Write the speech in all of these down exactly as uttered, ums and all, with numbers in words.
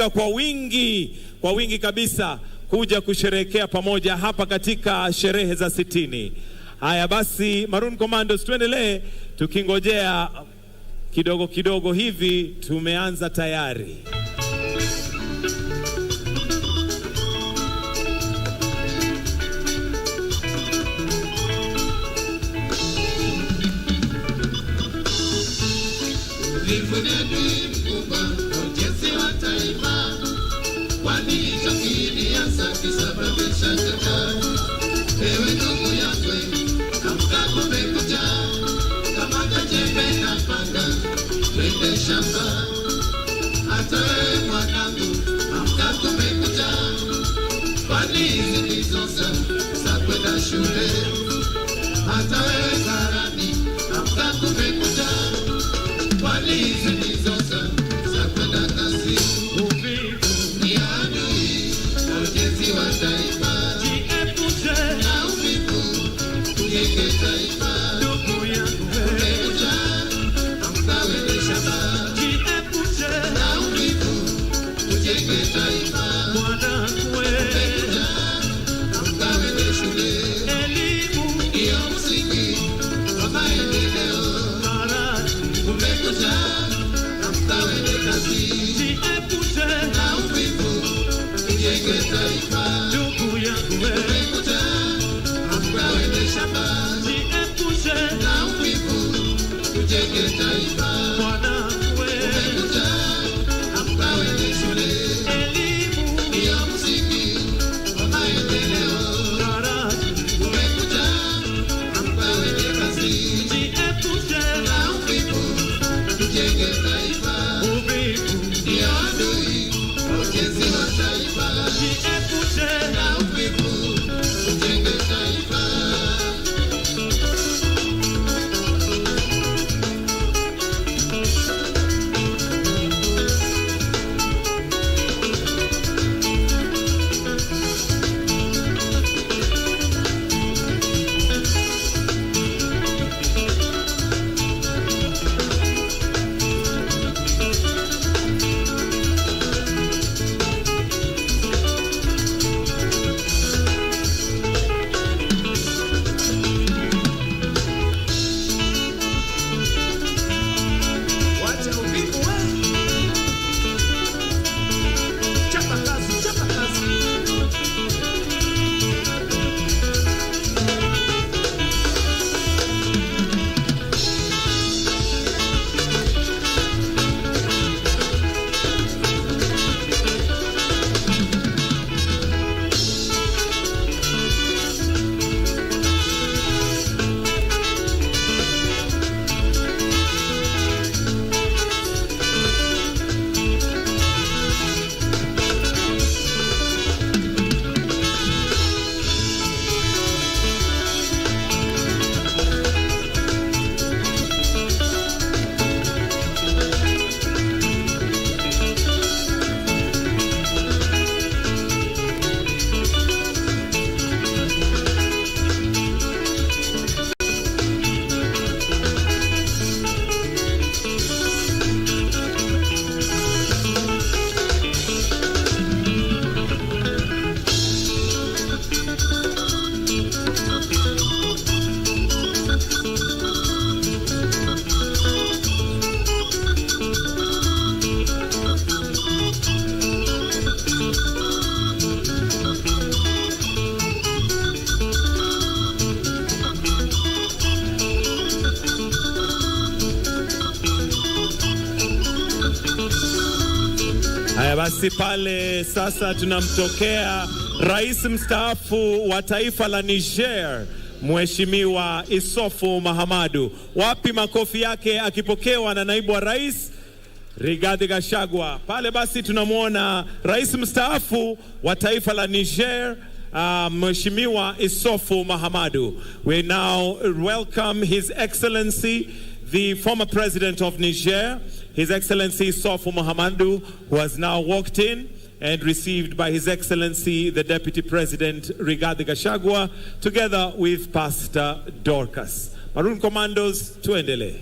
kwa wingi, kwa wingi kabisa kuja kusherehekea pamoja hapa katika sherehe za sitini. Haya basi, Maroon Commandos, tuendelee tukingojea kidogo kidogo hivi, tumeanza tayari. Uvivu ni adui mkubwa wa ujenzi wa taifa, kwani hicho kilianza kisababisha tata. Ewe ndugu yangu, amka, kumekucha, kamata jembe na panga, twende shamba. Hata wewe mwanangu, amka, kumekucha, kwani hizi ndizo saa za kwenda shule. Hata wewe karani, amka, kumekucha, kwani hizi ndizo saa za kwenda kazi. Uvivu ni adui wa ujenzi wa taifa. Jiepushe na uvivu, tujenge taifa. Ndugu yangu, kumekucha, amka, wende shamba. Jiepushe na uvivu, tujenge taifa. Mwanangu we, amka, wende shule. Elimu ndiyo msingi wa maendeleo. Karani, kumekucha, amka, wende kazi. Jiepushe na uvivu, tujenge taifa. Ndugu yangu we, kumekucha, amka, wende shamba. Jiepushe na uvivu, tujenge taifa. Mwanangu we, kumekucha, amka, wende shule. Elimu ndiyo msingi wa maendeleo. Karani, kumekucha, amka, wende kazi. Jiepushe na uvivu, tujenge taifa. Uvivu ndiyo adui wa ujenzi wa taifa. Jiepushe na uvivu, tujenge taifa. Wacha uvivu we. Chapa kazi, chapa kazi. Haya basi, pale sasa tunamtokea Rais mstaafu wa taifa la Niger, Mheshimiwa Issoufou Mahamadou. Wapi makofi yake akipokewa na naibu wa rais Rigathi Gachagua? Pale basi tunamwona Rais mstaafu wa taifa la Niger, uh, Mheshimiwa Issoufou Mahamadou. We now welcome His Excellency, the former President of Niger, His Excellency Issoufou Mahamadou, who has now walked in and received by His Excellency, the Deputy President Rigathi Gachagua, together with Pastor Dorcas. Maroon Commandos, tuendelee.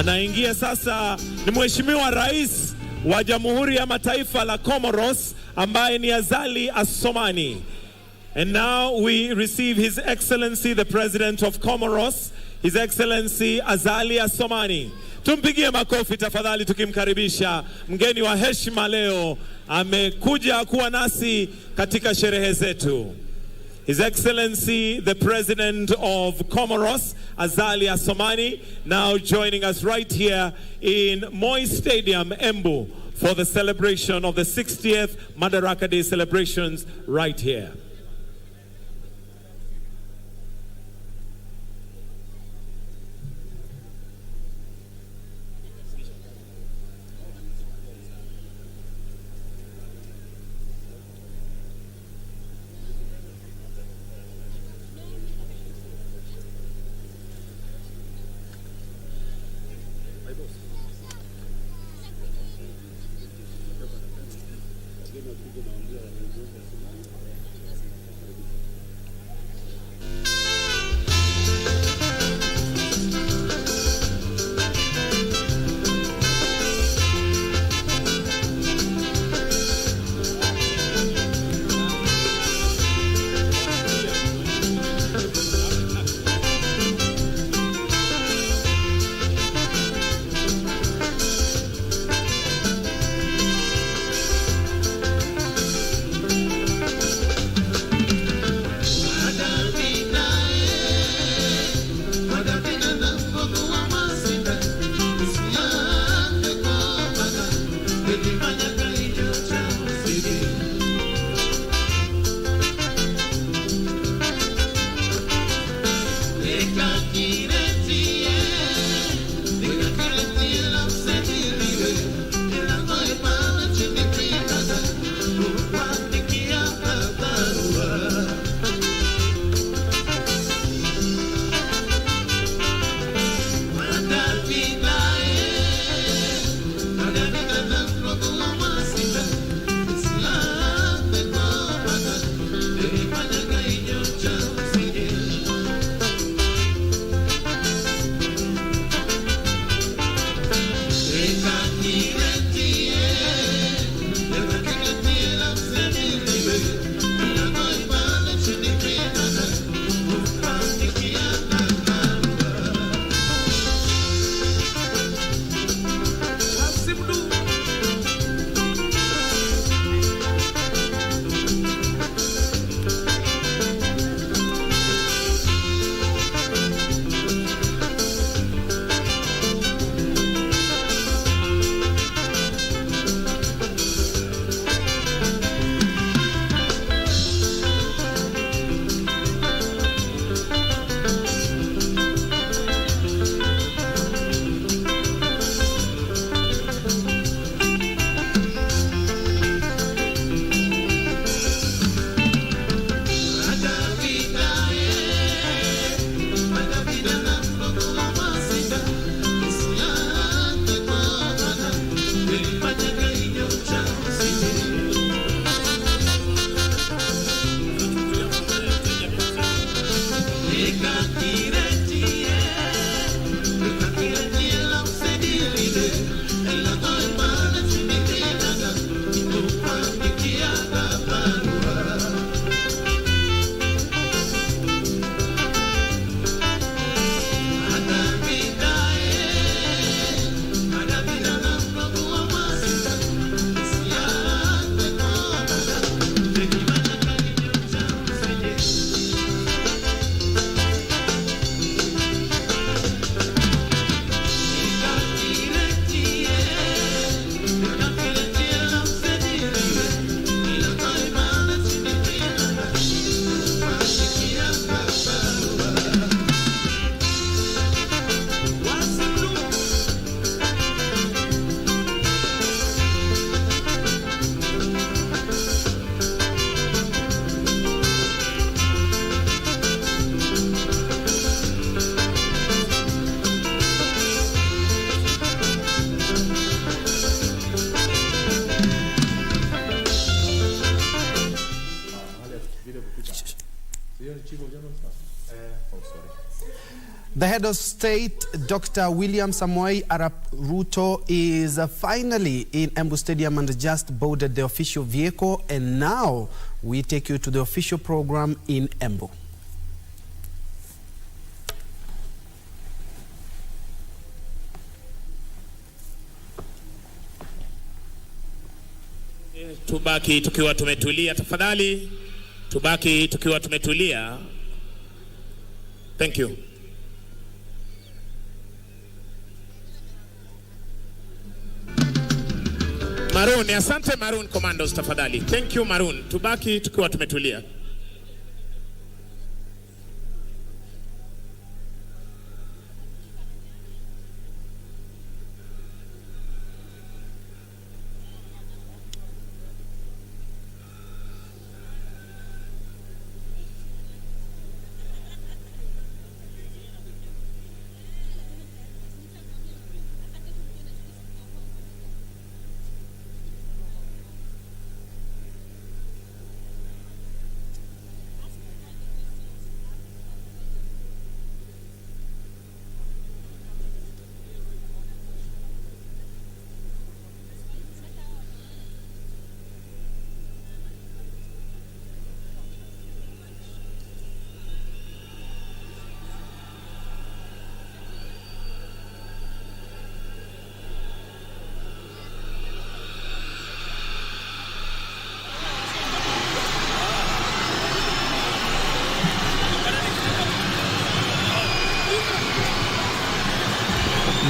Naingia sasa ni Mheshimiwa Rais wa Jamhuri ya Mataifa la Comoros, ambaye ni Azali Assoumani. And now we receive His Excellency, the President of Comoros, His Excellency Azali Assoumani. Tumpigie makofi tafadhali, tukimkaribisha mgeni wa heshima leo amekuja kuwa nasi katika sherehe zetu. His Excellency, the President of Comoros, Azali Assoumani, now joining us right here in Moi Stadium, Embu, for the celebration of the sixtieth Madaraka Day celebrations right here. The head of state, Doctor William Samoei Arap Ruto, is, uh, finally in Embu Stadium and just boarded the official vehicle. And now we take you to the official program in Embu. Tubaki tukiwa tumetulia, tafadhali. Tubaki tukiwa tumetulia. Thank you. Maroon, asante Maroon Commandos, tafadhali. Thank you, Maroon. Tubaki tukiwa tumetulia.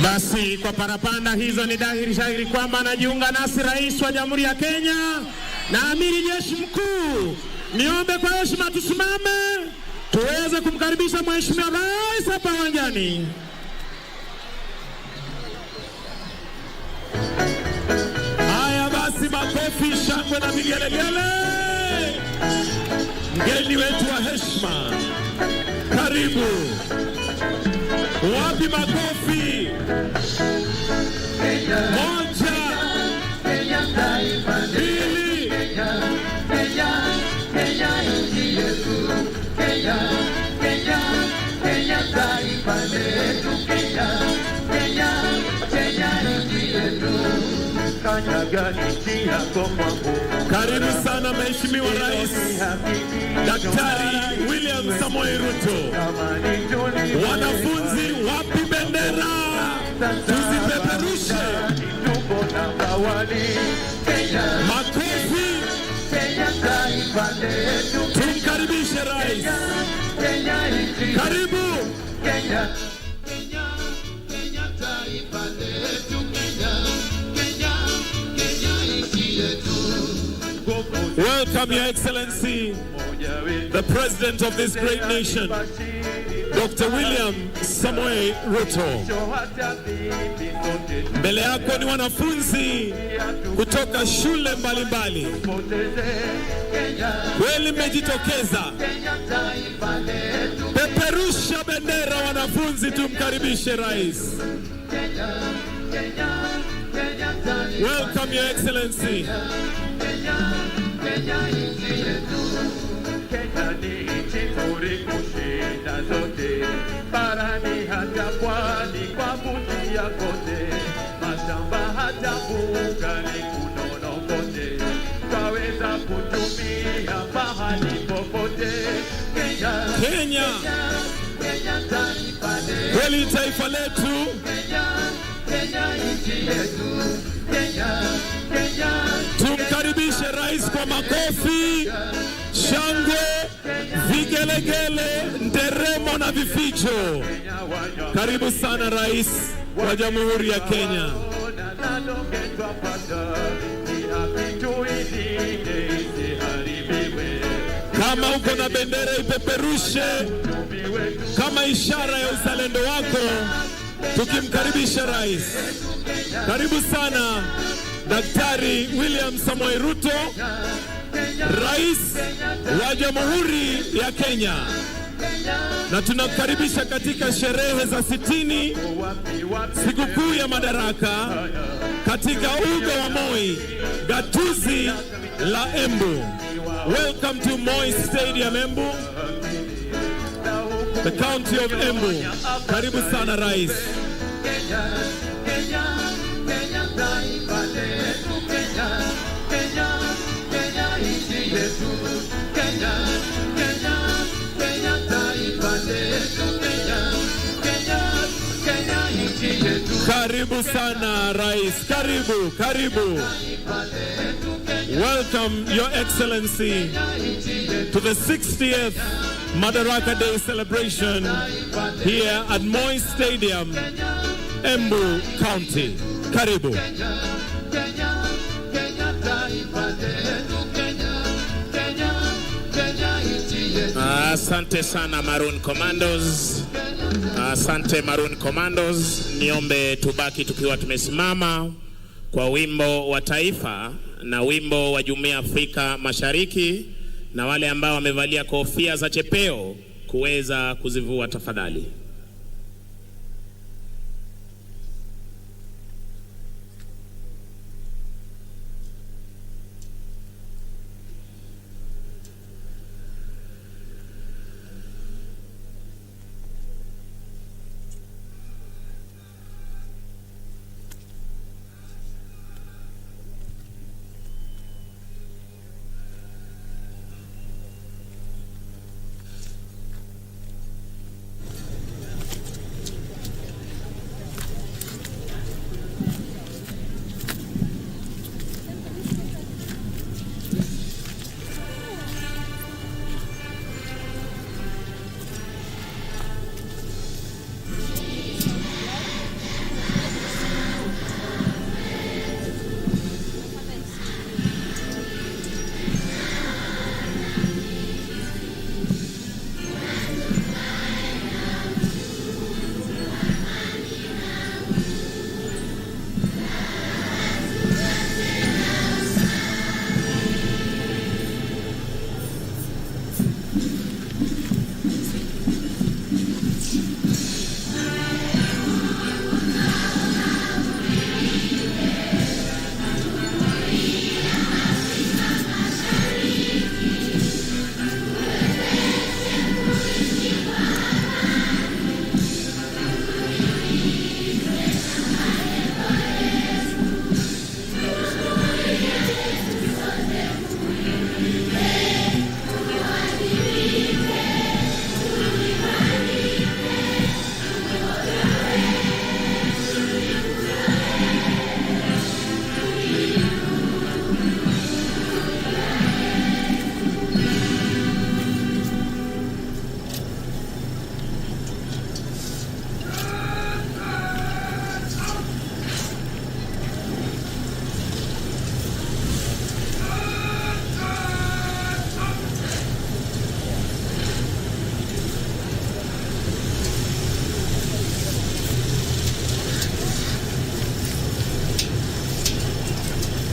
Basi, kwa parapanda hizo, ni dhahiri shahiri kwamba anajiunga nasi Rais wa Jamhuri ya Kenya na Amiri Jeshi Mkuu. Niombe kwa heshima tusimame tuweze kumkaribisha Mheshimiwa Rais hapa uwanjani. Haya basi, makofi, shangwe na vigelegele. Mgeni wetu wa heshima, karibu. Wapi makofi? Moja, mbili. Karibu sana Mheshimiwa Rais Daktari William Samoei Ruto. Wanafunzi, wapi bendera? Tuzipeperushe. Makofi. Tumkaribishe rais. Karibu. Welcome, Your Excellency, the President of this great nation, Doctor William Samoei Ruto. Mbele yako ni wanafunzi kutoka shule mbalimbali. Kweli mmejitokeza. Peperusha bendera, wanafunzi, tumkaribishe rais. Welcome, Your Excellency. Kenya ni nchi nzuri kushinda zote, barani hata pwani kwa kutia kote, mashamba hata mbugani kunono kote, twaweza kutumia pahali popote. Kenya, Kenya, Kenya taifa letu. Kweli taifa letu. Kenya, Kenya nchi yetu. Kenya, Kenya, tumkaribishe rais kwa makofi, shangwe, vigelegele, nderemo na vifijo. Karibu sana, Rais wa Jamhuri ya Kenya. Kama uko na bendera, ipeperushe kama ishara ya uzalendo wako. Tukimkaribisha rais. Karibu sana, Daktari William Samoei Ruto, rais wa Jamhuri ya Kenya. Na tunakukaribisha katika sherehe za sitini, sikukuu ya Madaraka, katika uga wa Moi, gatuzi la Embu. Welcome to Moi Stadium, Embu. The County of Embu. Karibu sana, Rais. Karibu sana, Rais. Karibu, karibu. Welcome, Your Excellency, to the sixtieth Madaraka Day celebration here at Moi Stadium, Embu County. Karibu. Asante sana, Maroon Commandos. Asante, Maroon Commandos. Niombe tubaki tukiwa tumesimama kwa wimbo wa taifa na wimbo wa Jumuiya ya Afrika Mashariki, na wale ambao wamevalia kofia za chepeo kuweza kuzivua tafadhali.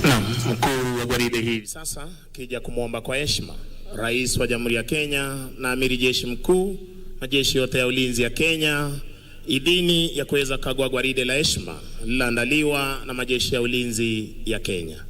Naam, mkuu wa gwaride hivi sasa kija kumwomba kwa heshima Rais wa Jamhuri ya Kenya na Amiri Jeshi Mkuu, majeshi yote ya ulinzi ya Kenya, idhini ya kuweza kukagua gwaride la heshima lililoandaliwa na majeshi ya ulinzi ya Kenya.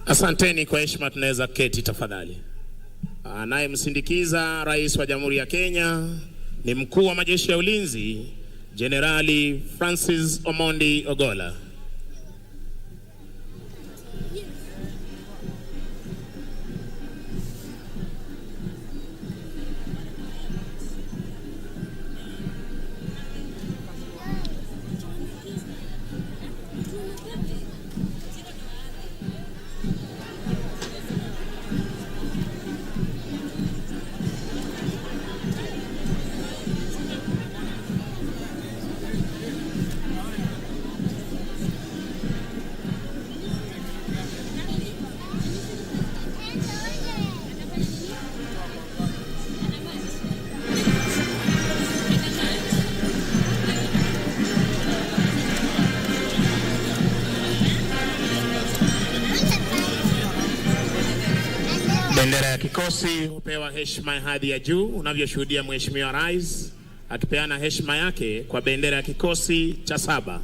Asanteni, kwa heshima tunaweza keti tafadhali. Anayemsindikiza Rais wa Jamhuri ya Kenya ni mkuu wa majeshi ya ulinzi, Jenerali Francis Omondi Ogolla. Bendera ya kikosi hupewa heshima ya hadhi ya juu, unavyoshuhudia Mheshimiwa Rais akipeana heshima yake kwa bendera ya kikosi cha saba.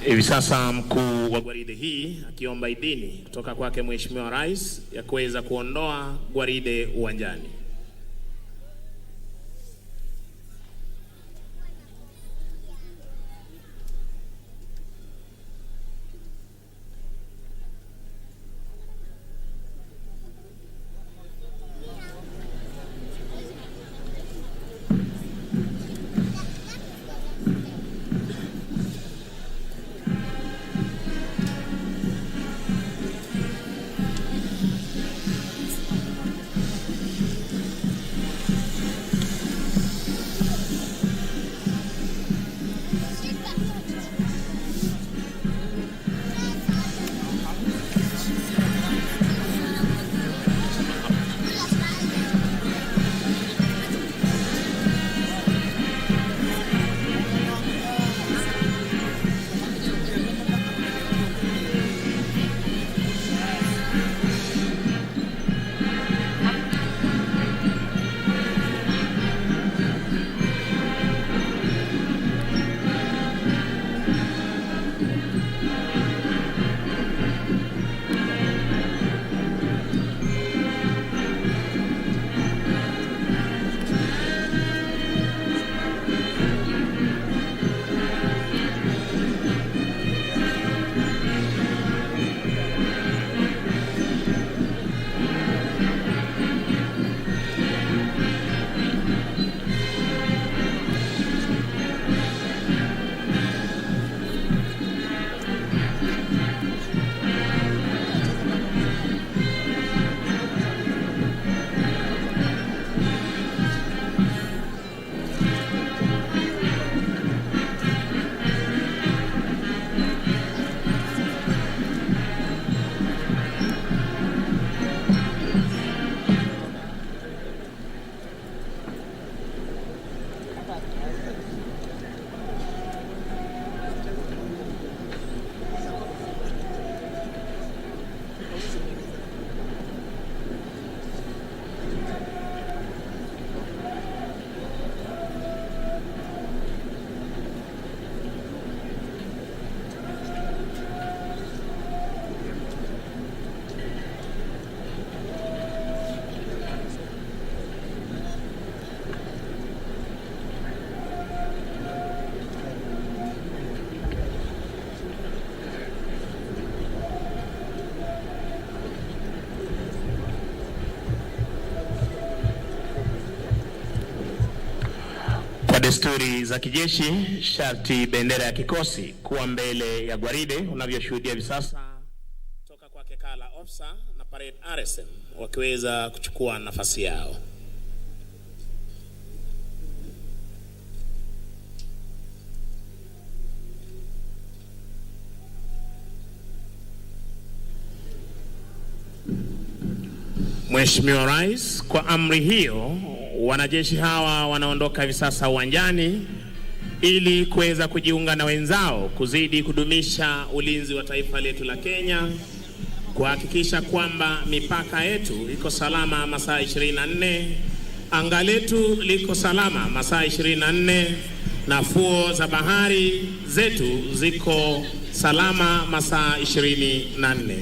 Hivi sasa mkuu wa gwaride hii akiomba idhini kutoka kwake Mheshimiwa Rais ya kuweza kuondoa gwaride uwanjani. Kwa desturi za kijeshi, sharti bendera ya kikosi kuwa mbele ya gwaride unavyoshuhudia hivi sasa. Kutoka kwake Kala Officer na Parade R S M wakiweza kuchukua nafasi yao. Mheshimiwa Rais, kwa amri hiyo, wanajeshi hawa wanaondoka hivi sasa uwanjani ili kuweza kujiunga na wenzao kuzidi kudumisha ulinzi wa taifa letu la Kenya, kuhakikisha kwamba mipaka yetu iko salama masaa ishirini na nne, anga letu liko salama masaa ishirini na nne, na fuo za bahari zetu ziko salama masaa ishirini na nne.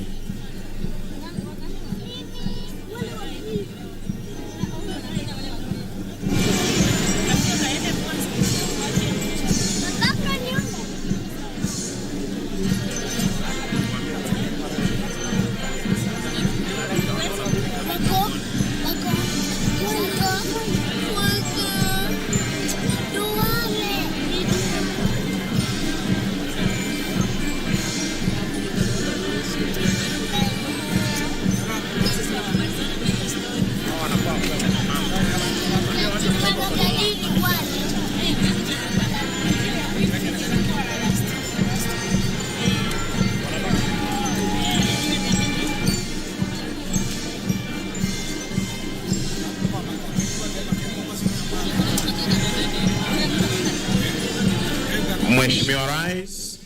Mheshimiwa Rais,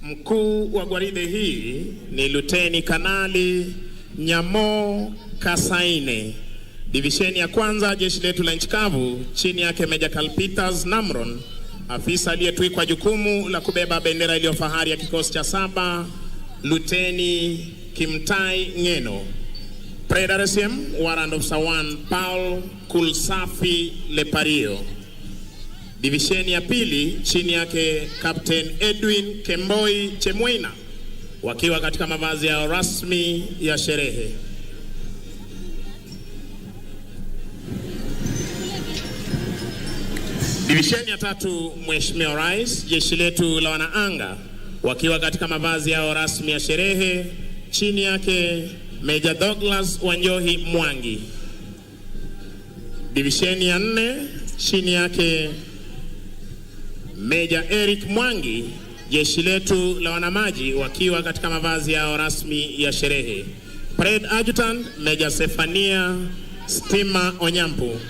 mkuu wa gwaride hii ni Luteni Kanali Nyamo Kasaine. Divisheni ya kwanza, jeshi letu la nchi kavu, chini yake Meja Carl Peters Namron, afisa aliyetwikwa jukumu la kubeba bendera iliyo fahari ya kikosi cha saba, Luteni Kimtai Ng'eno. Pred R S M, Warrant Officer one, Paul Kulsafi Lepario. Divisheni ya pili, chini yake Captain Edwin Kemboi Chemweina, wakiwa katika mavazi yao rasmi ya sherehe. Divisheni ya tatu, Mheshimiwa Rais, jeshi letu la wanaanga, wakiwa katika mavazi yao rasmi ya sherehe, chini yake Meja Douglas Wanjohi Mwangi. Divisheni ya nne, chini yake Meja Eric Mwangi, jeshi letu la wanamaji, wakiwa katika mavazi yao rasmi ya sherehe. Parade Adjutant, Meja Sefania Stima Onyampu,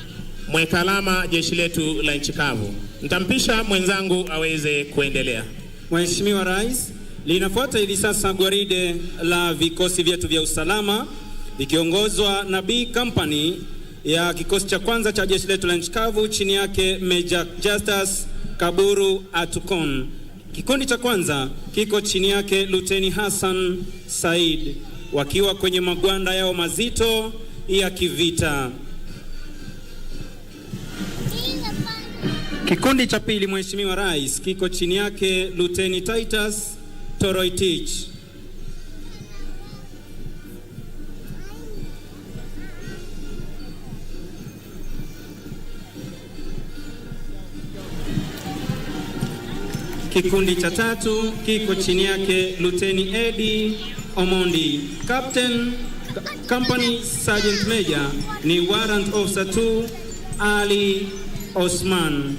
mweka alama, jeshi letu la nchi kavu. Nitampisha mwenzangu aweze kuendelea. Mheshimiwa Rais, linafuata hivi sasa gwaride la vikosi vyetu vya usalama vikiongozwa na B Company ya kikosi cha kwanza cha jeshi letu la nchi kavu, chini yake Major Justus Kaburu Atukon. Kikundi cha kwanza kiko chini yake Luteni Hassan Said, wakiwa kwenye magwanda yao mazito ya kivita. Kikundi cha pili, Mheshimiwa Rais, kiko chini yake Luteni Titus Toroitich. Kikundi cha tatu kiko chini yake Luteni Eddie Omondi. Captain, C-, Company Sergeant Major ni Warrant Officer two, Ali Osman.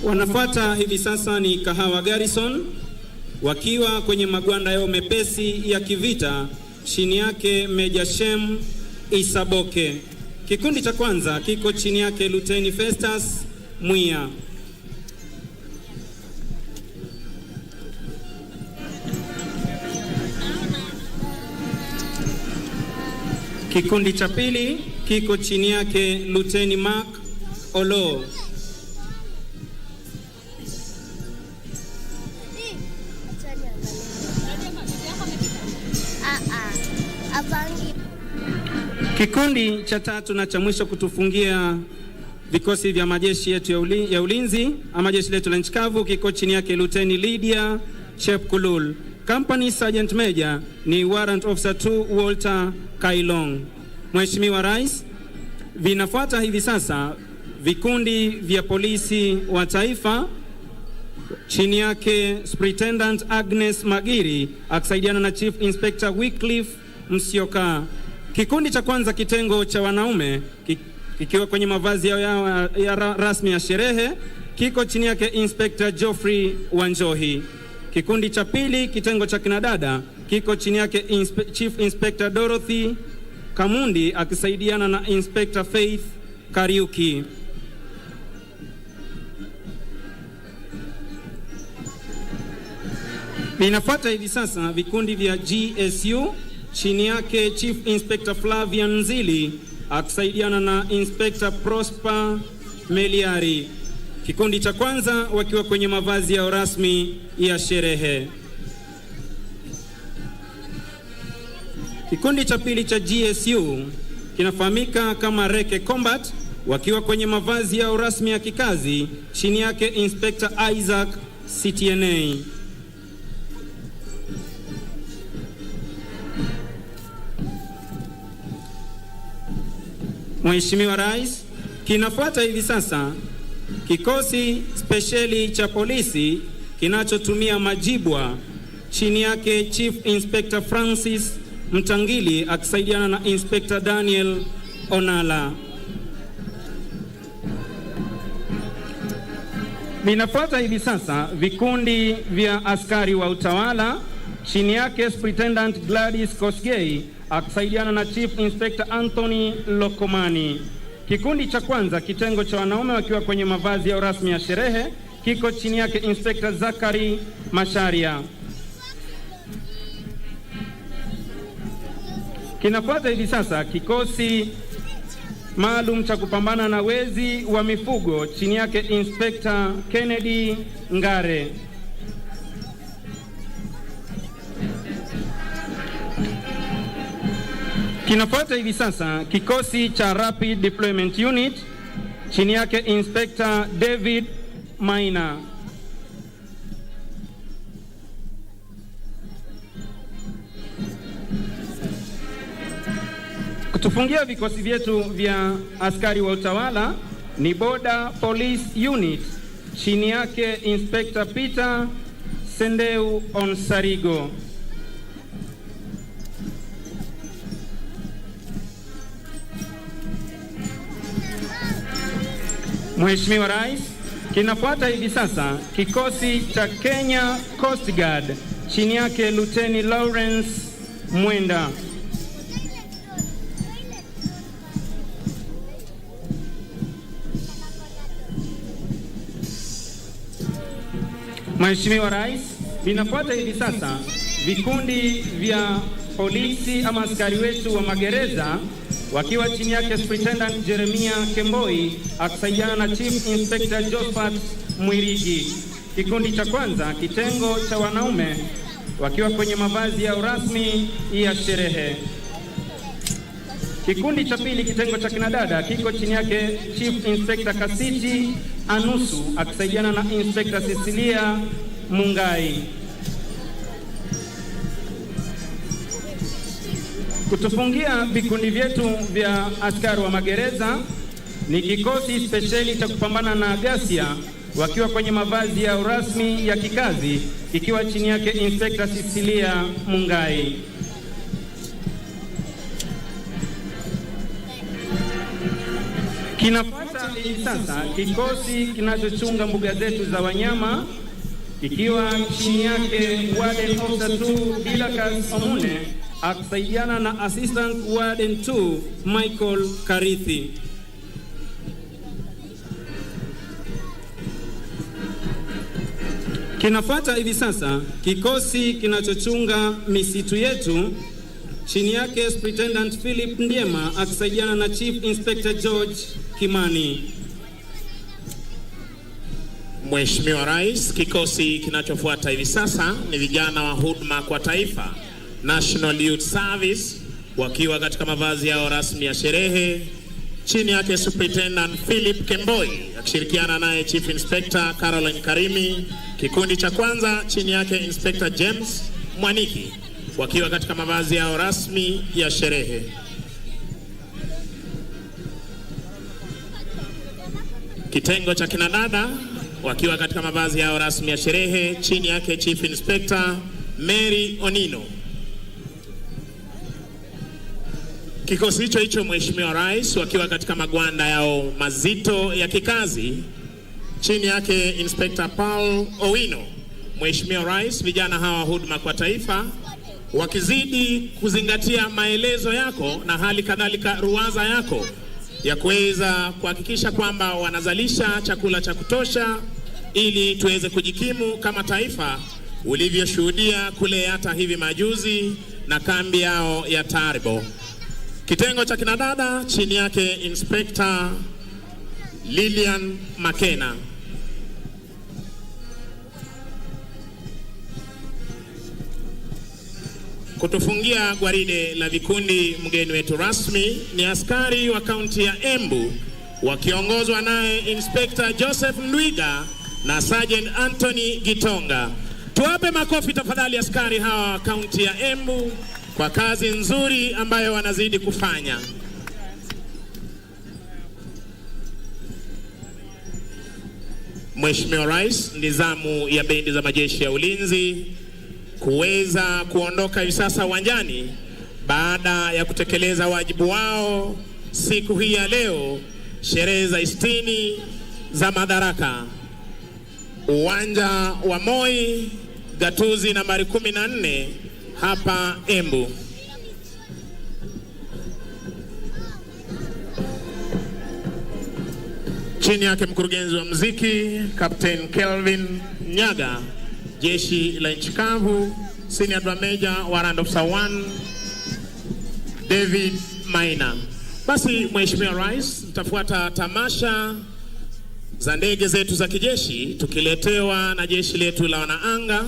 Wanafuata hivi sasa ni Kahawa Garrison, wakiwa kwenye magwanda yao mepesi ya kivita, chini yake Meja Shem Isaboke. Kikundi cha kwanza kiko chini yake Luteni Festus Mwiya. Kikundi cha pili kiko chini yake Luteni Mark Olo. Kikundi cha tatu na cha mwisho kutufungia vikosi vya majeshi yetu ya uli-, ya ulinzi, ama jeshi letu la nchi kavu, kiko chini yake Luteni Lydia Chepkulul. Company Sergeant Major ni Warrant Officer two Walter Kailong. Mheshimiwa Rais, vinafuata hivi sasa vikundi vya polisi wa taifa chini yake Superintendent Agnes Magiri akisaidiana na Chief Inspector Wycliffe Msioka. Kikundi cha kwanza, kitengo cha wanaume, ki-, kikiwa kwenye mavazi ya, ya, ya ra-, rasmi ya sherehe, kiko chini yake Inspector Geoffrey Wanjohi. Kikundi cha pili, kitengo cha kinadada, kiko chini yake Inspe-, Chief Inspector Dorothy Kamundi akisaidiana na Inspector Faith Kariuki. Vinafuata hivi sasa vikundi vya G S U chini yake Chief Inspector Flavian Nzili akisaidiana na Inspector Prosper Meliari. Kikundi cha kwanza wakiwa kwenye mavazi yao rasmi ya sherehe. Kikundi cha pili cha G S U kinafahamika kama Reke Combat, wakiwa kwenye mavazi yao rasmi ya kikazi, chini yake Inspector Isaac C T N A. Mheshimiwa Rais, kinafuata hivi sasa kikosi spesheli cha polisi kinachotumia majibwa chini yake Chief Inspector Francis Mtangili akisaidiana na Inspector Daniel Onala. Vinafuata hivi sasa vikundi vya askari wa utawala chini yake Superintendent Gladys Kosgei akisaidiana na Chief Inspector Anthony Lokomani. Kikundi cha kwanza, kitengo cha wanaume wakiwa kwenye mavazi yao rasmi ya sherehe, kiko chini yake Inspector Zachary Macharia. Kinafuata hivi sasa kikosi maalum cha kupambana na wezi wa mifugo chini yake Inspector Kennedy Ngare. Kinafuata hivi sasa kikosi cha Rapid Deployment Unit chini yake Inspector David Maina. Kutufungia vikosi vyetu vya askari wa utawala ni Border Police Unit chini yake Inspector Peter Sendeu Onsarigo. Mheshimiwa Rais, kinafuata hivi sasa kikosi cha Kenya Coast Guard chini yake Luteni Lawrence Mwenda. Mheshimiwa Rais, vinafuata hivi sasa vikundi vya polisi ama askari wetu wa magereza wakiwa chini yake Superintendent Jeremiah Kemboi akisaidiana na Chief Inspector Josephat Mwirigi. Kikundi cha kwanza, kitengo cha wanaume wakiwa kwenye mavazi yao rasmi ya sherehe. Kikundi cha pili, kitengo cha kinadada, kiko chini yake Chief Inspector Kasiti Anusu akisaidiana na Inspector Cecilia Mungai. Kutufungia vikundi vyetu vya askari wa magereza ni kikosi spesheli cha kupambana na ghasia wakiwa kwenye mavazi yao rasmi ya kikazi, kikiwa chini yake Inspector Cecilia Mungai. Kinafuata hivi sasa kikosi kinachochunga mbuga zetu za wanyama, kikiwa chini yake Warden Officer two Dilacus Omune akisaidiana na Assistant Warden two Michael Karithi. Kinafuata hivi sasa kikosi kinachochunga misitu yetu chini yake Superintendent Philip Ndiema akisaidiana na Chief Inspector George Kimani. Mheshimiwa Rais, kikosi kinachofuata hivi sasa ni vijana wa huduma kwa taifa, National Youth Service, wakiwa katika mavazi yao rasmi ya sherehe, chini yake Superintendent Philip Kemboi akishirikiana naye Chief Inspector Caroline Karimi. Kikundi cha kwanza chini yake Inspector James Mwaniki wakiwa katika mavazi yao rasmi ya sherehe. Kitengo cha kinadada wakiwa katika mavazi yao rasmi ya sherehe chini yake Chief Inspector Mary Onino. Kikosi hicho hicho, Mheshimiwa Rais, wakiwa katika magwanda yao mazito ya kikazi chini yake Inspector Paul Owino. Mheshimiwa Rais, vijana hawa wa Huduma kwa Taifa wakizidi kuzingatia maelezo yako na hali kadhalika ruwaza yako ya kuweza kuhakikisha kwamba wanazalisha chakula cha kutosha ili tuweze kujikimu kama taifa, ulivyoshuhudia kule Yatta hivi majuzi na kambi yao ya Turbo. Kitengo cha kinadada chini yake Inspector Lilian Makena. Kutufungia gwaride la vikundi, mgeni wetu rasmi ni askari wa kaunti ya Embu wakiongozwa naye Inspector Joseph Ndwiga na Sergeant Anthony Gitonga. Tuwape makofi tafadhali askari hawa wa kaunti ya Embu kwa kazi nzuri ambayo wanazidi kufanya. Mheshimiwa Rais, ni zamu ya bendi za majeshi ya ulinzi kuweza kuondoka hivi sasa uwanjani baada ya kutekeleza wajibu wao siku hii ya leo, sherehe za sitini za Madaraka, uwanja wa Moi, gatuzi nambari kumi na nne hapa Embu. Chini yake mkurugenzi wa muziki, Captain Kelvin Nyaga, jeshi la nchi kavu, Senior Drum Major, Warrant Officer one, David Maina. Basi, Mheshimiwa Rais, mtafuata tamasha za ndege zetu za kijeshi tukiletewa na jeshi letu la wanaanga,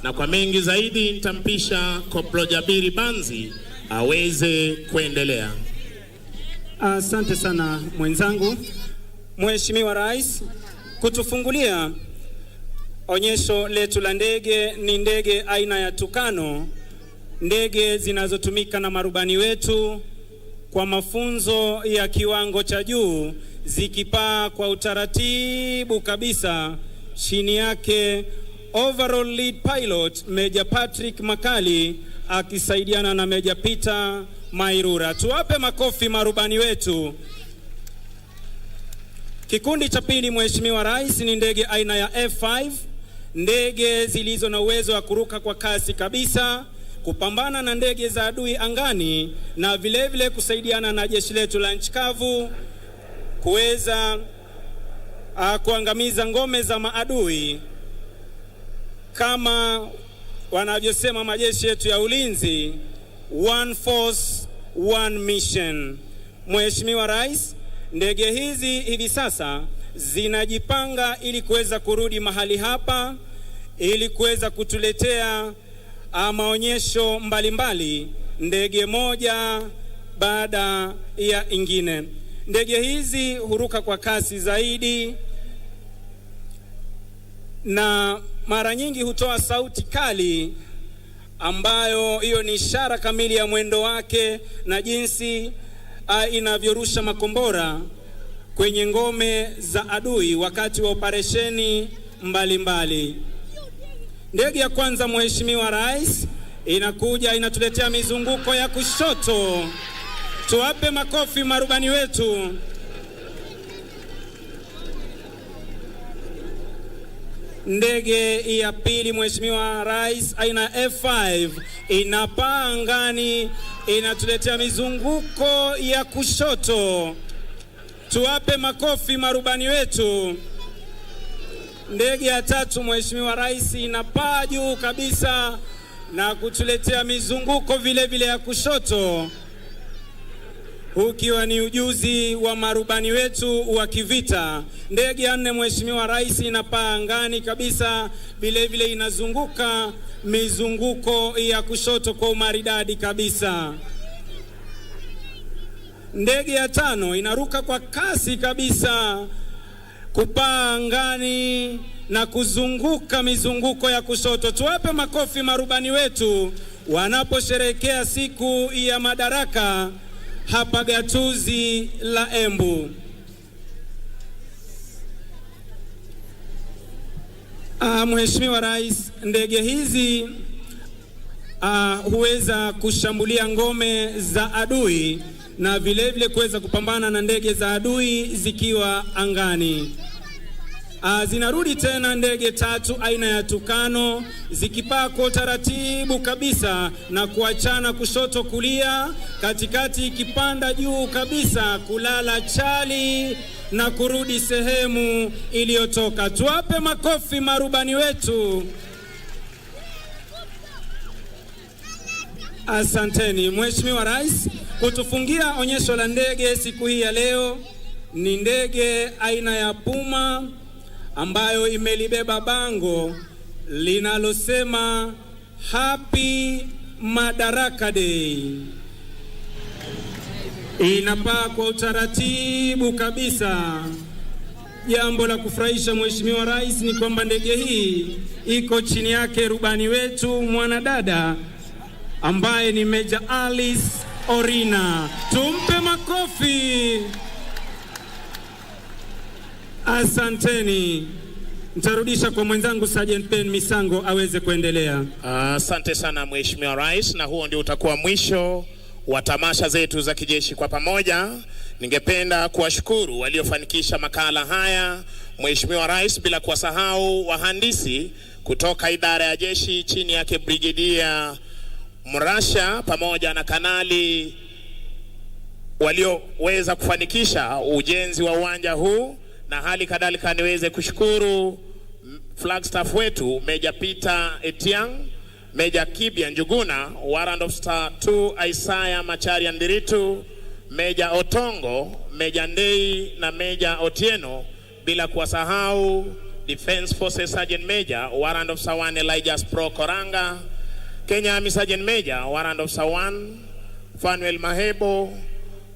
na kwa mengi zaidi nitampisha Koplo Jabiri Banzi aweze kuendelea. Asante sana mwenzangu. Mheshimiwa Rais, kutufungulia onyesho letu la ndege ni ndege aina ya Tucano, ndege zinazotumika na marubani wetu kwa mafunzo ya kiwango cha juu, zikipaa kwa utaratibu kabisa chini yake Overall Lead Pilot Major Patrick Makali akisaidiana na Major Peter Mairura. Tuwape makofi marubani wetu. Kikundi cha pili, Mheshimiwa Rais, ni ndege aina ya F five, ndege zilizo na uwezo wa kuruka kwa kasi kabisa, kupambana na ndege za adui angani na vile vile kusaidiana na jeshi letu la nchi kavu kuweza, ah, kuangamiza ngome za maadui. Kama wanavyosema majeshi yetu ya ulinzi, one force, one mission. Mheshimiwa Rais, ndege hizi hivi sasa zinajipanga ili kuweza kurudi mahali hapa ili kuweza kutuletea, ah, maonyesho mbalimbali, ndege moja baada ya ingine. Ndege hizi huruka kwa kasi zaidi na mara nyingi hutoa sauti kali, ambayo hiyo ni ishara kamili ya mwendo wake na jinsi, ah, inavyorusha makombora kwenye ngome za adui wakati wa operesheni mbalimbali. Ndege ya kwanza, Mheshimiwa Rais, inakuja, inatuletea mizunguko ya kushoto. Tuwape makofi marubani wetu. Ndege ya pili, Mheshimiwa Rais, aina ya F five, inapaa angani, inatuletea mizunguko ya kushoto. Tuwape makofi marubani wetu. Ndege ya tatu, Mheshimiwa Rais, inapaa juu kabisa na kutuletea mizunguko vile vile ya kushoto, ukiwa ni ujuzi wa marubani wetu wa kivita. Ndege ya nne, Mheshimiwa Rais, inapaa angani kabisa, vile vile inazunguka mizunguko ya kushoto kwa umaridadi kabisa. Ndege ya tano inaruka kwa kasi kabisa, kupaa angani na kuzunguka mizunguko ya kushoto. Tuwape makofi marubani wetu wanaposherehekea siku ya Madaraka hapa gatuzi la Embu. Ah, Mheshimiwa Rais, ndege hizi, ah, huweza kushambulia ngome za adui na vile vile kuweza kupambana na ndege za adui zikiwa angani. Ah, zinarudi tena ndege tatu aina ya Tucano, zikipaa kwa utaratibu kabisa na kuachana kushoto kulia, katikati ikipanda juu kabisa kulala chali na kurudi sehemu iliyotoka. Tuwape makofi marubani wetu. Asanteni, Mheshimiwa Rais, kutufungia onyesho la ndege siku hii ya leo. Ni ndege aina ya Puma ambayo imelibeba bango linalosema Happy Madaraka Day. Inapaa kwa utaratibu kabisa. Jambo la kufurahisha, Mheshimiwa Rais, ni kwamba ndege hii iko chini yake rubani wetu mwanadada ambaye ni Major Alice Orina. Tumpe makofi. Asanteni. Nitarudisha kwa mwenzangu Sergeant Ben Misango aweze kuendelea. Asante sana, Mheshimiwa Rais, na huo ndio utakuwa mwisho wa tamasha zetu za kijeshi kwa pamoja. Ningependa kuwashukuru waliofanikisha makala haya, Mheshimiwa Rais, bila kuwasahau wahandisi kutoka idara ya jeshi chini yake Brigedia Mrasha pamoja na Kanali walioweza kufanikisha ujenzi wa uwanja huu, na hali kadhalika niweze kushukuru Flagstaff wetu, Major Peter Etiang, Major Kibia Njuguna, Warrant Officer two Isaiah Macharia Ndiritu, Major Otongo, Major Ndei na Major Otieno, bila kuwasahau Defense Forces Sergeant Major, Warrant Officer one Elijah Spro Koranga, Kenya Army Sergeant Major, Warrant Officer one Fanuel Mahebo,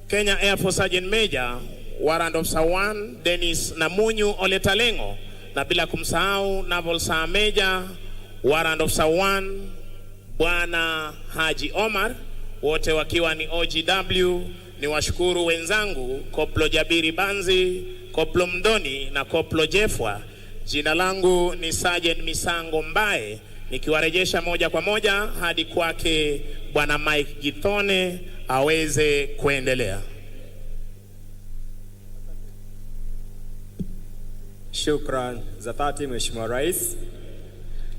Kenya Air Force Sergeant Major, Warrant Officer one Dennis Namunyu Ole Talengo, na bila kumsahau Naval Sergeant Major, Warrant Officer one Bwana Haji Omar, wote wakiwa ni O G W. Ni washukuru wenzangu Koplo Jabiri Banzi, Koplo Mdoni na Koplo Jefwa. Jina langu ni Sergeant Misango Mbae, nikiwarejesha moja kwa moja hadi kwake Bwana Mike Githone aweze kuendelea. Shukran za dhati, Mheshimiwa Rais.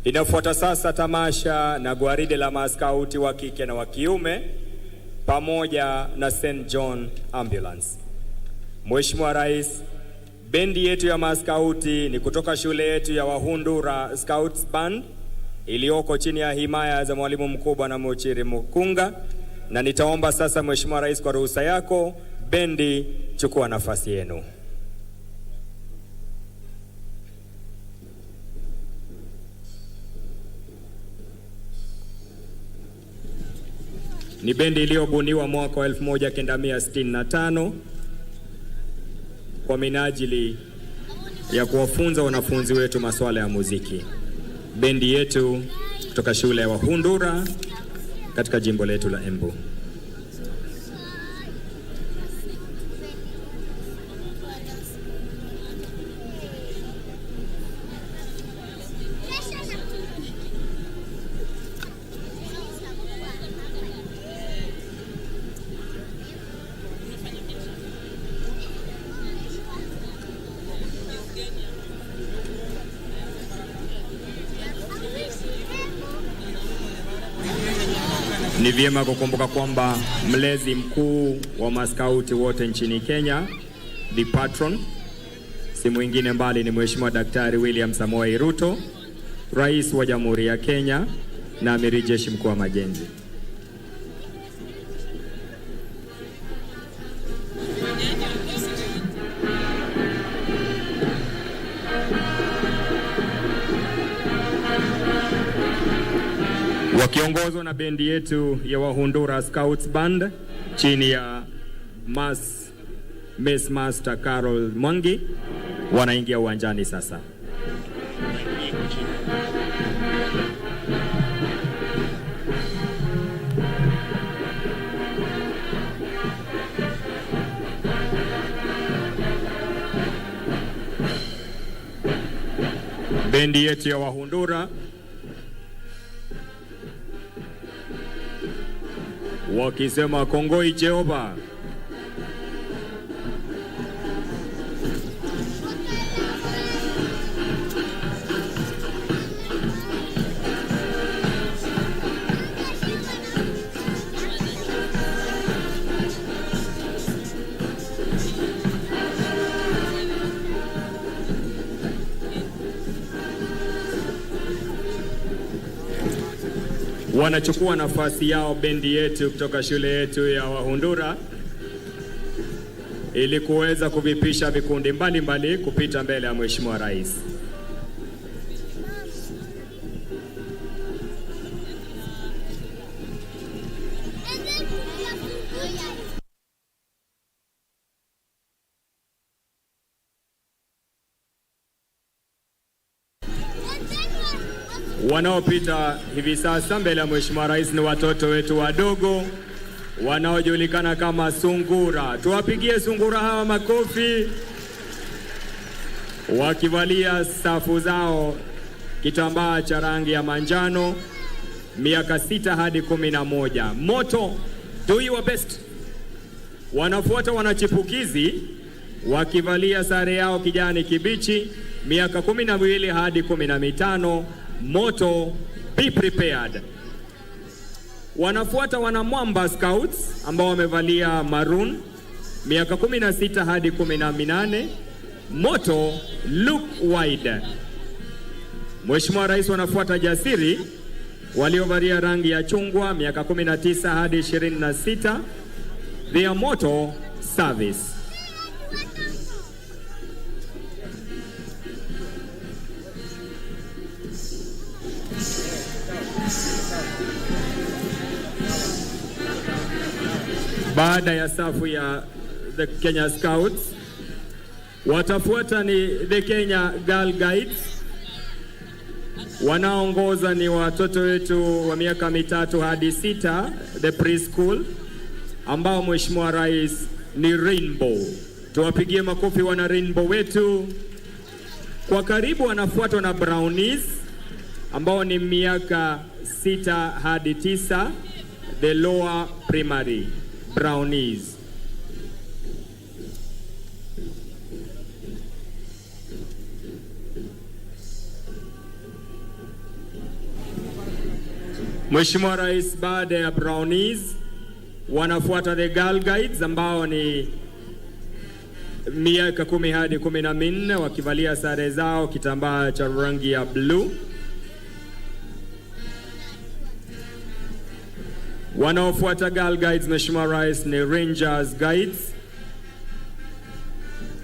Inafuata sasa tamasha na gwaride la maaskauti wa kike na wa kiume pamoja na Saint John Ambulance. Mheshimiwa Rais, bendi yetu ya maaskauti ni kutoka shule yetu ya Wahundura Scouts Band iliyoko chini ya himaya za Mwalimu Mkuu Bwana Muchiri Mukunga, na nitaomba sasa, Mheshimiwa Rais, kwa ruhusa yako, bendi, chukua nafasi yenu. Ni bendi iliyobuniwa mwaka wa elfu moja kenda mia sitini na tano kwa minajili ya kuwafunza wanafunzi wetu masuala ya muziki. Bendi yetu kutoka shule ya Wahundura katika jimbo letu la Embu. Ni vyema kukumbuka kwamba mlezi mkuu wa maskauti wote nchini Kenya, the patron, si mwingine mbali ni Mheshimiwa Daktari William Samoei Ruto, Rais wa Jamhuri ya Kenya na Amiri Jeshi Mkuu wa Majeshi. Wakiongozwa na bendi yetu ya Wahundura Scouts Band chini ya Mas-, Mess Master Carol Mwangi, wanaingia uwanjani sasa. Bendi yetu ya Wahundura wakisema, "Kongoi Jehova." Wanachukua nafasi yao bendi yetu kutoka shule yetu ya Wahundura ili kuweza kuvipisha vikundi mbalimbali kupita mbele ya Mheshimiwa Rais. Wanaopita hivi sasa mbele ya Mheshimiwa Rais ni watoto wetu wadogo wanaojulikana kama sungura. Tuwapigie sungura hawa makofi. Wakivalia safu zao kitambaa cha rangi ya manjano, miaka sita hadi kumi na moja. Moto, do your best. Wanafuata wanachipukizi wakivalia sare yao kijani kibichi, miaka kumi na miwili hadi kumi na mitano. Moto, be prepared. Wanafuata Wanamwamba Scouts ambao wamevalia maroon, miaka kumi na sita hadi kumi na minane. Moto, look wide. Mheshimiwa Rais, wanafuata Jasiri waliovalia rangi ya chungwa, miaka kumi na tisa hadi ishirini na sita. Their motto, service. Baada ya safu ya the Kenya Scouts, watafuata ni the Kenya Girl Guides. Wanaongoza ni watoto wetu wa miaka mitatu hadi sita, the preschool, ambao Mheshimiwa Rais ni Rainbow. Tuwapigie makofi wana Rainbow wetu. Kwa karibu wanafuatwa na Brownies, ambao ni miaka sita hadi tisa, the lower primary, Brownies. Mheshimiwa Rais, baada ya Brownies, wanafuata the Girl Guides ambao ni miaka kumi hadi kumi na minne, wakivalia sare zao kitambaa cha rangi ya blue. Wanaofuata Girl Guides, Mheshimiwa Rais, ni Rangers Guides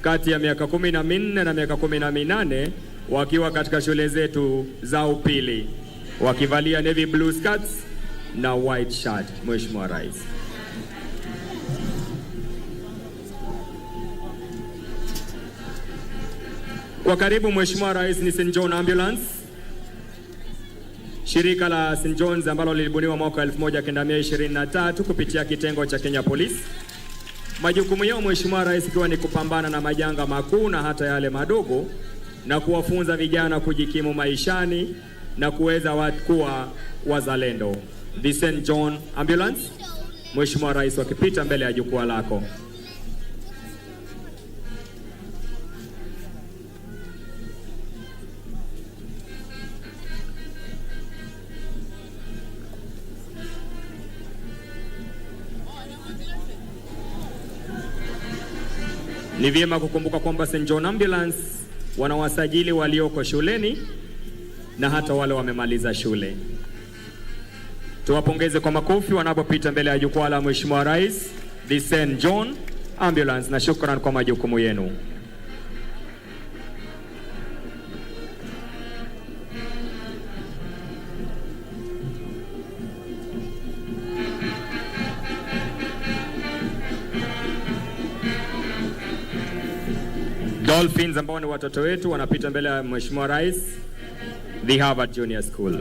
kati ya miaka kumi na minne na miaka kumi na minane, wakiwa katika shule zetu za upili, wakivalia navy blue skirts na white shirt, Mheshimiwa Rais. Kwa karibu, Mheshimiwa Rais, ni Saint John Ambulance. Shirika la Saint John's ambalo lilibuniwa mwaka elfu moja kenda mia ishirini na tatu kupitia kitengo cha Kenya Police. Majukumu yao, Mheshimiwa Rais, ikiwa ni kupambana na majanga makuu na hata yale madogo na kuwafunza vijana kujikimu maishani na kuweza wa-, kuwa wazalendo. The Saint John Ambulance, Mheshimiwa Rais, wakipita mbele ya jukwaa lako. Ni vyema kukumbuka kwamba Saint John Ambulance wana wasajili walioko shuleni na hata wale wamemaliza shule. Tuwapongeze kwa makofi wanapopita mbele ya jukwaa la Mheshimiwa Rais, the Saint John Ambulance, na shukran kwa majukumu yenu. Dolphins ambao ni watoto wetu wanapita mbele ya Mheshimiwa Rais, the Harvard Junior School.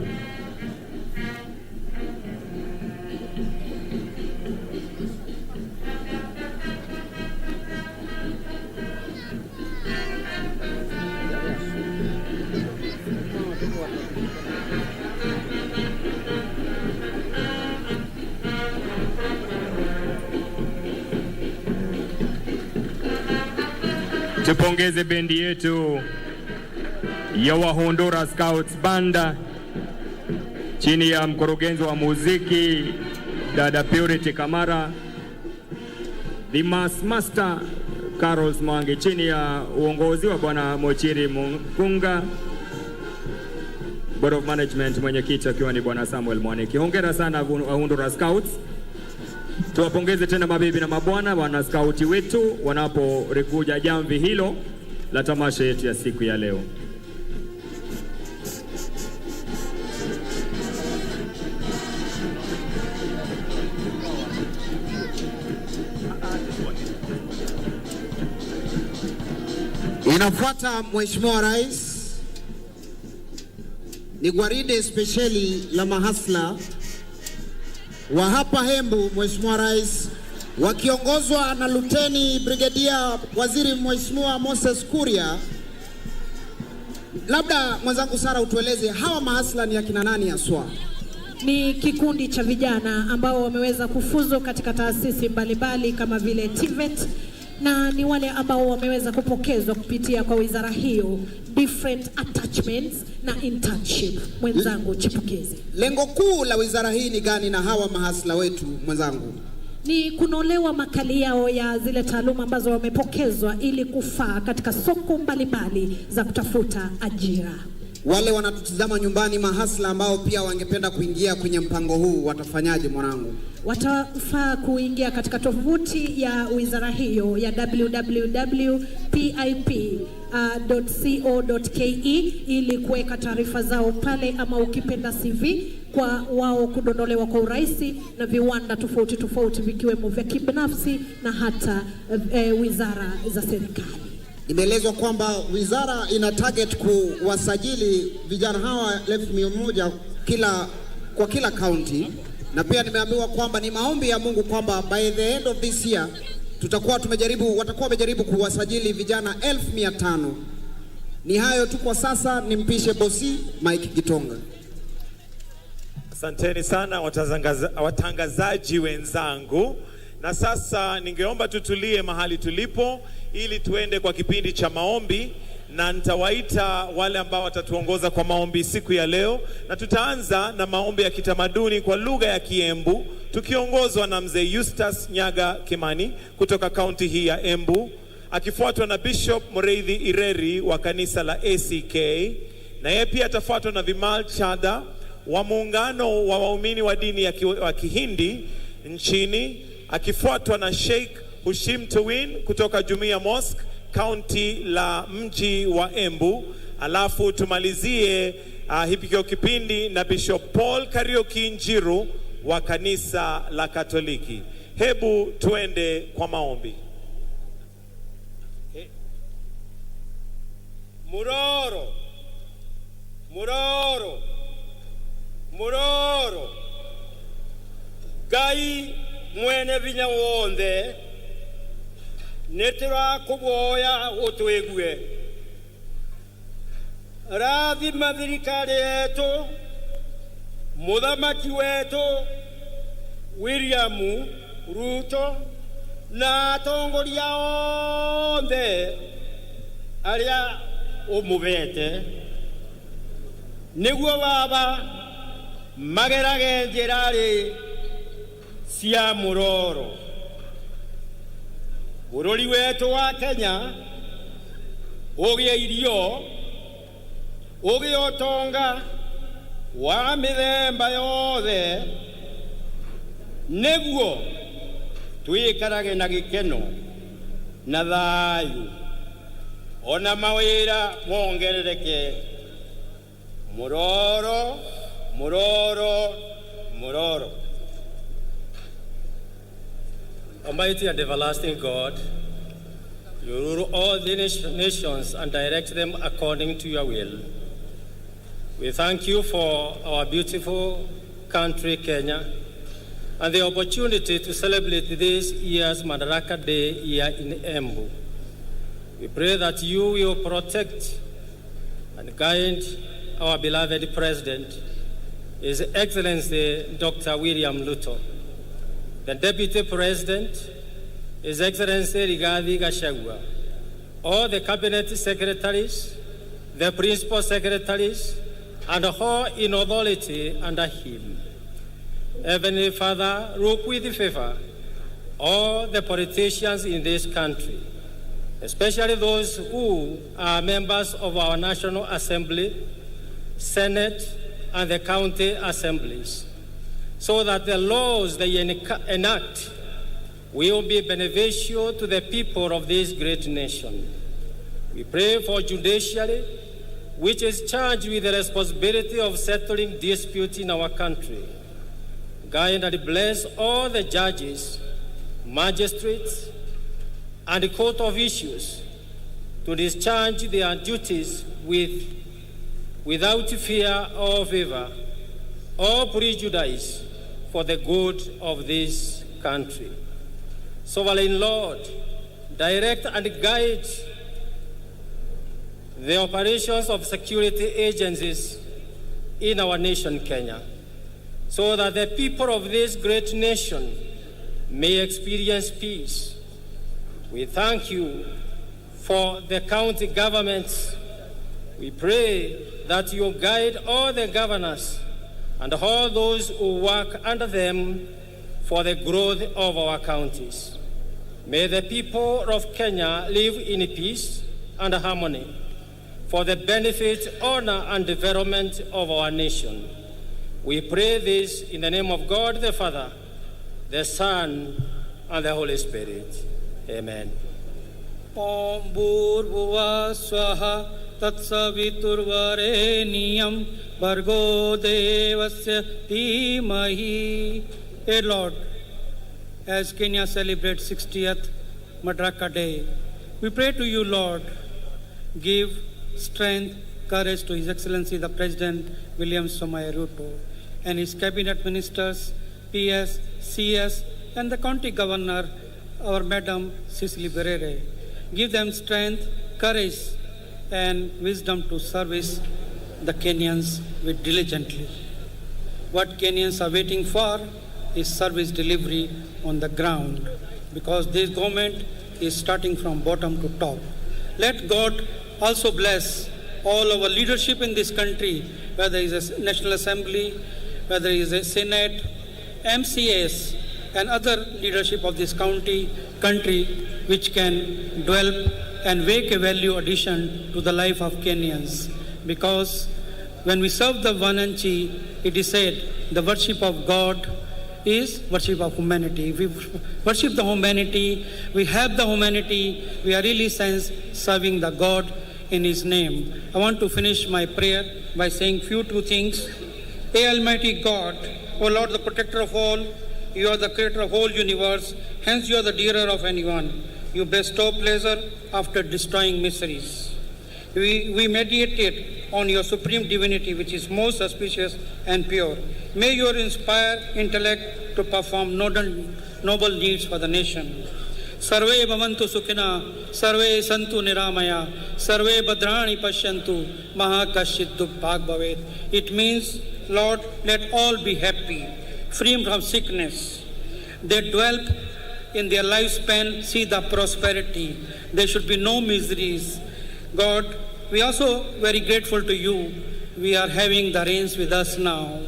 Tupongeze bendi yetu ya Wahundura Scouts Band chini ya mkurugenzi wa muziki, dada Purity Kamara. The Mass Master, Carols Mwangi, chini ya uongozi wa Bwana Mochiri Mukunga. Board of Management, mwenyekiti akiwa ni Bwana Samuel Mwaniki. Hongera sana Avu-, Ahundura Scouts. Tuwapongeze tena mabibi na mabwana, wana skauti wetu wanapolikunja jamvi hilo la tamasha yetu ya siku ya leo. Inafuata Mheshimiwa Rais. Ni gwaride spesheli la mahasla wa hapa Embu, Mheshimiwa Rais, wakiongozwa na Luteni Brigedia Waziri Mheshimiwa Moses Kuria. Labda mwenzangu Sara utueleze hawa mahasla ni akina nani haswa? Ni kikundi cha vijana ambao wameweza kufuzu katika taasisi mbalimbali kama vile TVET, na ni wale ambao wameweza kupokezwa kupitia kwa wizara hiyo different attachments na internship. Mwenzangu chipukizi, lengo kuu la wizara hii ni gani na hawa mahasla wetu, mwenzangu? Ni kunolewa makali yao ya zile taaluma ambazo wamepokezwa ili kufaa katika soko mbalimbali za kutafuta ajira. Wale wanatutizama nyumbani, mahasla ambao pia wangependa kuingia kwenye mpango huu, watafanyaje, mwanangu? Watafaa kuingia katika tovuti ya wizara hiyo ya www.pip.co.ke ili kuweka taarifa zao pale, ama ukipenda C V, kwa wao kudondolewa kwa urahisi na viwanda tofauti tofauti, vikiwemo vya kibinafsi na hata, eh, wizara za serikali. Nimeelezwa kwamba wizara ina target kuwasajili vijana hawa elfu mia moja kila, kwa kila county, na pia nimeambiwa kwamba ni maombi ya Mungu kwamba by the end of this year tutakuwa tumejaribu, watakuwa wamejaribu kuwasajili vijana elfu mia tano. Ni hayo tu kwa sasa, nimpishe bosi Mike Gitonga. Asanteni sana watazangaza-, watangazaji wenzangu. Na sasa ningeomba tutulie mahali tulipo ili tuende kwa kipindi cha maombi, na nitawaita wale ambao watatuongoza kwa maombi siku ya leo, na tutaanza na maombi ya kitamaduni kwa lugha ya Kiembu tukiongozwa na Mzee Eustace Nyaga Kimani kutoka kaunti hii ya Embu, akifuatwa na Bishop Mureithi Ireri wa kanisa la A C K, na yeye pia atafuatwa na Vimal Chadha wa muungano wa waumini wa dini ya ki-, wa Kihindi nchini, akifuatwa na Sheikh Hushim Towin kutoka Jumuiya Mosque, kaunti la mji wa Embu, alafu tumalizie, ah, hiki kipindi na Bishop Paul Kariuki Njiru wa kanisa la Katoliki. Hebu tuende kwa maombi. Muroro, muroro, muroro. Ngai mwene vinya wonthe, nĩtũrakũvoya ũtwĩw'e. Rathima thirikali yetu, mũthamaki wetu William Ruto na atongoria onthe aria ũmũvete, nĩguo Vava magerage njĩrarĩ sya mũroro. Bũrũri wetu wa Kenya ũgĩe irio, ũgĩe ũtonga wa mĩthemba yothe, nĩguo twĩkalage na gĩkeno na thayũ, o na mawĩra mongerereke. Muroro, muroro, muroro. Almighty and everlasting God, you rule all the nat-, nations and direct them according to your will. We thank you for our beautiful country, Kenya, and the opportunity to celebrate this year's Madaraka Day here in Embu. We pray that you will protect and guide our beloved President, His Excellency Doctor William Ruto, the Deputy President, His Excellency Rigathi Gachagua, all the Cabinet Secretaries, the Principal Secretaries, and all in authority under him. Heavenly Father, look with favor all the politicians in this country, especially those who are members of our National Assembly, Senate, and the county assemblies, so that the laws they enca-, enact will be beneficial to the people of this great nation. We pray for judiciary, which is charged with the responsibility of settling disputes in our country. Guide and bless all the judges, magistrates, and court officials to discharge their duties with, without fear or favor or prejudice for the good of this country. Sovereign Lord, direct and guide the operations of security agencies in our nation, Kenya, so that the people of this great nation may experience peace. We thank you for the county governments. We pray that you guide all the governors and all those who work under them for the growth of our counties. May the people of Kenya live in peace and harmony for the benefit, honor, and development of our nation. We pray this in the name of God the Father, the Son, and the Holy Spirit. Amen. Om Bhur Bhuva Swaha Tat Saviturvareniyam Bhargo Devasya Dhimahi. Dear Lord, as Kenya celebrates sixtieth Madaraka Day, we pray to you, Lord, give strength, courage to His Excellency the President William Samoei Ruto and his cabinet ministers, P S, C S, and the county governor, our Madam Cecily Berere. Give them strength, courage, and wisdom to service the Kenyans with diligently. What Kenyans are waiting for is service delivery on the ground, because this government is starting from bottom to top. Let God also bless all our leadership in this country, whether it's a National Assembly, whether it's a Senate, M C As, and other leadership of this county, country, which can dwell and make a value addition to the life of Kenyans. Because when we serve the Vananchi, it is said, the worship of God is worship of humanity. If we worship the humanity, we have the humanity, we are really sense serving the God in His name. I want to finish my prayer by saying few two things. A Almighty God, O Lord, the protector of all, you are the creator of whole universe, hence you are the dearer of anyone. You bestow pleasure after destroying miseries. We, we meditate on your supreme divinity, which is most auspicious and pure. May your inspire intellect to perform noble, noble deeds for the nation. Sarve bhavantu sukhina, sarve santu niramaya, sarve bhadrani pashyantu, ma kashchit dukh bhag bhavet. It means, Lord, let all be happy, free from sickness. They dwell in their lifespan, see the prosperity. There should be no miseries. God, we are so very grateful to you. We are having the rains with us now.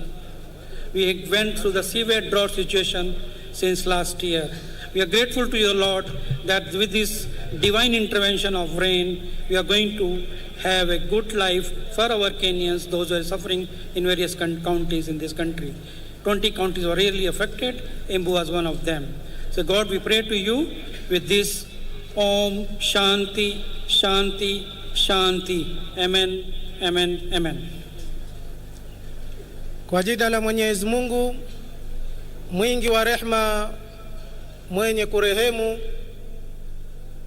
We went through the severe drought situation since last year. We are grateful to you, Lord, that with this divine intervention of rain, we are going to have a good life for our Kenyans, those who are suffering in various coun-, counties in this country. Twenty counties were really affected. Embu was one of them. So God, we pray to you with this Om Shanti, Shanti, Shanti. Amen, amen, amen. Kwa jina la Mwenyezi Mungu, mwingi wa rehema, mwenye kurehemu,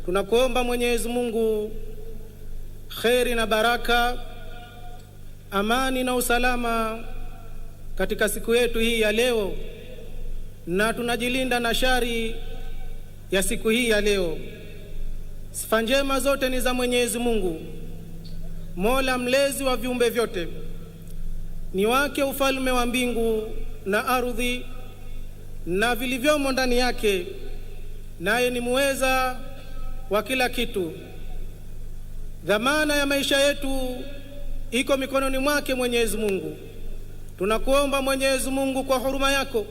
tunakuomba Mwenyezi Mungu, kheri na baraka, amani na usalama katika siku yetu hii ya leo, na tunajilinda na shari ya siku hii ya leo. Sifa njema zote ni za Mwenyezi Mungu, Mola mlezi wa viumbe vyote. Ni wake ufalme wa mbingu na ardhi na vilivyomo ndani yake, naye ni muweza wa kila kitu. Dhamana ya maisha yetu iko mikononi mwake Mwenyezi Mungu. Tunakuomba Mwenyezi Mungu, kwa huruma yako,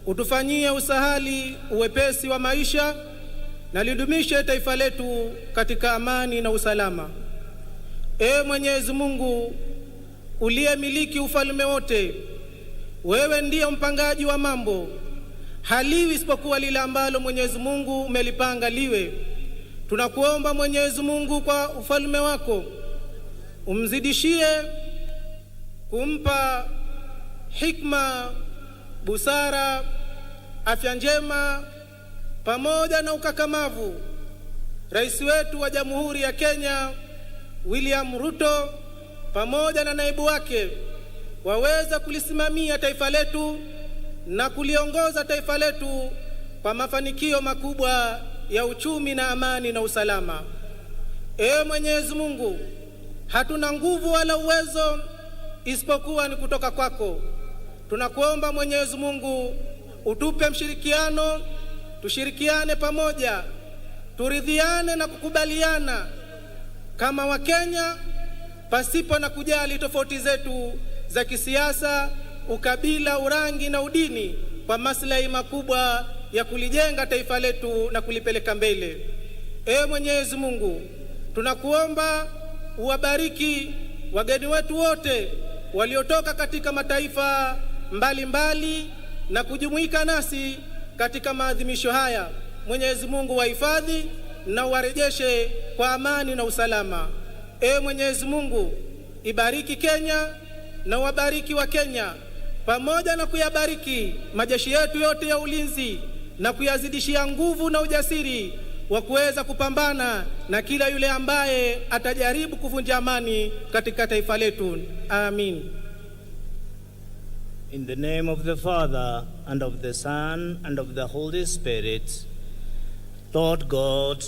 utufanyie usahali, uwepesi wa maisha, na lidumishe taifa letu katika amani na usalama. Ee Mwenyezi Mungu, Uliyemiliki ufalme wote, wewe ndiye mpangaji wa mambo. Haliwi isipokuwa lile ambalo Mwenyezi Mungu umelipanga liwe. Tunakuomba, Mwenyezi Mungu, kwa ufalme wako, umzidishie kumpa hikma, busara, afya njema, pamoja na ukakamavu, Rais wetu wa Jamhuri ya Kenya, William Ruto, pamoja na naibu wake, waweze kulisimamia taifa letu na kuliongoza taifa letu kwa mafanikio makubwa ya uchumi na amani na usalama. Ee Mwenyezi Mungu, hatuna nguvu wala uwezo isipokuwa ni kutoka kwako. Tunakuomba, Mwenyezi Mungu, utupe mshirikiano, tushirikiane pamoja, turidhiane na kukubaliana kama Wakenya, pasipo na kujali tofauti zetu za kisiasa, ukabila, urangi na udini, kwa maslahi makubwa ya kulijenga taifa letu na kulipeleka mbele. Ee Mwenyezi Mungu, tunakuomba uwabariki wageni wetu wote waliotoka katika mataifa mbalimbali na kujumuika nasi katika maadhimisho haya. Mwenyezi Mungu wahifadhi na uwarejeshe kwa amani na usalama. Ee Mwenyezi Mungu, ibariki Kenya na wabariki wa Kenya, pamoja na kuyabariki majeshi yetu yote ya ulinzi na kuyazidishia nguvu na ujasiri wa kuweza kupambana na kila yule ambaye atajaribu kuvunja amani katika taifa letu. Amin. In the name of the Father, and of the Son, and of the Holy Spirit. Lord God,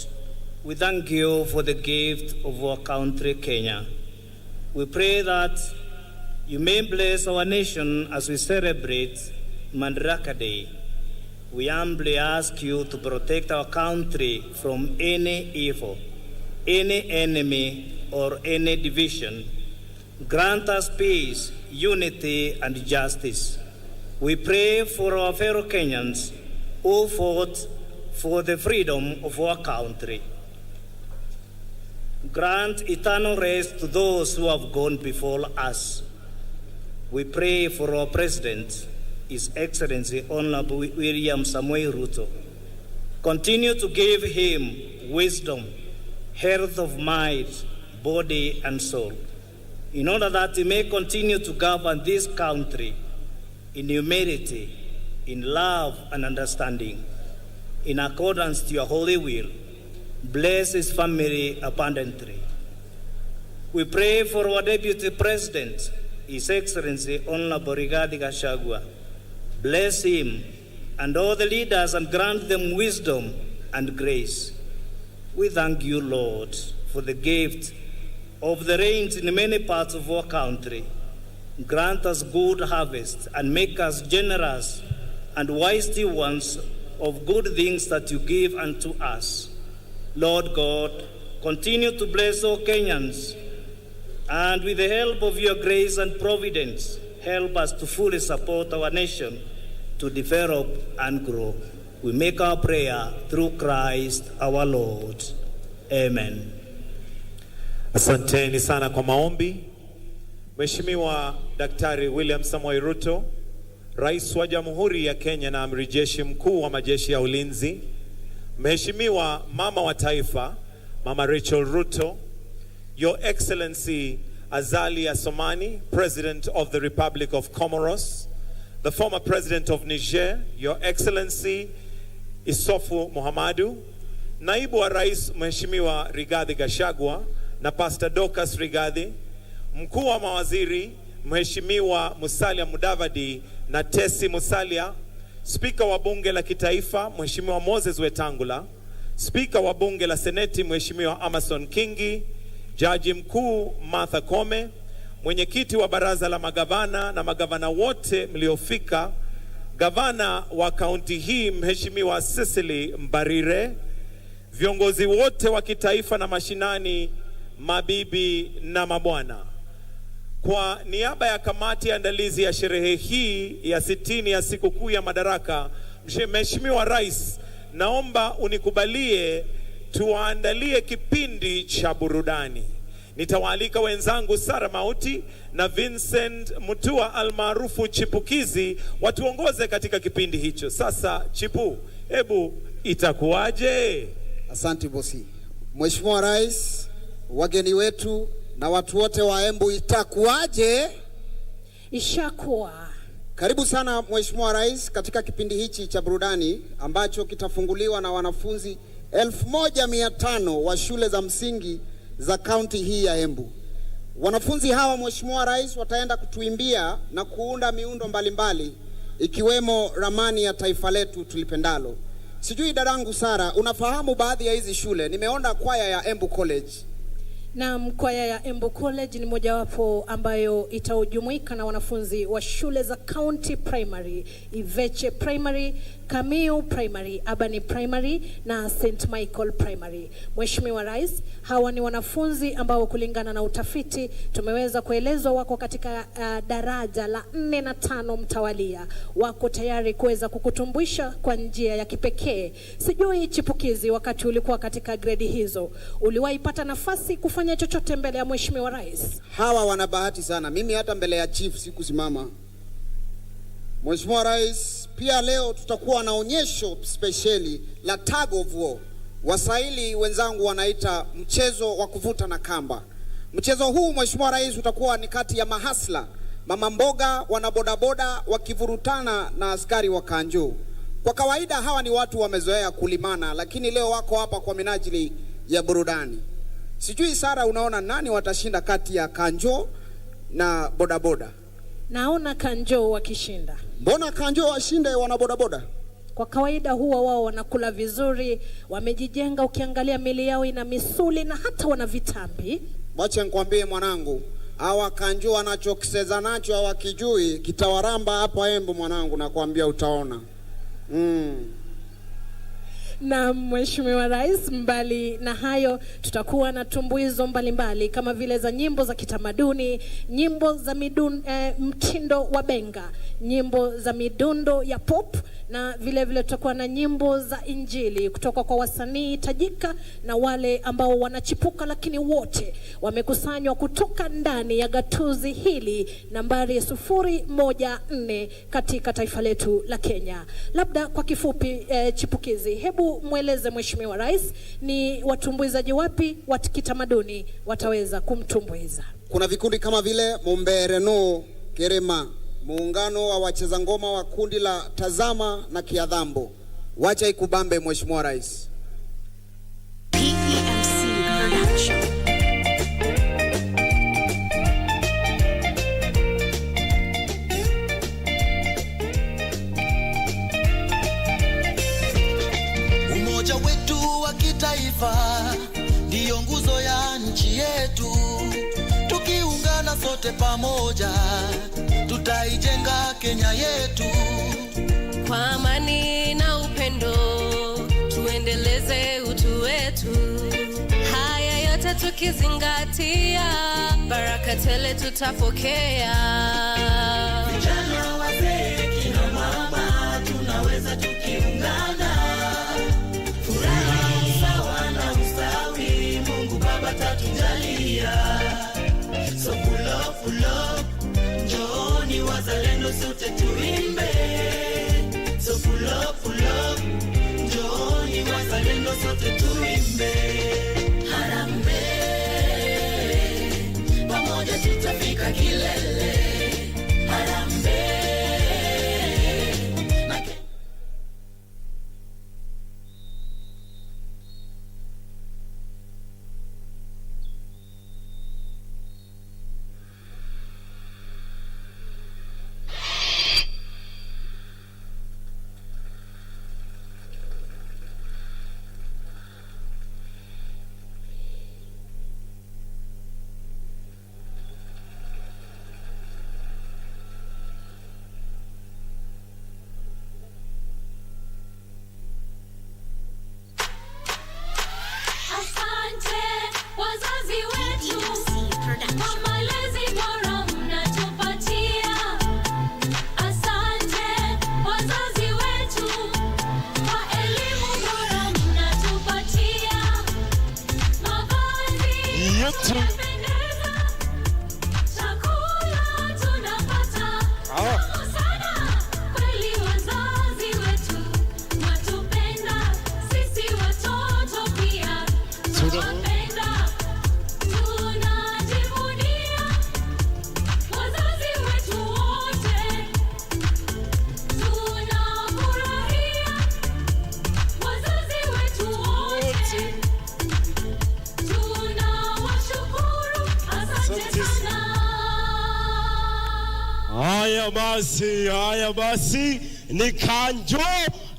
we thank you for the gift of our country, Kenya. We pray that you may bless our nation as we celebrate Madaraka Day. We humbly ask you to protect our country from any evil, any enemy, or any division. Grant us peace, unity, and justice. We pray for our fellow Kenyans who fought for the freedom of our country. Grant eternal rest to those who have gone before us. We pray for our President, His Excellency Honorable Wi-, William Samoei Ruto. Continue to give him wisdom, health of mind, body, and soul, in order that he may continue to govern this country in humility, in love and understanding, in accordance to your holy will. Bless his family abundantly. We pray for our Deputy President, His Excellency Honorable Rigathi Gachagua. Bless him and all the leaders and grant them wisdom and grace. We thank you, Lord, for the gift of the rains in many parts of our country. Grant us good harvest and make us generous and wise stewards of good things that you give unto us. Lord God, continue to bless all Kenyans, and with the help of your grace and providence, help us to fully support our nation to develop and grow. We make our prayer through Christ our Lord. Amen. Asanteni sana kwa maombi. Mheshimiwa Daktari William Samoei Ruto, Rais wa Jamhuri ya Kenya na Amiri Jeshi Mkuu wa Majeshi ya Ulinzi, Mheshimiwa Mama wa Taifa, Mama Rachel Ruto, Your Excellency Azali Assoumani, President of the Republic of Comoros, the former President of Niger, Your Excellency Issoufou Mahamadou, Naibu wa Rais Mheshimiwa Rigathi Gachagua na Pastor Dorcas Rigathi, Mkuu wa Mawaziri Mheshimiwa Musalia Mudavadi na Tessie Musalia, Spika wa Bunge la Kitaifa Mheshimiwa Moses Wetangula, Spika wa Bunge la Seneti Mheshimiwa Amason Kingi, Jaji Mkuu Martha Koome, Mwenyekiti wa Baraza la Magavana na magavana wote mliofika, Gavana wa kaunti hii Mheshimiwa Cecily Mbarire, viongozi wote wa kitaifa na mashinani, mabibi na mabwana. Kwa niaba ya kamati ya andalizi ya sherehe hii ya sitini ya sikukuu ya Madaraka, mshe-, Mheshimiwa Rais, naomba unikubalie tuwaandalie kipindi cha burudani. Nitawaalika wenzangu Sara Mauti na Vincent Mutua almaarufu Chipukizi watuongoze katika kipindi hicho. Sasa, Chipu, hebu itakuwaje? Asante bosi. Mheshimiwa Rais, wageni wetu na watu wote wa Embu, itakuwaje? Ishakuwa. Karibu sana Mheshimiwa Rais katika kipindi hichi cha burudani ambacho kitafunguliwa na wanafunzi elfu moja mia tano wa shule za msingi za kaunti hii ya Embu. Wanafunzi hawa, Mheshimiwa Rais, wataenda kutuimbia na kuunda miundo mbalimbali, ikiwemo ramani ya taifa letu tulipendalo. Sijui dadangu Sara, unafahamu baadhi ya hizi shule? Nimeona kwaya ya Embu College. Naam, kwaya ya Embu College ni mojawapo ambayo itajumuika na wanafunzi wa shule za County Primary, Iveche Primary, Kamiu Primary, Abani Primary na Saint Michael Primary. Mheshimiwa Rais, hawa ni wanafunzi ambao kulingana na utafiti tumeweza kuelezwa wako katika, ah, daraja la nne na tano mtawalia. Wako tayari kuweza kukutumbuisha kwa njia ya kipekee. Sijui Chipukizi, wakati ulikuwa katika gredi hizo, uliwahi pata nafasi kufanya chochote mbele ya Mheshimiwa Rais? Hawa wana bahati sana. Mimi hata mbele ya chief sikusimama. Mheshimiwa Rais, pia leo tutakuwa na onyesho spesheli la tug of war. Waswahili wenzangu wanaita mchezo wa kuvuta na kamba. Mchezo huu, Mheshimiwa Rais, utakuwa ni kati ya mahasla, mama mboga, wanabodaboda wakivurutana na askari wa kanjo. Kwa kawaida hawa ni watu wamezoea kulimana, lakini leo wako hapa kwa minajili ya burudani. Sijui Sara, unaona nani watashinda kati ya kanjo na bodaboda? Naona kanjo wakishinda. Mbona kanjo washinde wanabodaboda? Kwa kawaida huwa wao wanakula vizuri, wamejijenga, ukiangalia miili yao ina misuli na hata wana vitambi. Wacha nikwambie mwanangu, hawa kanjo wanachokiseza nacho hawakijui, kitawaramba hapa Embu mwanangu, nakwambia utaona. Mm. Na Mheshimiwa Rais, mbali na hayo, tutakuwa na tumbuizo mbalimbali kama vile za nyimbo za kitamaduni, nyimbo za midun-, eh, mtindo wa benga, nyimbo za midundo ya pop, na vile vile tutakuwa na nyimbo za injili kutoka kwa wasanii tajika na wale ambao wanachipuka, lakini wote wamekusanywa kutoka ndani ya gatuzi hili nambari sufuri moja nne katika taifa letu la Kenya. Labda kwa kifupi, eh, Chipukizi, hebu mweleze Mheshimiwa Rais ni watumbuizaji wapi wa kitamaduni wataweza kumtumbuiza. Kuna vikundi kama vile Mumbere No Kirima, muungano wa wacheza ngoma wa kundi la Tazama na Kiadhambo. Wacha ikubambe, Mheshimiwa Rais. P E M C Production. Umoja wetu wa kitaifa ndiyo nguzo ya nchi yetu. Tukiungana sote pamoja, tutaijenga Kenya yetu. Kwa amani na upendo, tuendeleze utu wetu. Haya yote tukizingatia, baraka tele tutapokea. Vijana, wazee, kina mama, tunaweza tukiungana. Furaha, usawa na ustawi, Mungu Baba tatujalia. So pull up, pull up, njooni wazalendo sote tuimbe. So pull up, pull up, njooni wazalendo sote tuimbe. Harambee, pamoja tutafika kilele. Harambee. Asante, wazazi wetu, kwa malezi bora mnatupatia. Asante, wazazi wetu, kwa elimu bora mnatupatia. Mavazi yetu. Haya basi, haya basi, ni Kanjo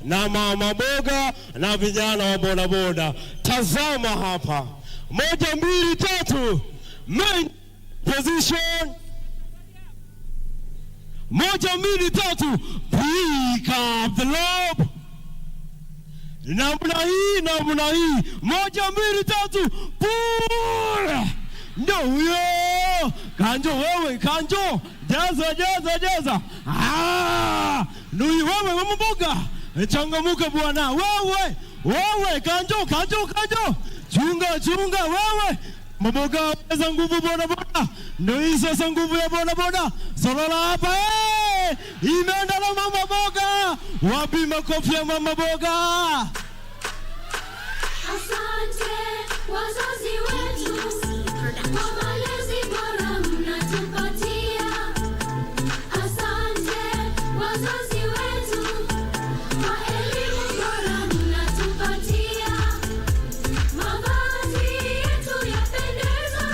na mama boga na vijana wa bodaboda. Tazama hapa. Moja, mbili, tatu. Main position. Moja, mbili, tatu. Pick up the lob. Namna hii, namna hii. Moja, mbili, tatu. Pull. Ndio huyo. Kanjo wewe, Kanjo. Jaza, jaza, jaza. Ah! Nui wewe, mama boga. Changamuka bwana. Wewe, wewe, Kanjo, Kanjo, Kanjo. Chunga, chunga, wewe. Maboga, ongeza nguvu bodaboda. Ndio hii sasa nguvu ya bodaboda. Solola hapa, eh! Imeenda na mama boga. Wapi makofi ya mama boga? Asante, wazazi wetu, kwa malezi bora mnatupatia. Asante, wazazi wetu, kwa elimu bora mnatupatia. Mavazi yetu yapendeza,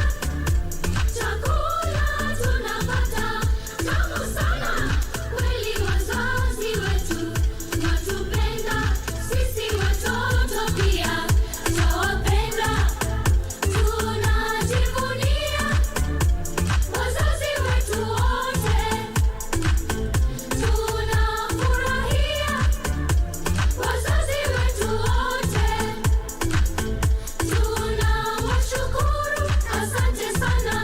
chakula tunapata tamu sana. Kweli wazazi wetu watupenda, sisi watoto pia twawapenda. Tunajivunia wazazi wetu wote. Tunafurahia wazazi wetu wote. Tunawashukuru, asante sana.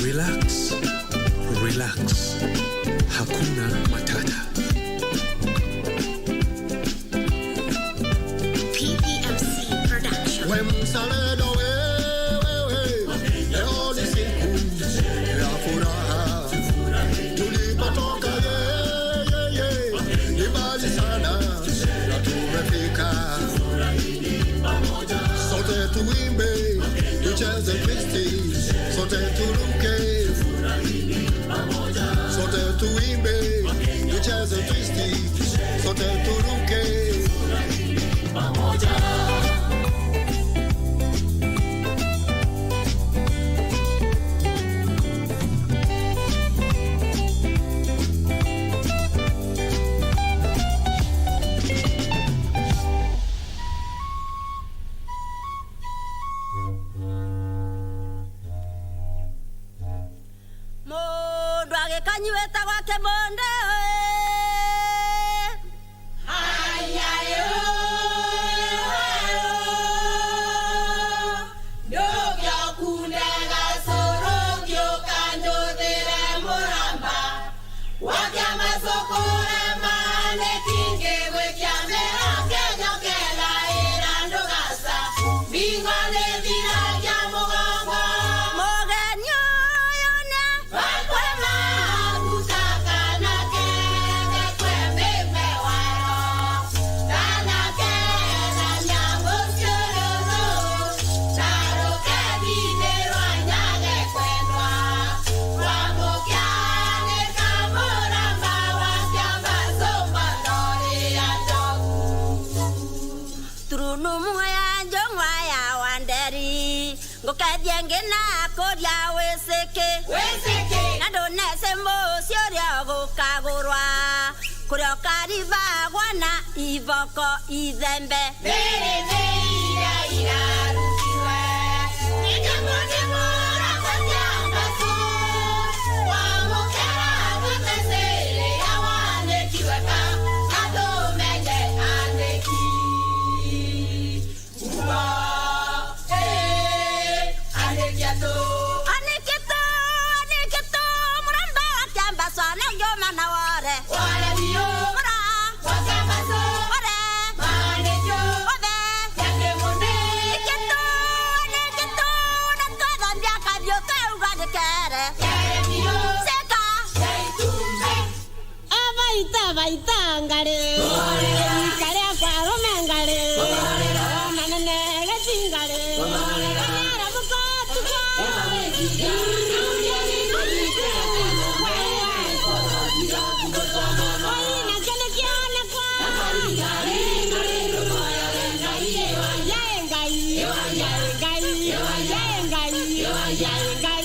Relax, relax. Hakuna matata. P P M C Production. We mzalendo we, we, we. Leo ni siku ya furaha. Tulipotoka, ye, ye, ye, ni mbali sana na tumefika. Sote tuimbe, tucheze twist, sote turuke. Sote tuimbe, tucheze twist, sote turuke. Mũndũ agĩkanyiwĩte gwake mũndũ. Ayayũ, ayũ, ndũkĩokundega sũrũ, ngĩũka njũthĩre mũramba. Wakĩamba sũkũre maanĩki, ngĩgwĩkĩa mĩro kĩnyo kĩlaĩra ndũgasa. Mbingo nĩthiragia mũgongo. Mũgeni ũyũ nĩ Turunumu ya njong'wa ya Wanderi. Ngũkethie ngĩna kũrya wĩsĩkĩ. Wĩsĩkĩ. Na ndũnese mũsyĩ ũrĩa ũgũkagũrwa. Kũrĩa ũkarivagwa na ivoko ithembe. Mbĩrĩ mbĩrĩ iria irarutiwe. Nĩ nyamũ nĩ mũrathasya mbasu. Wamũkĩra wĩtesĩrĩ ya wandĩkiwe ka. Na tũmenye andĩki. Anĩkĩtũ, anĩkĩtũ, mũramba wa kĩambaswa na ũngĩũma na wore. Wore biũ. Wora. Wa kĩambaswa. Wore. Maandĩkyo. Wothe. Vaita ngalĩ, ĩkalea kwa arũme ngalĩ, na nene gĩti ngalĩ, anyara mũko tuko. Oi, nakyo nĩkĩonekwa. Yaĩ Ngai, yaĩ Ngai, yaĩ Ngai, yaĩ Ngai.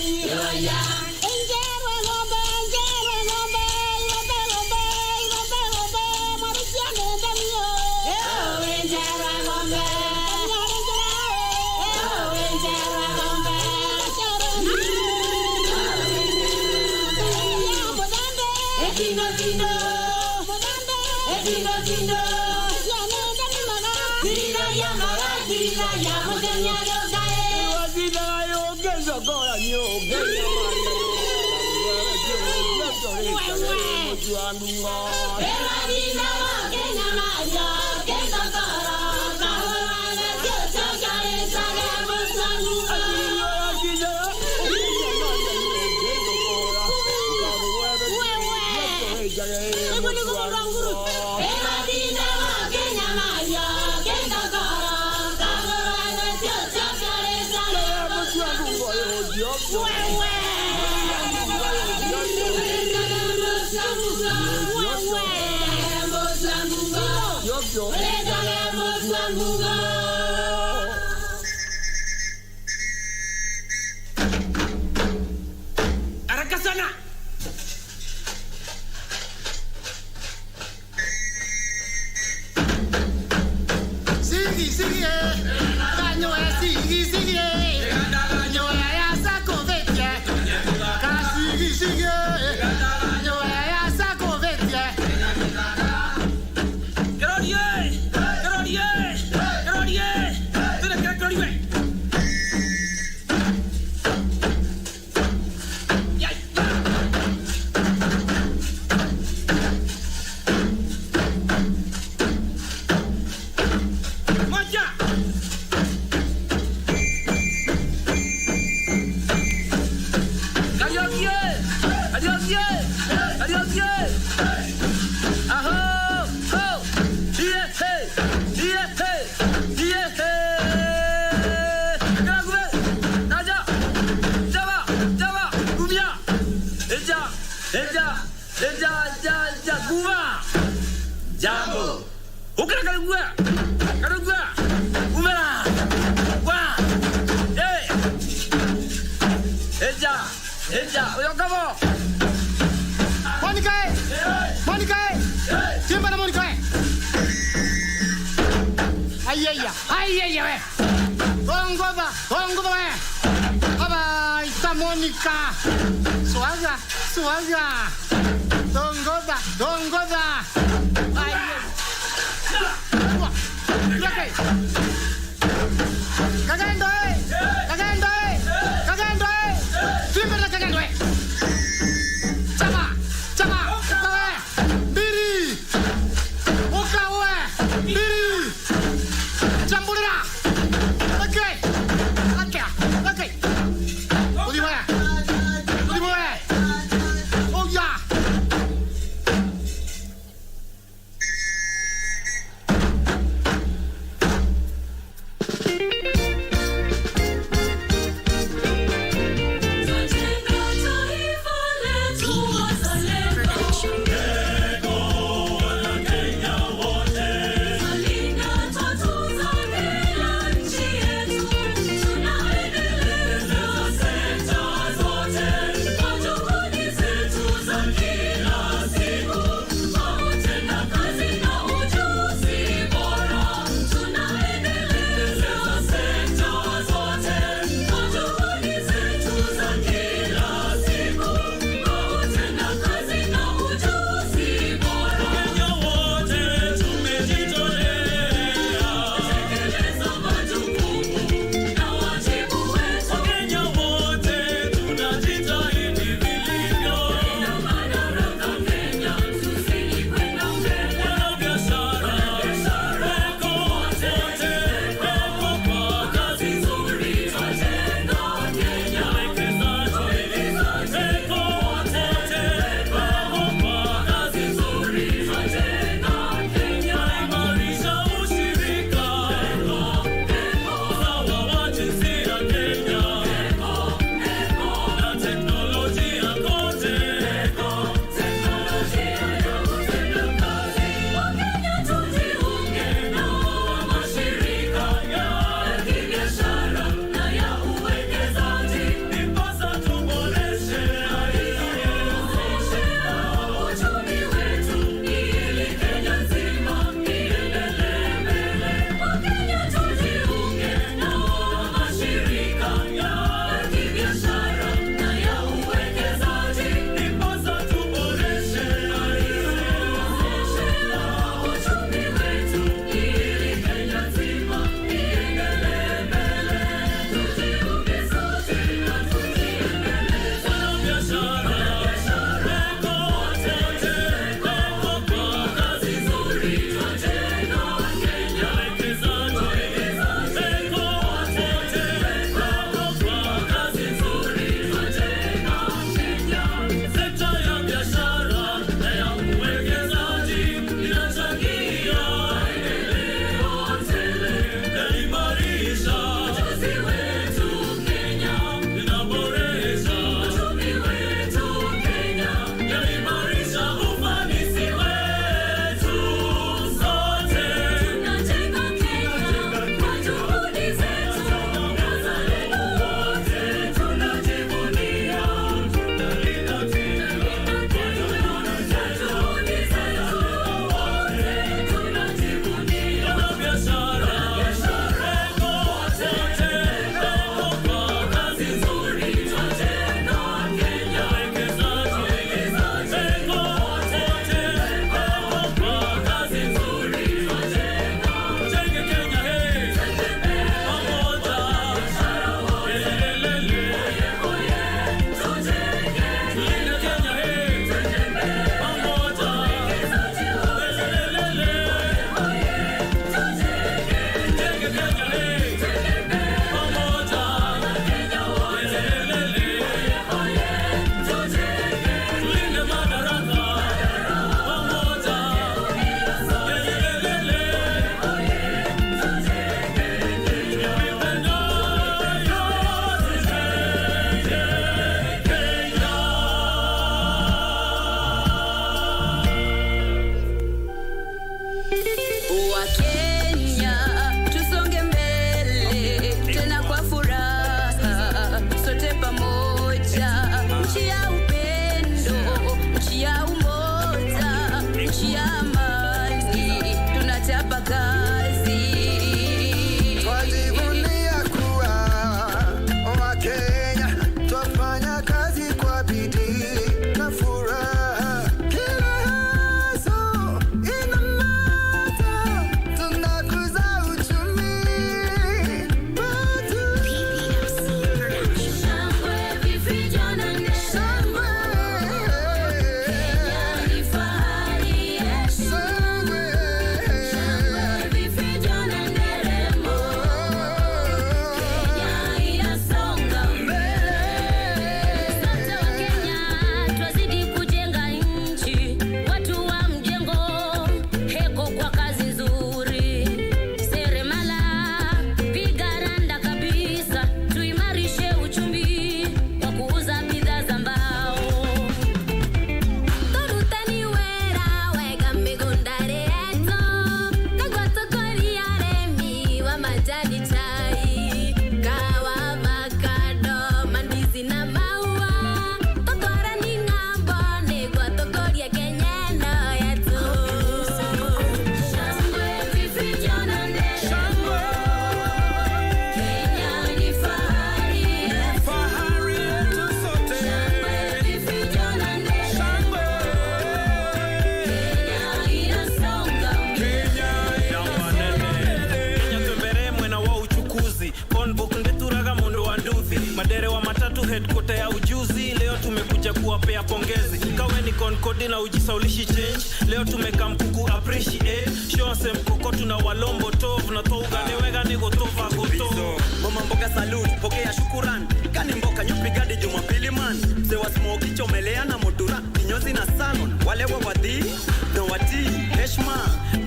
Haraka sana. Sigi, sigi, eh. Kanyoe, sigi, sigi, eh. Kanyoe ya sako vete. Ka sigi, sigi, eh. Kanyoe ya sako vete. Kĩrori, eh. Kĩrori, eh. Kĩrori, eh. Tũrekere kĩrori, we. Iye, he! Iye, he! Kĩla nguvĩ! Naja! Java! Java! Kumya! Eja! Eja! Eja! Ja! Ja! Kuva! Jambo! Ũkĩla kalungua! Kalungua! Umela! Wa! Eh! Eja! Eja, ũyokavo. Monica, eh! Monica, eh! Timba na Monica, eh! Aiyeya, aiyeya, we! Thongoza, thongoza, we! Aba, ita Monica! Swaga, swaga! Thongoza, thongoza! Aiyeya! Wa! Yake! Kagendo, eh! Kagendo, eh! Kagendo, eh! Twimbĩte Kagendo, eh! Chama! Chama! Ũka we! Mbiri! Ũka we! Mbiri! Chambũlĩla! Leke! Leke! Leke! Ũthi we! Ũthi we! Ũya! Bidii na furaha, kila haso inamata, tunakuza uchumi wetu. P P M C Production. Shangwe, vifijo na nderemo. Shangwe. Kenya ni fahari yetu. Shangwe. Shangwe, vifijo na nderemo. Kenya inasonga mbele. Sote wa Kenya, twazidi kujenga nchi. Watu wa mjengo, heko kwa kazi nzuri. Seremala, piga randa kabisa, tuimarishe uchumi kwa kuuza bidhaa za mbao. Tũrutani wĩra wega mĩgũnda yetu, nĩguo tũkũrie ũrĩmi wa majani chai, kahawa, avocado, mandizi na maua. Tũtwarane ng'ambo nĩguo tũkũrie Kenya ĩno yetu. Shangwe, vifijo na nderemo. Shangwe. Kenya ni fahari yetu. Fahari yetu sote. Shangwe, vifijo na nderemo. Shangwe. Kenya inasonga mbele. Kenya inasonga mbele. Kenya twĩ mbere mwena wa uchukuzi. Phone book ndĩturaga mũndũ wa nduthi. Madere wa matatu, headquarter ya ujuzi. Leo tumekuja kuwapea pongezi. Kaweni Concord na ujisaulishi change. Leo tumeka mkuku appreciate. Show us mkoko tuna walombo tov na touga ni wega ni gotova goto. Mama mboga salute, pokea shukuran. Kani mboka nyupi gadi Jumapili man. Mzee wa smoke chomelea na mutura. Kinyozi na salon, wale wa wadhi na watii, heshima.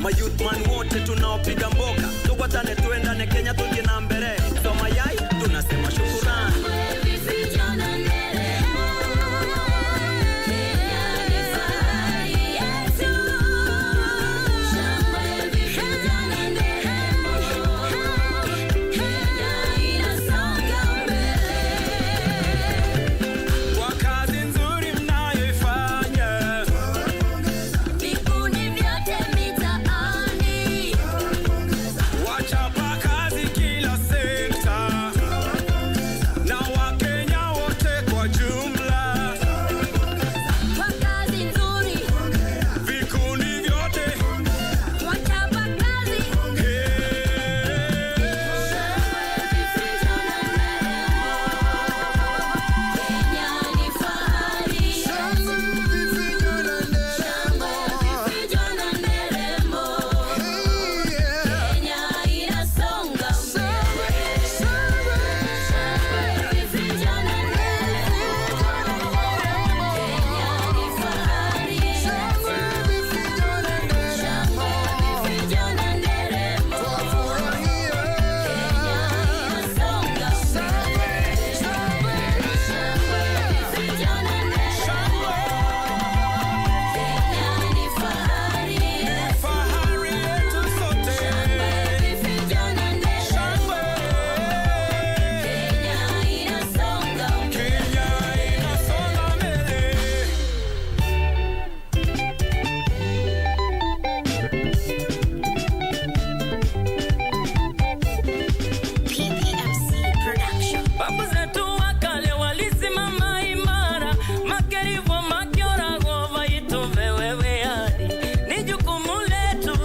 Ma youth man wote tunaopiga mboka, tugwatane tuendane Kenya tuthie na mbere. Soma yai, tunasema shukuran. Kwa kazi nzuri mnayoifanya. Vikundi vyote mitaani. Wachapa kazi kila sekta. Na Wakenya wote kwa jumla. Kwa kazi nzuri. Vikundi vyote. Wachapa kazi. Hey. Kenya ni fahari. Shangwe, vifijo na nderemo. Shangwe, vifijo na nderemo. Hey, yeah. Kenya inasonga mbele. Shangwe, shangwe, vifijo na nderemo. Kenya ni fahari. Shangwe, vifijo na nderemo. Shangwe, vifijo na nderemo. Twafurahia. Kenya inasonga mbele. Shangwe, shangwe, vifijo na nderemo. Shangwe. Kenya ni fahari. Fahari yetu sote. Shangwe, vifijo na nderemo. Shangwe. Kenya inasonga mbele. Kenya inasonga mbele. P P M C Production. Babu zetu wa kale walisimama imara, makerivo makioragwo vaitũ ve wewe ari. Ni jukumu letu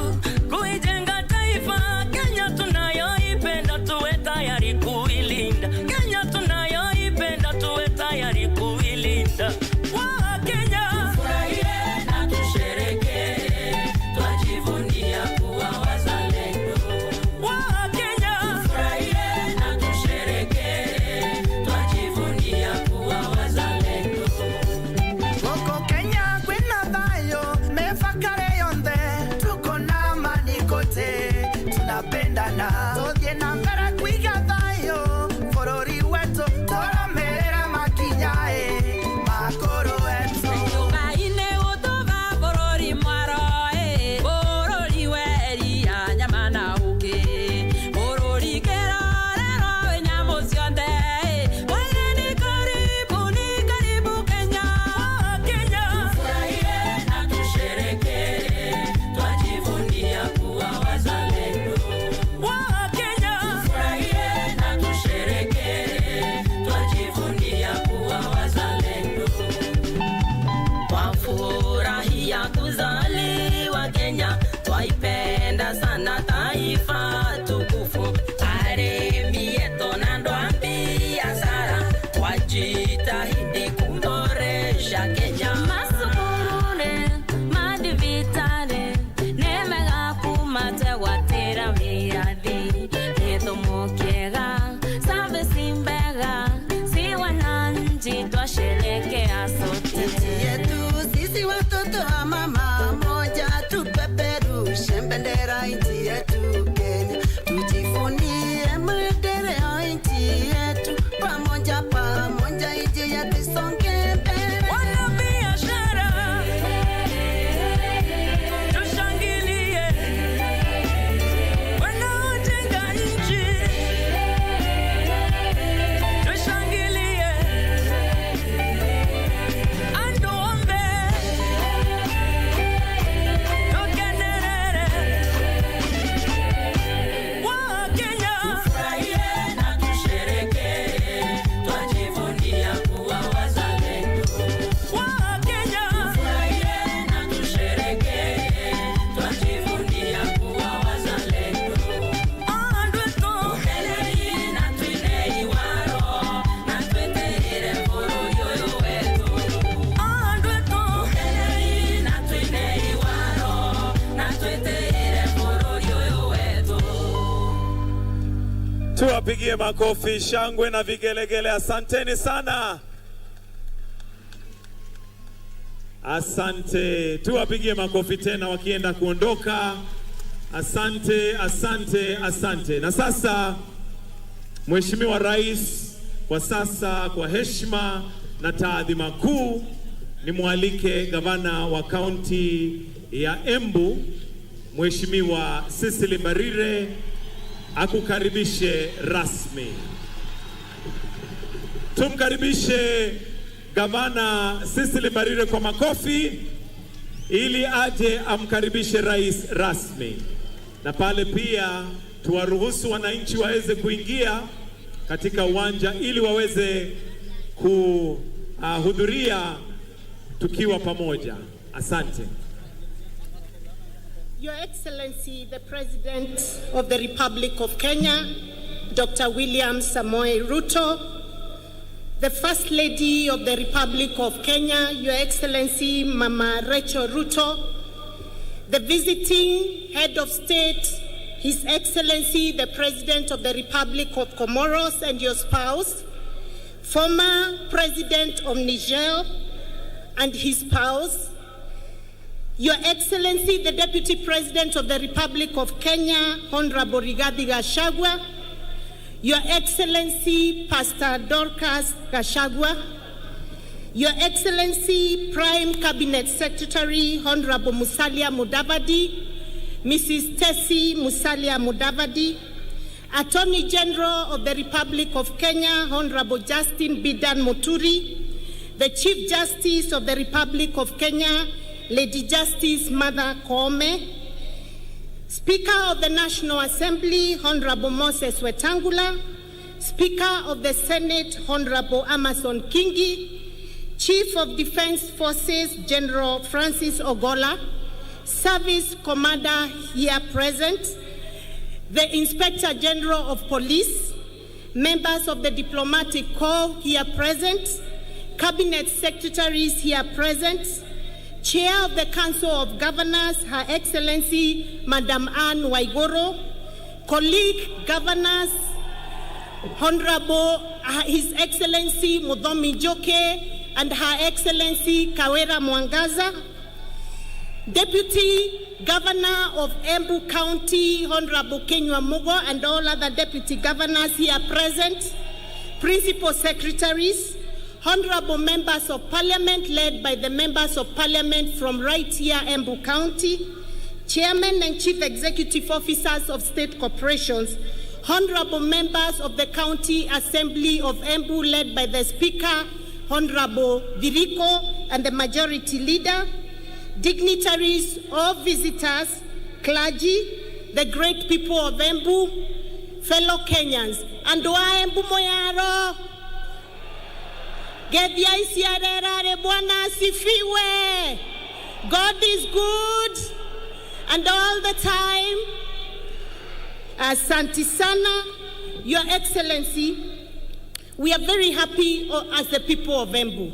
kuijenga taifa, Kenya tunayoipenda tuwe tayari kuilinda. Kenya tunayoipenda tuwe tayari kuilinda. Wa Kenya, tufurahie na tusherehekee, twajivunia kuwa wazalendo. Wa Kenya, tufurahie na tusherehekee, twajivunia kuwa wazalendo. Wa Kya Kenya. Masukulunĩ, mathivitalĩ, nĩ mega kũmategwatĩra wĩyathi. Kĩthũmũ kĩega, service mbega, si wananchi twasherekea sote. Nchi yetu, sisi watoto wa mama moja, tupeperushe bendera nchi yetu Kenya. Tujivunie maendeleo nchi yetu, pamoja, pamoja, nchi yetu isonge mbele. Wanabiashara, tushangilie. Wanaojenga nchi, tushangilie. Andũ onthe, tũkenerere. Wakenya, tufurahie na tusherekee, twajivunia kuwa wazalendo. Wakenya, tufurahie na tusherekee, twajivunia kuwa wazalendo. Andũ aitũ, tũkenei na twĩnei waro, na twĩtĩĩre bũrũri ũyũ wetũ. Andũ aitũ, tũkenei na twĩnei waro, na twĩtĩĩre bũrũri ũyũ wetũ. Tuwapigie makofi, shangwe na vigelegele. Asanteni sana. Asante. Tuwapigie makofi tena wakienda kuondoka. Asante, asante, asante. Na sasa, Mheshimiwa Rais, kwa sasa, kwa heshima na taadhima kuu, nimwalike gavana wa kaunti ya Embu, Mheshimiwa Cecily Mbarire, akukaribishe rasmi. Tumkaribishe Gavana Cecily Mbarire kwa makofi ili aje amkaribishe rais rasmi. Na pale pia tuwaruhusu wananchi waweze kuingia katika uwanja ili waweze kuhudhuria tukiwa pamoja. Asante. Your Excellency, the President of the Republic of Kenya, Doctor William Samoei Ruto, the First Lady of the Republic of Kenya, Your Excellency Mama Rachel Ruto, the visiting Head of State, His Excellency the President of the Republic of Comoros and your spouse, former President of Niger and his spouse, Your Excellency, the Deputy President of the Republic of Kenya, Honorable Rigathi Gachagua, Your Excellency, Pastor Dorcas Gachagua, Your Excellency, Prime Cabinet Secretary, Honorable Musalia Mudavadi, Missus Tessie Musalia Mudavadi, Attorney General of the Republic of Kenya, Honorable Justin Bidan Muturi, the Chief Justice of the Republic of Kenya, Lady Justice Martha Koome, Speaker of the National Assembly, Honorable Moses Wetangula, Speaker of the Senate, Honorable Amason Kingi, Chief of Defense Forces, General Francis Ogola, Service Commander here present, the Inspector General of Police, members of the Diplomatic Corps here present, Cabinet Secretaries here present, Chair of the Council of Governors, Her Excellency Madam Anne Waiguru, colleague governors, Honorable, uh, His Excellency Muthomi Njuki and Her Excellency Kawira Mwangaza, Deputy Governor of Embu County, Honorable Kinyua Mugo, and all other Deputy Governors here present, Principal Secretaries, Honorable Members of Parliament led by the Members of Parliament from right here, Embu County, Chairmen and Chief Executive Officers of State Corporations, Honorable Members of the County Assembly of Embu led by the Speaker, Honorable Viriko, and the Majority Leader, dignitaries, all visitors, clergy, the great people of Embu, fellow Kenyans, andũ a Embu mũyaro. Ngethi ya Isiarerare, Bwana asifiwe. God is good and all the time. Asante sana, Your Excellency. We are very happy, uh, as the people of Embu.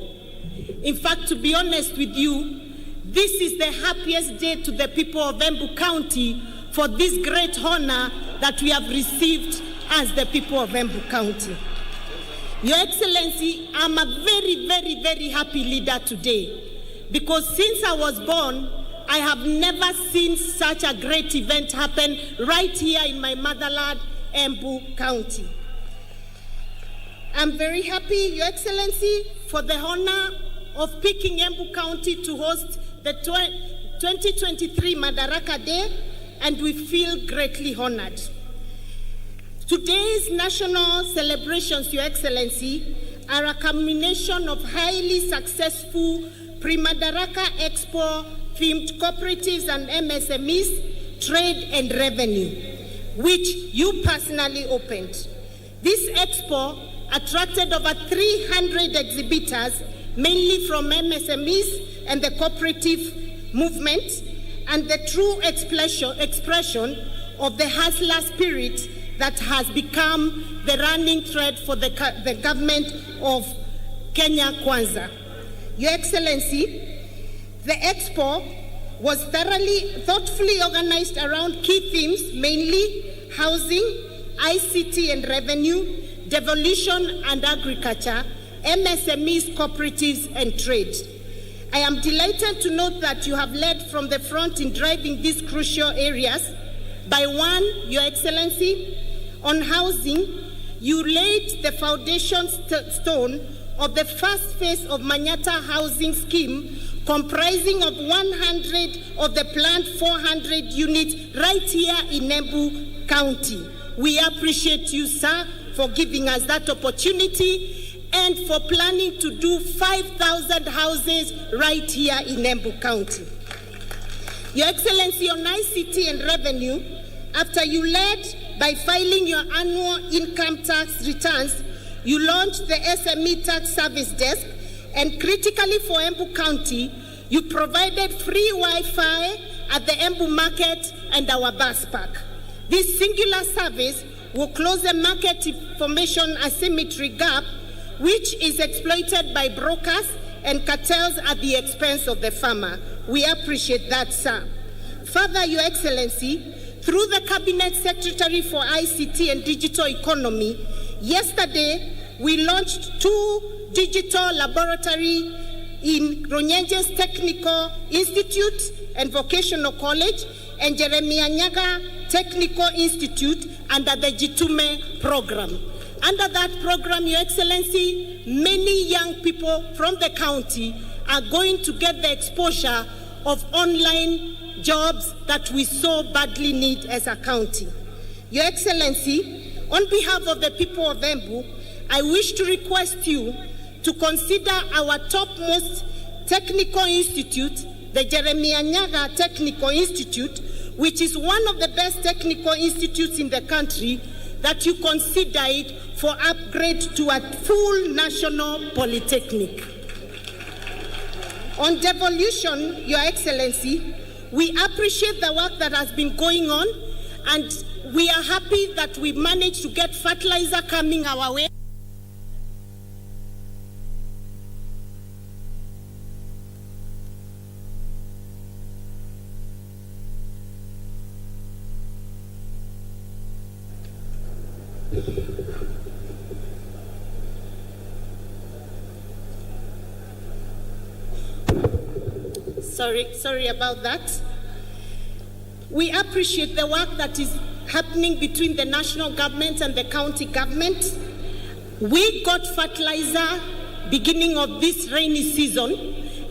In fact, to be honest with you, this is the happiest day to the people of Embu County for this great honor that we have received as the people of Embu County. Your Excellency, I'm a very, very, very happy leader today because since I was born, I have never seen such a great event happen right here in my motherland, Embu County. I'm very happy, Your Excellency, for the honor of picking Embu County to host the tw-, twenty twenty-three Madaraka Day, and we feel greatly honored. Today's national celebrations, Your Excellency, are a culmination of highly successful Pre-Madaraka Expo themed cooperatives and M S M Es, trade and revenue, which you personally opened. This expo attracted over three hundred exhibitors, mainly from M S M Es and the cooperative movement, and the true expression, expression of the hustler spirit that has become the running thread for the, the government of Kenya Kwanza. Your Excellency, the expo was thoroughly, thoughtfully organized around key themes, mainly housing, I C T and revenue, devolution and agriculture, M S M Es, cooperatives and trade. I am delighted to note that you have led from the front in driving these crucial areas. By one, Your Excellency, on housing, you laid the foundation st-, stone of the first phase of Manyata Housing Scheme, comprising of one hundred of the planned four hundred units right here in Embu County. We appreciate you, sir, for giving us that opportunity and for planning to do five thousand houses right here in Embu County. Your Excellency, on I C T and revenue, after you led by filing your annual income tax returns, you launched the S M E Tax Service Desk, and critically for Embu County, you provided free Wi-Fi at the Embu Market and our bus park. This singular service will close the market information asymmetry gap, which is exploited by brokers and cartels at the expense of the farmer. We appreciate that, sir. Further, Your Excellency, through the Cabinet Secretary for I C T and Digital Economy, yesterday we launched two digital laboratory in Runyenjes Technical Institute and Vocational College and Jeremiah Nyaga Technical Institute under the Jitume program. Under that program, Your Excellency, many young people from the county are going to get the exposure of online jobs that we so badly need as a county. Your Excellency, on behalf of the people of Embu, I wish to request you to consider our topmost technical institute, the Jeremiah Nyaga Technical Institute, which is one of the best technical institutes in the country, that you consider it for upgrade to a full national polytechnic. On devolution, Your Excellency, we appreciate the work that has been going on, and we are happy that we managed to get fertilizer coming our way. Sorry, sorry about that. We appreciate the work that is happening between the national government and the county government. We got fertilizer beginning of this rainy season,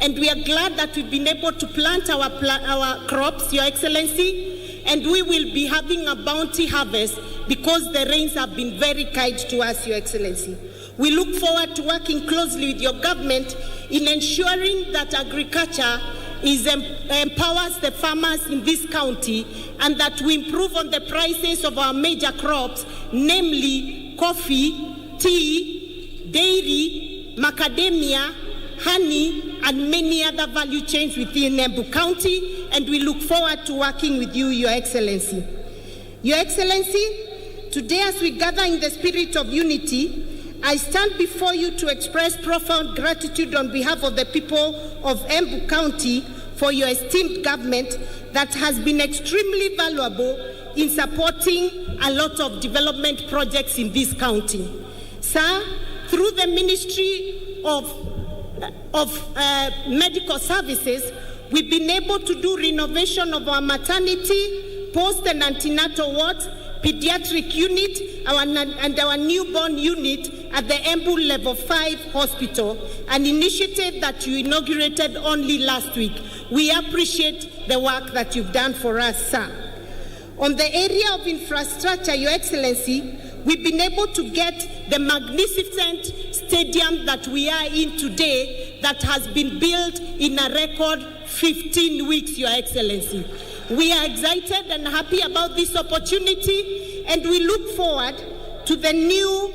and we are glad that we've been able to plant our pla-, our crops, Your Excellency, and we will be having a bounty harvest because the rains have been very kind to us, Your Excellency. We look forward to working closely with your government in ensuring that agriculture is em-, empowers the farmers in this county, and that we improve on the prices of our major crops, namely coffee, tea, dairy, macadamia, honey, and many other value chains within Embu County, and we look forward to working with you, Your Excellency. Your Excellency, today as we gather in the spirit of unity, I stand before you to express profound gratitude on behalf of the people of Embu County for your esteemed government that has been extremely valuable in supporting a lot of development projects in this county. Sir, through the Ministry of, of, uh, Medical Services, we've been able to do renovation of our maternity, post and antenatal wards, pediatric unit, our, and our newborn unit at the Embu Level five Hospital, an initiative that you inaugurated only last week. We appreciate the work that you've done for us, sir. On the area of infrastructure, Your Excellency, we've been able to get the magnificent stadium that we are in today that has been built in a record fifteen weeks, Your Excellency. We are excited and happy about this opportunity, and we look forward to the new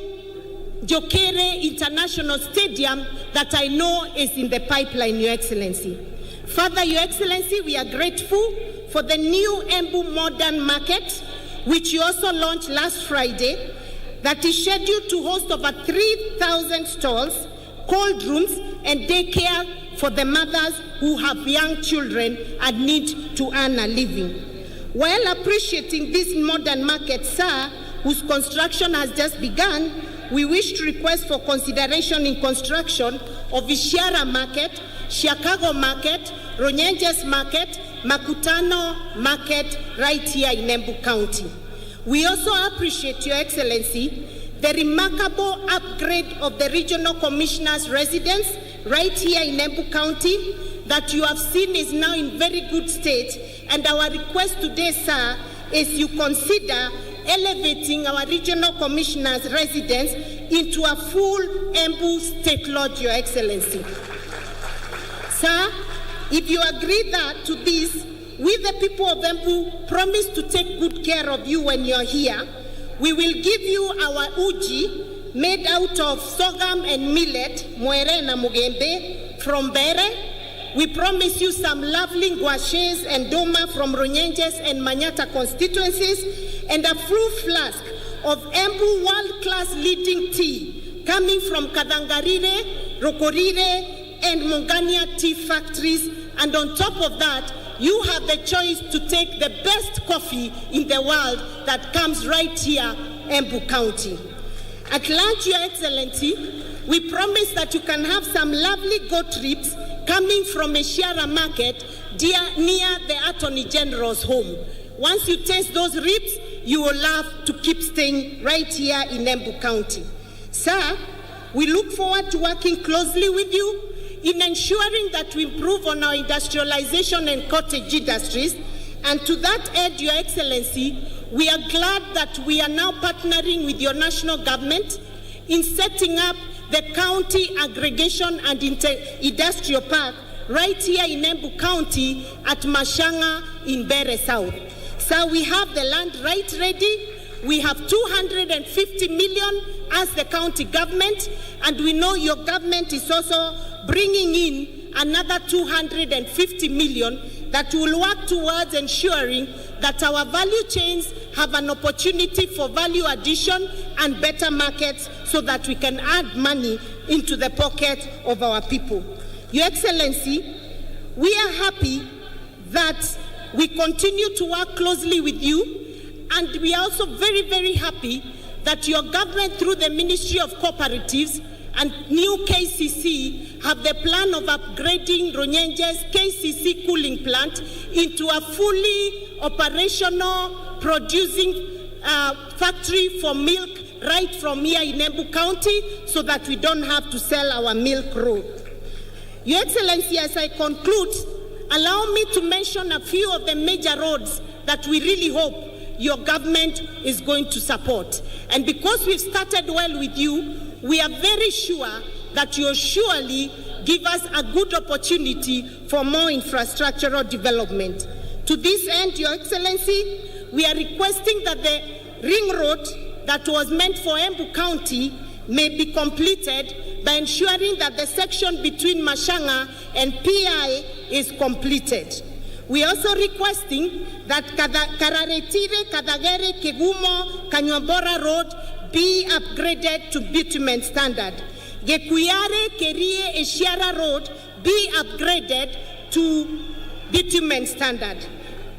Jokere International Stadium that I know is in the pipeline, Your Excellency. Further, Your Excellency, we are grateful for the new Embu Modern Market, which you also launched last Friday, that is scheduled to host over three thousand stalls, cold rooms, and daycare for the mothers who have young children and need to earn a living. While appreciating this modern market, sir, whose construction has just begun, we wish to request for consideration in construction of Ishara Market, Chicago Market, Runyenjes Market, Makutano Market, right here in Embu County. We also appreciate, Your Excellency, the remarkable upgrade of the Regional Commissioner's residence right here in Embu County that you have seen is now in very good state, and our request today, sir, is you consider elevating our Regional Commissioner's residence into a full Embu State Lodge, Your Excellency. Sir, if you agree that to this, we, the people of Embu, promise to take good care of you when you're here. We will give you our uji made out of sorghum and millet, mwere na mugembe, from Mbeere. We promise you some lovely ngwashes and nduma from Runyenjes and Manyata constituencies, and a full flask of Embu world-class leading tea coming from Kathangarire, Rokorire, and Mongania tea factories, and on top of that, you have the choice to take the best coffee in the world that comes right here, Embu County. At lunch, Your Excellency, we promise that you can have some lovely goat ribs coming from Ishara Market, dear, near the Attorney General's home. Once you taste those ribs, you will love to keep staying right here in Embu County. Sir, we look forward to working closely with you in ensuring that we improve on our industrialization and cottage industries. And to that end, Your Excellency, we are glad that we are now partnering with your national government in setting up the County Aggregation and Inter-, Industrial Park right here in Embu County at Mashanga in Mbeere South. So we have the land right ready. We have two hundred and fifty million as the county government, and we know your government is also bringing in another two hundred and fifty million that will work towards ensuring that our value chains have an opportunity for value addition and better markets so that we can add money into the pocket of our people. Your Excellency, we are happy that we continue to work closely with you, and we are also very, very happy that your government, through the Ministry of Cooperatives and new K C C, have the plan of upgrading Runyenjes K C C cooling plant into a fully operational producing, uh, factory for milk right from here in Embu County, so that we don't have to sell our milk raw. Your Excellency, as I conclude, allow me to mention a few of the major roads that we really hope your government is going to support. And because we've started well with you, we are very sure that you'll surely give us a good opportunity for more infrastructural development. To this end, Your Excellency, we are requesting that the ring road that was meant for Embu County may be completed by ensuring that the section between Mashanga and P I is completed. We are also requesting that Katha-, Kararetire, Kathagere, Kigumo, Kanyobora Road be upgraded to bitumen standard. Gĩkuyarĩ Kĩriĩ Ĩciara Road be upgraded to bitumen standard.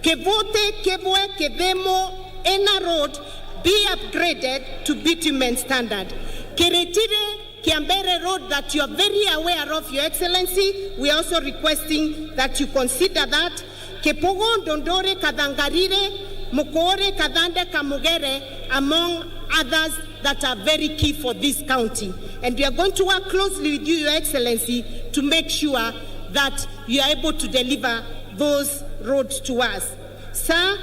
Kĩvũtĩ Kĩvwe Kĩthĩmũ Inner Road be upgraded to bitumen standard. Kĩrĩtirĩ Kiambere Road that you are very aware of, Your Excellency, we are also requesting that you consider that. Kĩpũgũ Ndũndũrĩ Kathangarire, Mũkũũrĩ Kathande Kamũgere, among others that are very key for this county. And we are going to work closely with you, Your Excellency, to make sure that you are able to deliver those roads to us. Sir,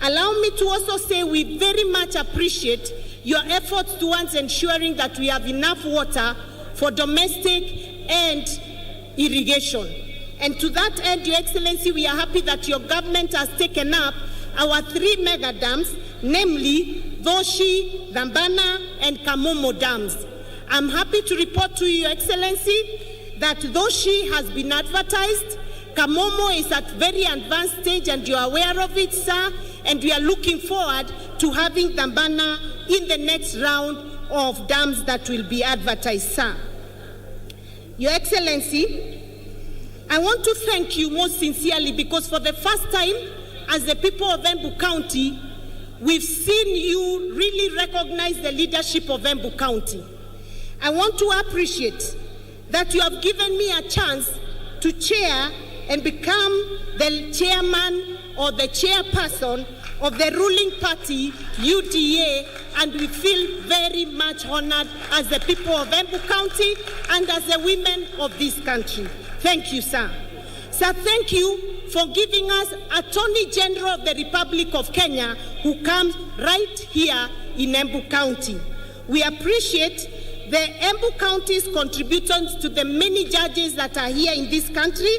allow me to also say we very much appreciate your efforts towards ensuring that we have enough water for domestic and irrigation. And to that end, Your Excellency, we are happy that your government has taken up our three mega dams, namely Thoshi, Thambana, and Kamomo dams. I'm happy to report to you, Your Excellency, that Thoshi has been advertised. Kamomo is at very advanced stage and you are aware of it, sir, and we are looking forward to having Thambana in the next round of dams that will be advertised, sir. Your Excellency, I want to thank you most sincerely because for the first time as the people of Embu County, we've seen you really recognize the leadership of Embu County. I want to appreciate that you have given me a chance to chair and become the chairman or the chairperson of the ruling party, U D A, and we feel very much honored as the people of Embu County and as the women of this country. Thank you, sir. Sir, thank you for giving us Attorney General of the Republic of Kenya who comes right here in Embu County. We appreciate the Embu County's contributions to the many judges that are here in this country.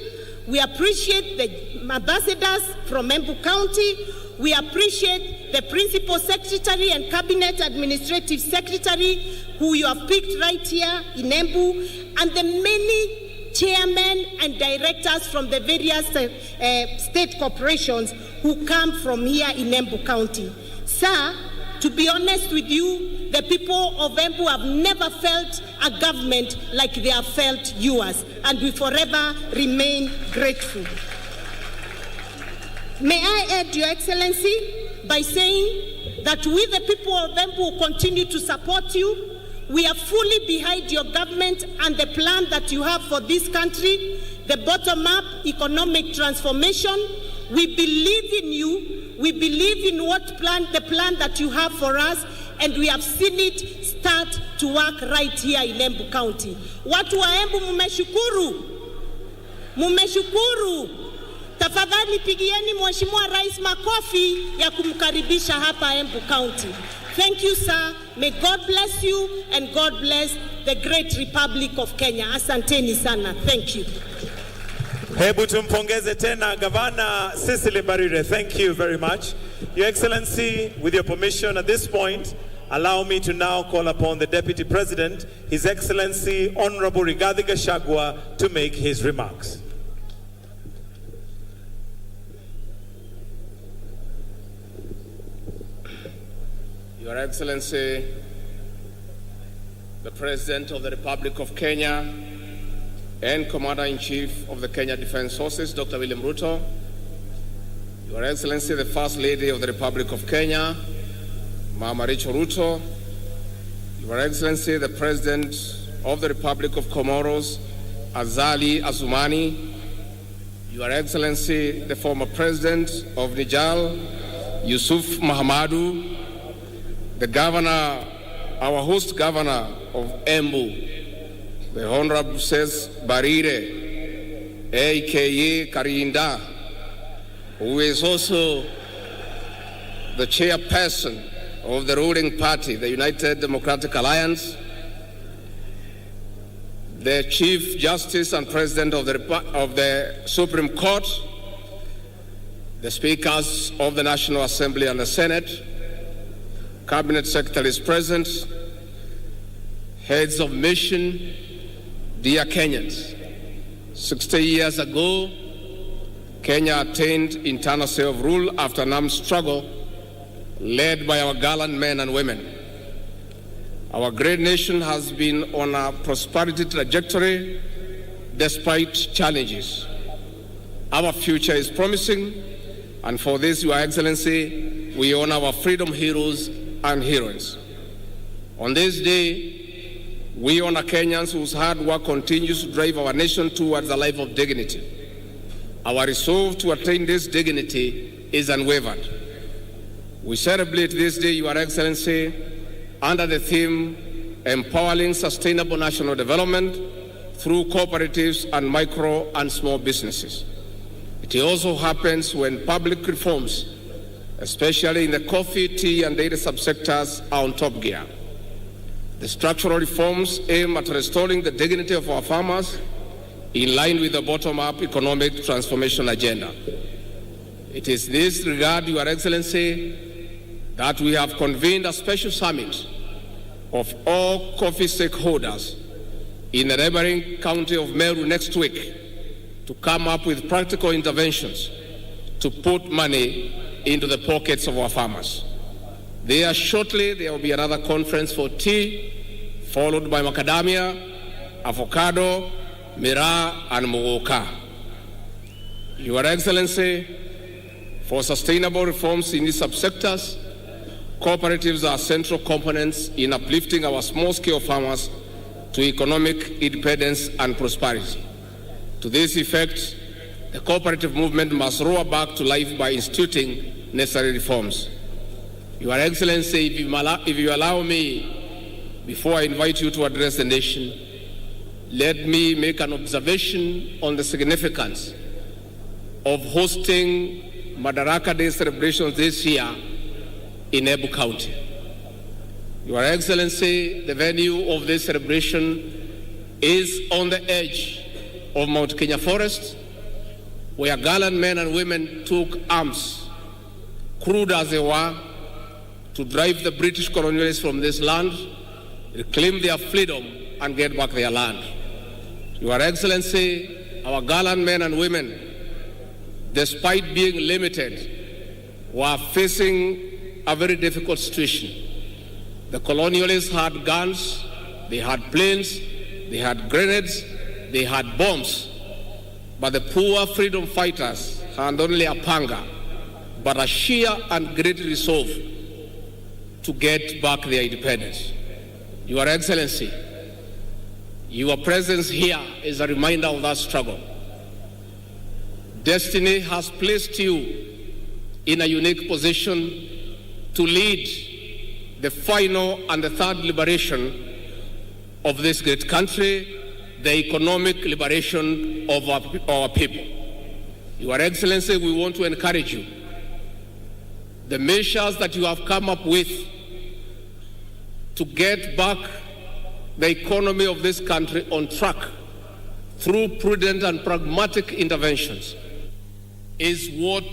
We appreciate the ambassadors from Embu County. We appreciate the Principal Secretary and Cabinet Administrative Secretary who you have picked right here in Embu, and the many chairmen and directors from the various, uh, uh, state corporations who come from here in Embu County. Sir, to be honest with you, the people of Embu have never felt a government like they have felt yours, and we forever remain grateful. May I add, Your Excellency, by saying that we, the people of Embu, will continue to support you. We are fully behind your government and the plan that you have for this country, the bottom-up economic transformation. We believe in you. We believe in what plan, the plan that you have for us, and we have seen it start to work right here in Embu County. Watu wa Embu, mumeshukuru? Mumeshukuru? Tafadhali pigieni Mheshimiwa Rais makofi ya kumkaribisha hapa Embu County. Thank you, sir. May God bless you and God bless the great Republic of Kenya. Asanteni sana. Thank you. Hebu tumpongeze tena Gavana Cecily Mbarire. Thank you very much. Your Excellency, with your permission at this point, allow me to now call upon the Deputy President, His Excellency Honorable Rigathi Gachagua, to make his remarks. Your Excellency, the President of the Republic of Kenya and Commander-in-Chief of the Kenya Defence Forces, Doctor William Ruto, Your Excellency, the First Lady of the Republic of Kenya, Mama Rachel Ruto, Your Excellency, the President of the Republic of Comoros, Azali Assoumani, Your Excellency, the former President of Niger, Yusuf Mahamadou, the Governor, our host Governor of Embu, the Honorable Cecily Mbarire, A K A Karinda, who is also the chairperson of the ruling party, the United Democratic Alliance, the Chief Justice and President of the Repu-, of the Supreme Court, the Speakers of the National Assembly and the Senate, Cabinet Secretaries present, heads of mission, dear Kenyans, sixty years ago, Kenya attained internal self-rule after an armed struggle led by our gallant men and women. Our great nation has been on a prosperity trajectory despite challenges. Our future is promising, and for this, Your Excellency, we honor our freedom heroes and heroines. On this day, we honor Kenyans whose hard work continues to drive our nation towards a life of dignity. Our resolve to attain this dignity is unwavered. We celebrate this day, Your Excellency, under the theme Empowering Sustainable National Development through Cooperatives and Micro and Small Businesses. It also happens when public reforms, especially in the coffee, tea, and dairy subsectors, are on top gear. The structural reforms aim at restoring the dignity of our farmers in line with the bottom-up economic transformation agenda. It is in this regard, Your Excellency, that we have convened a special summit of all coffee stakeholders in the neighboring county of Meru next week to come up with practical interventions to put money into the pockets of our farmers. There shortly, there will be another conference for tea, followed by macadamia, avocado, miraa, and muguka. Your Excellency, for sustainable reforms in these subsectors, cooperatives are central components in uplifting our small-scale farmers to economic independence and prosperity. To this effect, the cooperative movement must roar back to life by instituting necessary reforms. Your Excellency, if you allow, if you allow me, before I invite you to address the nation, let me make an observation on the significance of hosting Madaraka Day celebrations this year in Embu County. Your Excellency, the venue of this celebration is on the edge of Mount Kenya Forest, where gallant men and women took arms, crude as they were, to drive the British colonialists from this land, reclaim their freedom, and get back their land. Your Excellency, our gallant men and women, despite being limited, were facing a very difficult situation. The colonialists had guns, they had planes, they had grenades, they had bombs. But the poor freedom fighters had only a panga, but a sheer and great resolve to get back their independence. Your Excellency, your presence here is a reminder of that struggle. Destiny has placed you in a unique position to lead the final and the third liberation of this great country, the economic liberation of our, our people. Your Excellency, we want to encourage you. The measures that you have come up with to get back the economy of this country on track through prudent and pragmatic interventions is what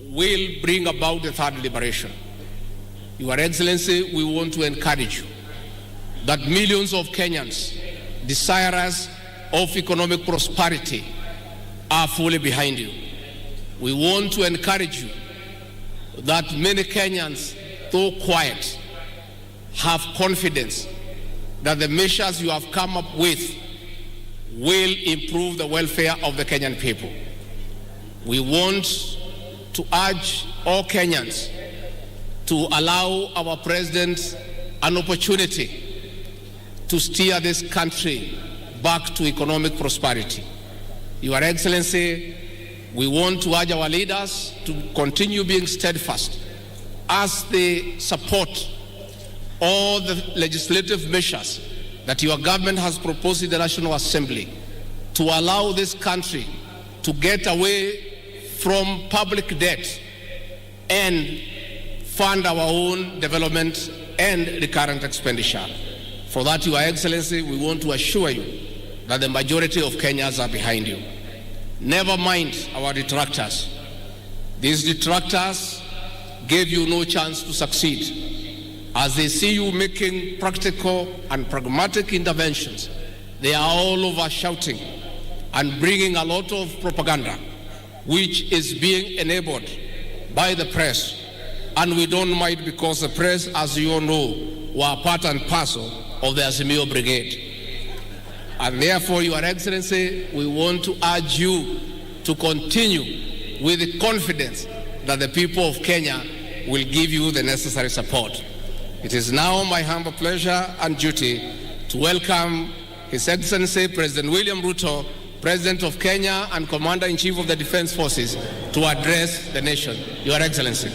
will bring about the third liberation. Your Excellency, we want to encourage you that millions of Kenyans desirous of economic prosperity are fully behind you. We want to encourage you that many Kenyans, though quiet, have confidence that the measures you have come up with will improve the welfare of the Kenyan people. We want to urge all Kenyans to allow our president an opportunity to steer this country back to economic prosperity. Your Excellency, we want to urge our leaders to continue being steadfast as they support all the legislative measures that your government has proposed in the National Assembly to allow this country to get away from public debt and fund our own development and recurrent expenditure. For that, Your Excellency, we want to assure you that the majority of Kenyans are behind you. Never mind our detractors. These detractors gave you no chance to succeed. As they see you making practical and pragmatic interventions, they are all over shouting and bringing a lot of propaganda, which is being enabled by the press And we don't mind because the press, as you all know, were part and parcel of the Azimio Brigade. And therefore, Your Excellency, we want to urge you to continue with the confidence that the people of Kenya will give you the necessary support. It is now my humble pleasure and duty to welcome His Excellency President William Ruto, President of Kenya and Commander-in-Chief of the Defence Forces, to address the nation. Your Excellency.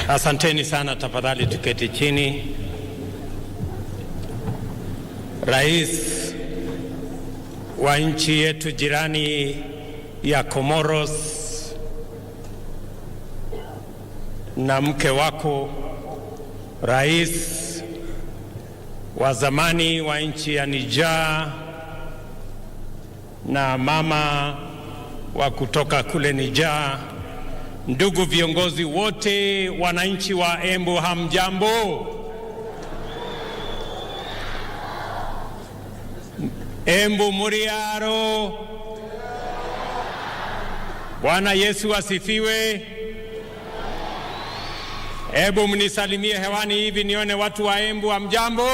Asanteni sana, tafadhali tuketi chini. Rais wa nchi yetu jirani ya Comoros na mke wako, rais wa zamani wa nchi ya Niger, na mama wa kutoka kule Niger, ndugu viongozi wote, wananchi wa Embu, hamjambo? Embu mũrĩ aro? Bwana Yesu asifiwe. Hebu mnisalimie hewani hivi nione watu wa Embu, hamjambo?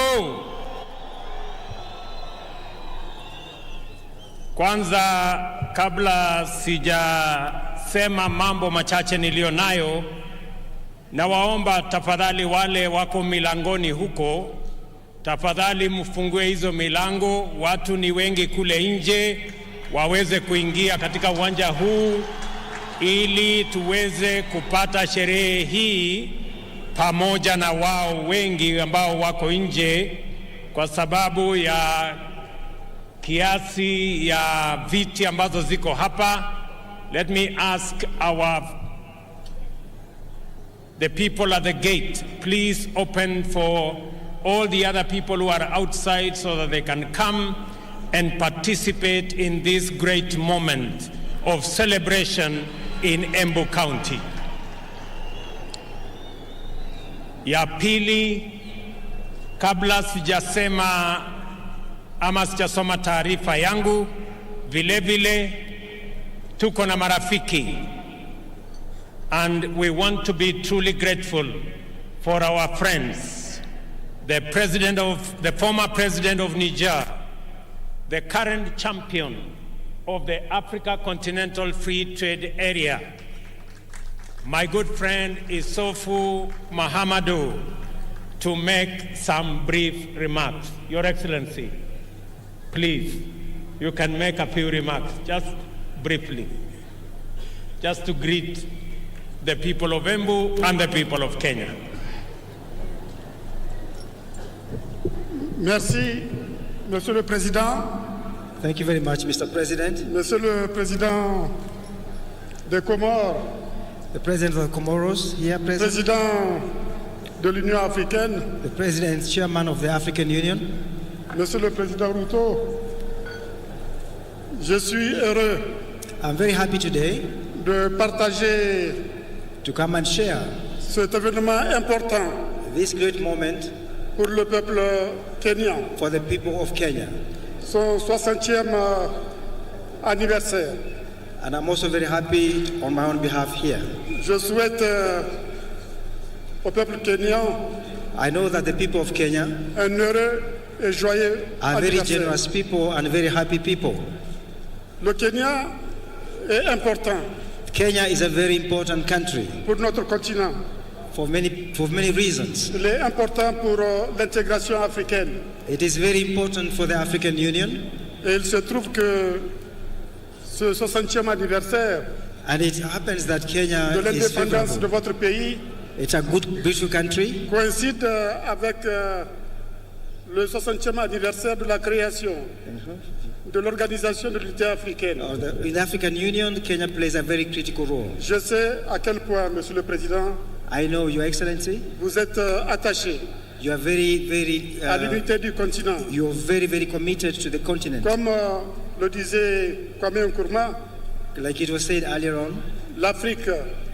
Kwanza, kabla sijasema mambo machache niliyo nayo, nawaomba tafadhali wale wako milangoni huko, tafadhali mfungue hizo milango, watu ni wengi kule nje, waweze kuingia katika uwanja huu ili tuweze kupata sherehe hii pamoja na wao wengi ambao wako nje kwa sababu ya kiasi ya viti ambazo ziko hapa. Let me ask our, the people at the gate, please open for all the other people who are outside so that they can come and participate in this great moment of celebration in Embu County. Ya pili, kabla sijasema ama sijasoma taarifa yangu, vile vile tuko na marafiki, and we want to be truly grateful for our friends, the president of, the former president of Niger, the current champion of the Africa Continental Free Trade Area, my good friend Issoufou Mahamadou, to make some brief remarks. Your Excellency, please, you can make a few remarks, just briefly, just to greet the people of Embu and the people of Kenya. Merci, Monsieur le Président. Thank you very much, Mister President. Monsieur le Président des Comores. The President of the Comoros here present. Président de l'Union africaine. The President, Chairman of the African Union. Monsieur le Président Ruto, je suis heureux I'm very happy today de partager to come and share cet événement important this great moment pour le peuple kényan, for the people of Kenya. Son soixantième anniversaire. And I'm also very happy on my own behalf here. Je souhaite, euh, au peuple kényan I know that the people of Kenya un heureux et joyeux are very anniversaire. Generous people and very happy people. Le Kenya est important. Kenya is a very important country. Pour notre continent. For many, for many reasons. Il est important pour, euh, l'intégration africaine. It is very important for the African Union. Et il se trouve que ce soixantième anniversaire And it happens that Kenya de is l'indépendance favorable. De votre pays It's a good, beautiful country. Coïncide, euh, avec, euh, le soixantième anniversaire de la création de l'Organisation de l'Unité africaine. Or the, in the African Union, Kenya plays a very critical role. Je sais à quel point, Monsieur le Président, I know, Your Excellency, vous êtes, euh, attaché You are very, very, uh, à l'unité du continent. You are very, very committed to the continent. Comme, euh, le disait Kwame Nkrumah, like it was said earlier on, l'Afrique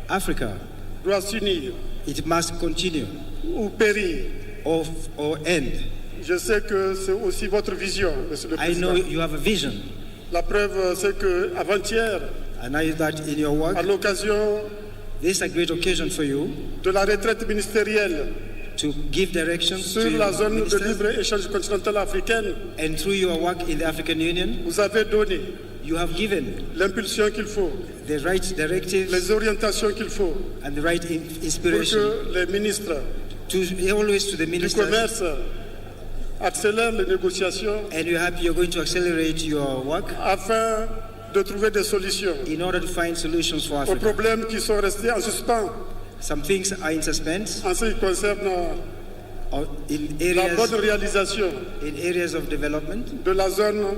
Africa doit s'unir it must continue ou périr. Or, or end. Je sais que c'est aussi votre vision, Monsieur le Président. I know you have a vision. La preuve, c'est que avant-hier, I know that in your work, à l'occasion this is a great occasion for you de la retraite ministérielle to give directions to sur la your zone de ministers. Libre-Échange continentale africaine, And through your work in the African Union, vous avez donné you have given l'impulsion qu'il faut, the right directive les orientations qu'il faut and the right in- pour inspiration que les ministres to always to the du ministers. commerce accélèrent les négociations And you have, you're going to accelerate your work afin de trouver des solutions in order to find solutions for aux Africa. Problèmes qui sont restés en suspens Some things are in suspense en ce qui concerne or in la areas bonne réalisation in areas of development. De la zone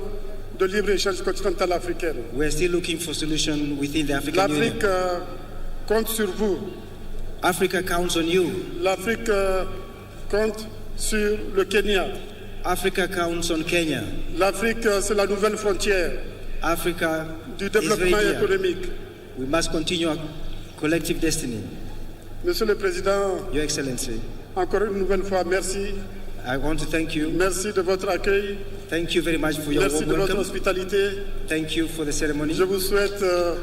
de libre-échange continentale africaine. We are still looking for solution within the African Union. L'Afrique euh, compte sur vous. Africa counts on you. L'Afrique euh, compte sur le Kenya. Africa counts on Kenya. L'Afrique, euh, c'est la nouvelle frontière Africa du is développement very dear. Économique. We must continue our collective destiny. Monsieur le Président, Your Excellency, encore une nouvelle fois, merci. I want to thank you. Merci de votre accueil. Thank you very much for your Merci warm de votre welcome. Hospitalité. Thank you for the ceremony. Je vous souhaite euh,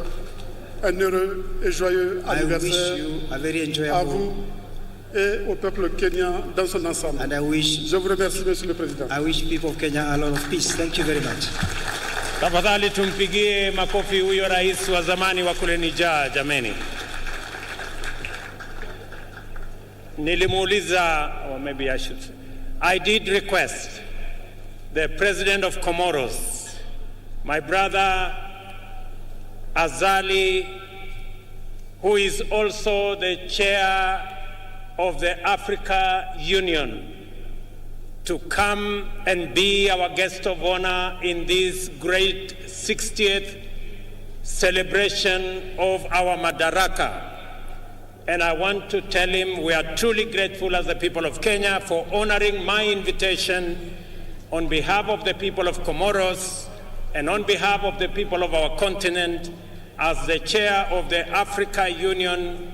un heureux et joyeux I wish anniversaire you a very à enjoyable vous et au peuple kenyan dans son ensemble. And I wish Je vous remercie, Monsieur le Président. I wish people of Kenya a lot of peace. Thank you very much. Tafadhali tumpigie makofi huyo rais wa zamani wa kule Niger, jameni. Nilimuuliza, or maybe I should say, I did request the president of Comoros, my brother Azali, who is also the chair of the Africa Union, to come and be our guest of honor in this great sixtieth celebration of our Madaraka. And I want to tell him we are truly grateful as the people of Kenya for honoring my invitation on behalf of the people of Comoros and on behalf of the people of our continent. As the chair of the Africa Union,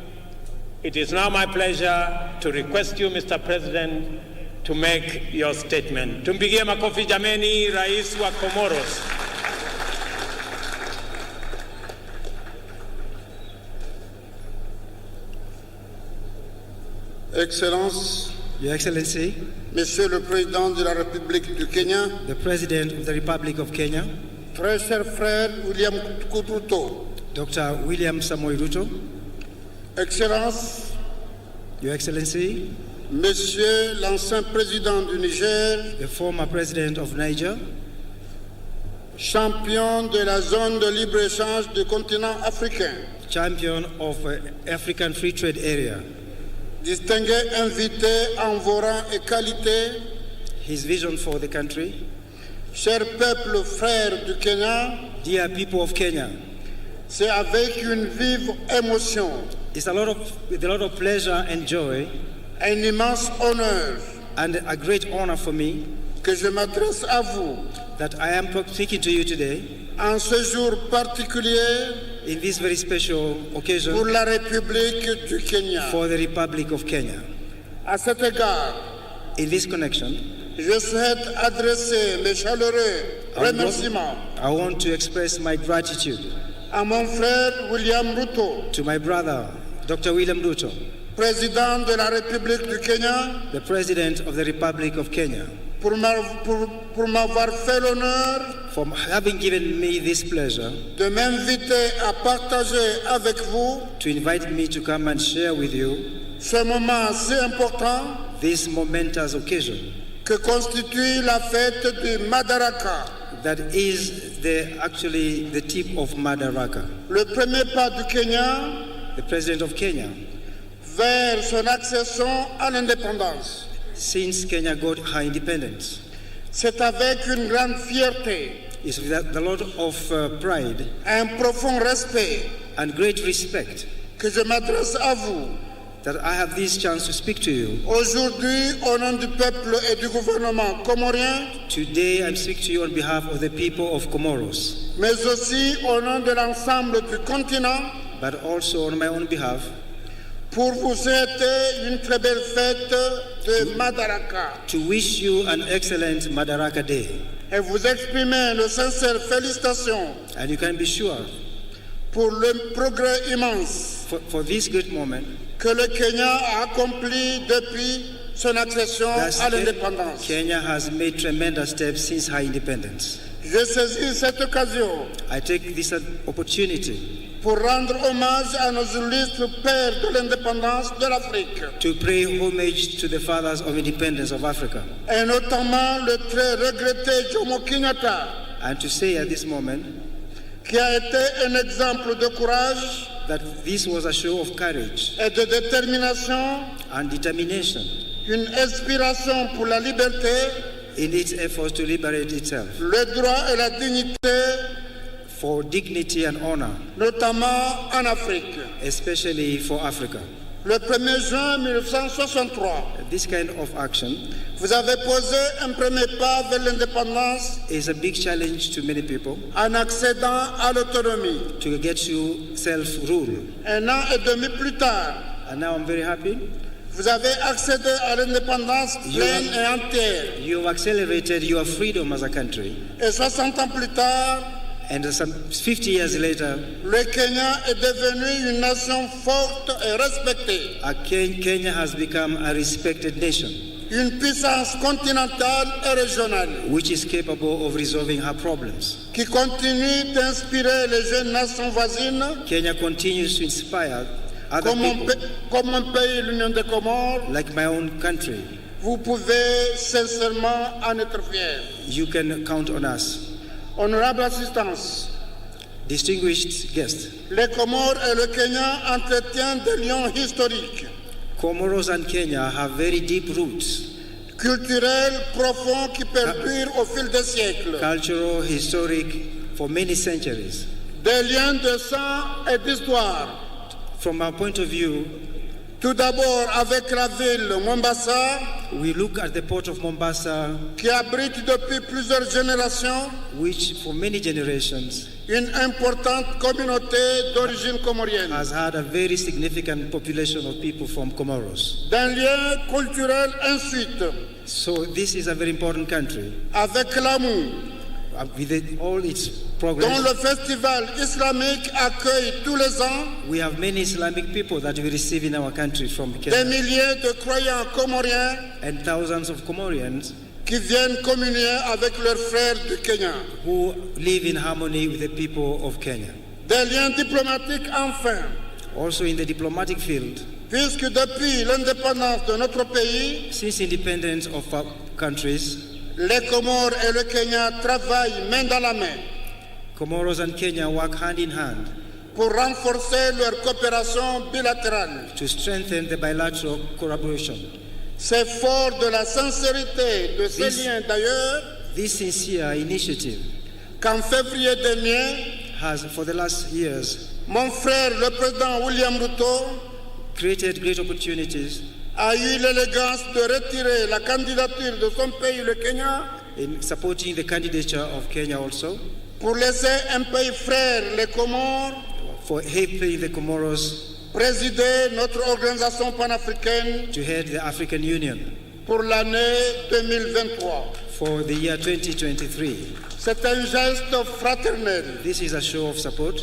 it is now my pleasure to request you, Mister President, to make your statement. Tumpigie makofi jameni, Rais wa Comoros. Excellences, Your Excellency, Monsieur le Président de la République du Kenya, the President of the Republic of Kenya, très cher frère William Ruto, Doctor William Samoei Ruto, Excellences, Your Excellency, Monsieur l'ancien Président du Niger, the former President of Niger, champion de la zone de libre-échange du continent africain, champion of uh, African Free Trade Area, distingué invité en vos rangs et qualités, his vision for the country. Cher peuple frère du Kenya, Dear people of Kenya, c'est avec une vive émotion, it's a lot of, with a lot of pleasure and joy un immense honneur and a great honor for me que je m'adresse à vous that I am speaking to you today en ce jour particulier in this very special pour occasion la République du Kenya. For the Republic of Kenya. À cet égard, In this connection, je souhaite adresser mes chaleureux I want, remerciements I want to express my gratitude à mon frère William Ruto, to my brother, Doctor William Ruto, président de la République du Kenya, the President of the Republic of Kenya, pour m'a- pour- pour m'avoir fait l'honneur for having given me this pleasure de m'inviter à partager avec vous to invite me to come and share with you ce moment si important this momentous occasion que constitue la fête du Madaraka, that is the, actually the tip of Madaraka. Le premier pas du Kenya The President of Kenya, vers son accession à l'indépendance, since Kenya got her independence, c'est avec une grande fierté, is with a lot of uh, pride un profond respect and great respect que je m'adresse à vous that I have this chance to speak to you aujourd'hui au nom du peuple et du gouvernement comorien, today. I speak to you on behalf of the people of Comoros, mais aussi au nom de l'ensemble du continent, but also on my own behalf pour vous souhaiter une très belle fête de Madaraka to wish you an excellent Madaraka Day. Et vous exprimer nos sincères félicitations And you can be sure pour le progrès immense for, for this great moment que le Kenya a accompli depuis son accession that à l'indépendance. Kenya has made tremendous steps since her independence. Je saisis cette occasion I take this opportunity pour rendre hommage à nos illustres pères de l'indépendance de l'Afrique, to pay homage to the fathers of independence of Africa et notamment le très regretté Jomo Kenyatta, and to say at this moment qui a été un exemple de courage that this was a show of courage et de détermination, and determination une inspiration pour la liberté, in its efforts to liberate itself le droit et la dignité, for dignity and honor, notamment en Afrique. Especially for Africa. Le premier juin mille neuf cent soixante-trois, This kind of action vous avez posé un premier pas vers l'indépendance is a big challenge to many people en accédant à l'autonomie. To get to self-rule. Un an et demi plus tard, And now I'm very happy. Vous avez accédé à l'indépendance pleine et entière. You have accelerated your freedom as a country. Et soixante ans plus tard, And some fifty years later, le Kenya est devenu une nation forte et respectée. uh, Ken- Kenya has become a respected nation, Une puissance continentale et régionale which is capable of resolving her problems, qui continue d'inspirer les jeunes nations voisines Kenya continues to inspire other comme mon, people, pa- comme mon pays, l'Union des Comores. Like my own country. Vous pouvez sincèrement en être fiers. You can count on us. Honorable assistance, Distinguished guests, les Comores et le Kenya entretiennent des liens historiques, Comoros and Kenya have very deep roots, culturels profonds qui perdurent au fil des siècles. Cultural, historic, for many centuries. Des liens de sang et d'histoire. From our point of view, Tout d'abord avec la ville Mombasa, we look at the port of Mombasa, qui abrite depuis plusieurs générations which for many generations une importante communauté d'origine comorienne. Has had a very significant population of people from Comoros. D'un lien culturel ensuite So this is a very important country. Avec Lamu, Uh, with it, all its dont progress, le festival islamique accueille tous les ans we have many Islamic people that we receive in our country from des Kenya, milliers de croyants comoriens and thousands of Comorians qui viennent communier avec leurs frères du Kenya. Who live in harmony with the people of Kenya. Des liens diplomatiques enfin, Also in the diplomatic field, puisque depuis l'indépendance de notre pays, since independence of our countries, les Comores et le Kenya travaillent main dans la main Comoros and Kenya work hand in hand pour renforcer leur coopération bilatérale. To strengthen the bilateral collaboration. C'est fort de la sincérité de ces This- liens d'ailleurs This sincere initiative qu'en février dernier, has, for the last years, mon frère, le président William Ruto, created great opportunities a eu l'élégance de retirer la candidature de son pays, le Kenya, in supporting the candidature of Kenya also, pour laisser un pays frère, les Comores, for helping the Comoros présider notre organisation panafricaine to head the African Union pour l'année deux mille vingt-trois. for the year twenty twenty-three. C'est un geste fraternel This is a show of support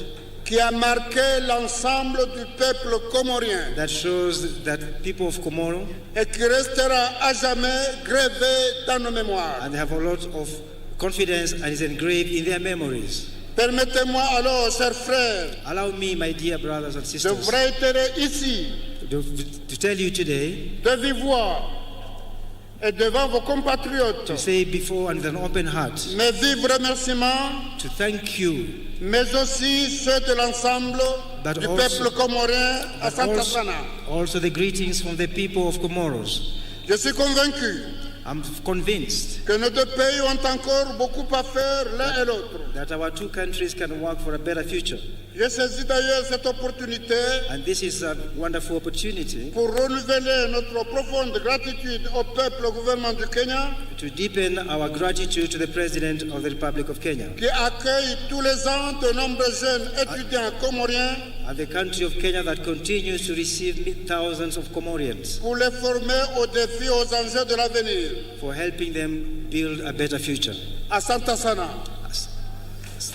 qui a marqué l'ensemble du peuple comorien that shows that people of Comoro et qui restera à jamais gravé dans nos mémoires. and have a lot of confidence and is engraved in their memories. Permettez-moi alors, chers frères, Allow me, my dear brothers and de sisters, vous réitérer ici, to, to tell you today, de vive voix et devant vos compatriotes, to say before and with an open heart, mes vifs remerciements, to thank you, mais aussi ceux de l'ensemble But du also- peuple comorien à but Santa also, Sana. Also the greetings from the people of Comoros. Je suis convaincu I'm convinced que nos deux pays ont encore beaucoup à faire l'un et l'autre. That our two countries can work for a better future. Je saisis d'ailleurs cette opportunité And this is a wonderful opportunity pour renouveler notre profonde gratitude au peuple au gouvernement du Kenya to deepen our gratitude to the President of the Republic of Kenya qui accueille tous les ans de nombreux jeunes étudiants comoriens and the country of Kenya that continues to receive thousands of Comorians pour les former aux défis, aux enjeux de l'avenir. For helping them build a better future. Asante sana.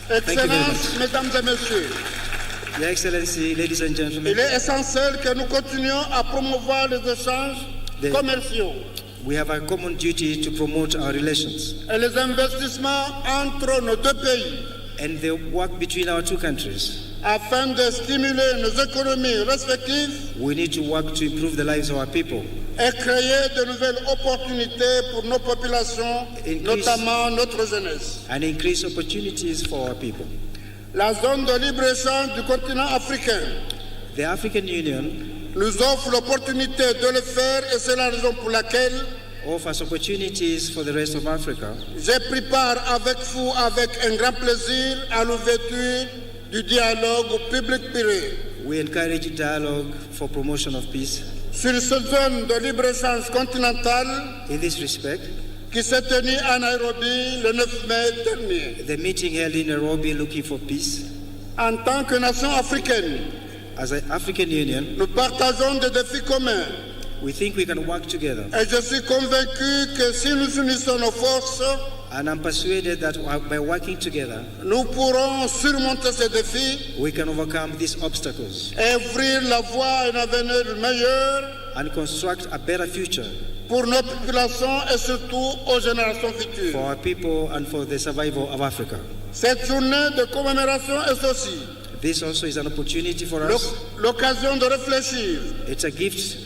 Thank you very Excellences, much. Mesdames et Messieurs, Your Excellency, ladies and gentlemen, Il est essentiel que nous continuions à promouvoir les échanges The- commerciaux we have a common duty to promote our relations et les investissements entre nos deux pays and the work between our two countries. afin de stimuler nos économies respectives We need to work to improve the lives of our people et créer de nouvelles opportunités pour nos populations, Increase- notamment notre jeunesse. and increase opportunities for our people. La zone de libre-échange du continent africain The African Union nous offre l'opportunité de le faire et c'est la raison pour laquelle offers opportunities for the rest of Africa. J'ai pris part avec vous avec un grand plaisir à l'ouverture du dialogue public-privé We encourage dialogue for promotion of peace. sur cette zone de libre-échange continentale In this respect, qui s'est tenue à Nairobi le neuf mai dernier. the meeting held in Nairobi looking for peace. En tant que nation africaine, As an African Union, nous partageons des défis communs we think we can work together. et je suis convaincu que si nous unissons nos forces, And I'm persuaded that by working together, nous pourrons surmonter ces défis we can overcome these obstacles et ouvrir la voie à un avenir meilleur and construct a better future pour nos populations et surtout aux générations futures. for our people and for the survival of Africa. Cette journée de commémoration est aussi This also is an opportunity for l'oc- us. l'occasion de réfléchir It's a gift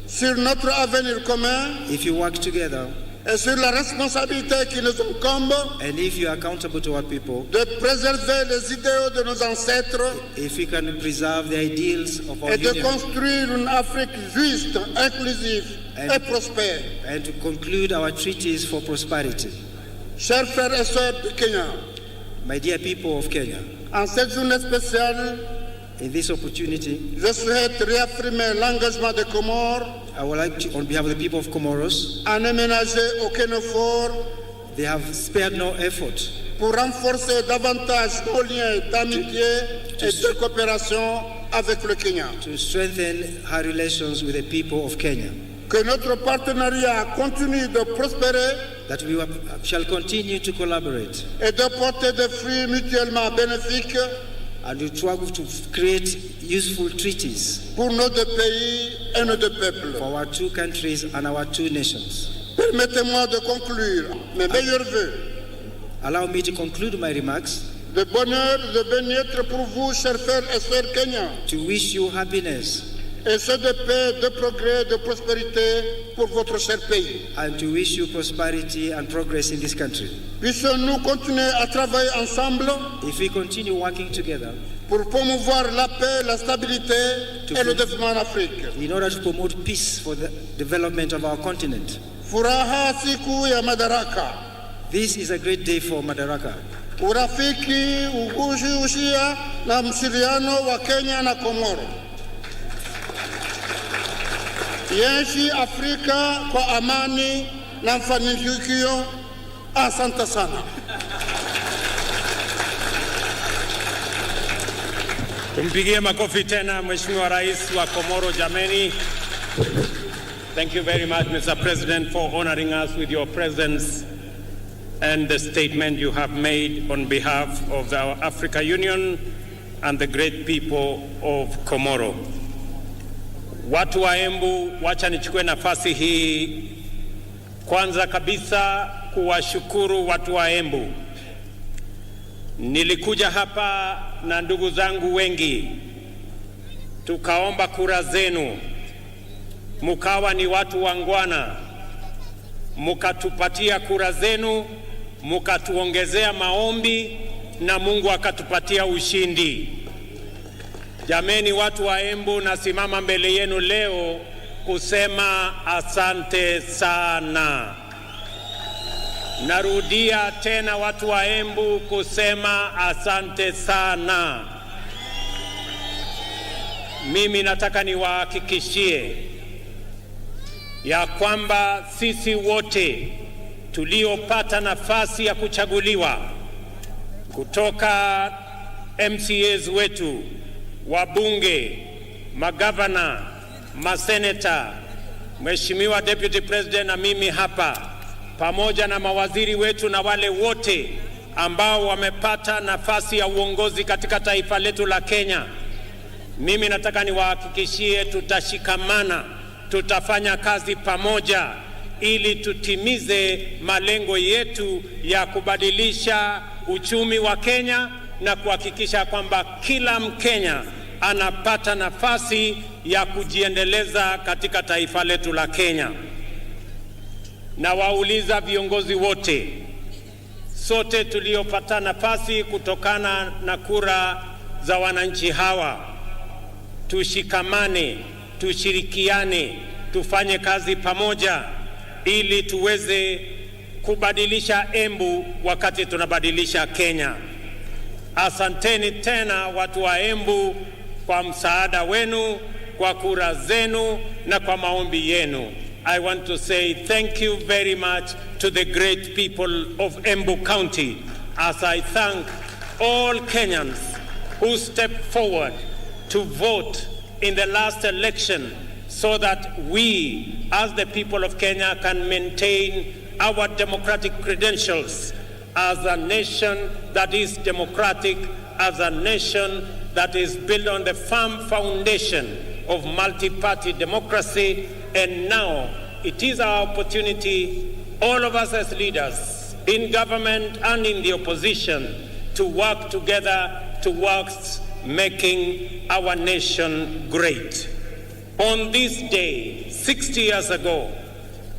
sur notre avenir commun if you work together et sur la responsabilité qui nous incombe and if you are accountable to our people, de préserver les idéaux de nos ancêtres if we can preserve the ideals of our et de union construire une Afrique juste, inclusive et prospère. and to conclude our treaties for prosperity. Chers frères et sœurs du Kenya, My dear people of Kenya, en cette journée spéciale, in this opportunity, je souhaite réaffirmer l'engagement des Comores I would like to, on behalf of the people of Comoros, à ne ménager aucun effort they have spared no effort pour renforcer davantage nos liens d'amitié et de coopération avec le Kenya. to strengthen our relations with the people of Kenya, Que notre partenariat continue de prospérer that we shall continue to collaborate et de porter des fruits mutuellement bénéfiques and to try to create useful treaties pour nos deux pays et nos deux peuples. for our two countries and our two nations. Permettez-moi de conclure mes meilleurs vœux Allow me to conclude my remarks de bonheur, de bien-être pour vous, chers frères et sœurs kenyans, to wish you happiness et ceux de paix, de progrès, de prospérité pour votre cher pays. and to wish you prosperity and progress in this country. Puissions-nous continuer à travailler ensemble If we continue working together pour promouvoir la paix, la stabilité et le développement en Afrique. in order to promote peace for the development of our continent. Furaha siku ya Madaraka. This is a great day for Madaraka. Urafiki, ugushi, ushia na msiriano wa Kenya na Komoro. Yenshi Afrika kwa amani na mfanikio. Asante sana. Tumpigie makofi tena Mheshimiwa Rais wa Komoro jameni. Thank you very much, Mister President, for honoring us with your presence and the statement you have made on behalf of our Africa Union and the great people of Komoro. Watu wa Embu, wacha nichukue nafasi hii kwanza kabisa kuwashukuru watu wa Embu. Nilikuja hapa na ndugu zangu wengi, tukaomba kura zenu, mukawa ni watu wangwana, mukatupatia kura zenu, mukatuongezea maombi na Mungu akatupatia ushindi. Jameni, watu wa Embu, nasimama mbele yenu leo kusema asante sana. Narudia tena, watu wa Embu, kusema asante sana. Mimi nataka niwahakikishie ya kwamba sisi wote tuliopata nafasi ya kuchaguliwa, kutoka M C As wetu, wabunge, magavana, maseneta, Mheshimiwa Deputy President na mimi hapa, pamoja na mawaziri wetu na wale wote ambao wamepata nafasi ya uongozi katika taifa letu la Kenya, Mimi nataka niwahakikishie tutashikamana, tutafanya kazi pamoja ili tutimize malengo yetu ya kubadilisha uchumi wa Kenya na kuhakikisha kwamba kila Mkenya anapata nafasi ya kujiendeleza katika taifa letu la Kenya. Nawauliza viongozi wote, sote tuliopata nafasi kutokana na kura za wananchi hawa, tushikamane, tushirikiane, tufanye kazi pamoja ili tuweze kubadilisha Embu wakati tunabadilisha Kenya. Asanteni tena watu wa Embu kwa msaada wenu, kwa kura zenu na kwa maombi yenu. I want to say thank you very much to the great people of Embu County, as I thank all Kenyans who stepped forward to vote in the last election so that we, as the people of Kenya, can maintain our democratic credentials as a nation that is democratic, as a nation that is built on the firm foundation of multi-party democracy. And now it is our opportunity, all of us as leaders in government and in the opposition, to work together towards making our nation great. On this day, sixty years ago,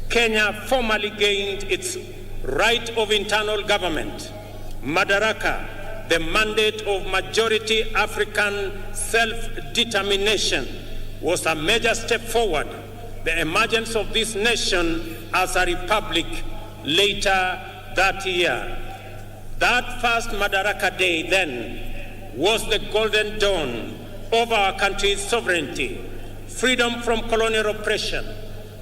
Kenya formally gained its right of internal government. Madaraka, the mandate of majority African self-determination, was a major step forward. The emergence of this nation as a republic later that year. That first Madaraka Day then was the golden dawn of our country's sovereignty, freedom from colonial oppression,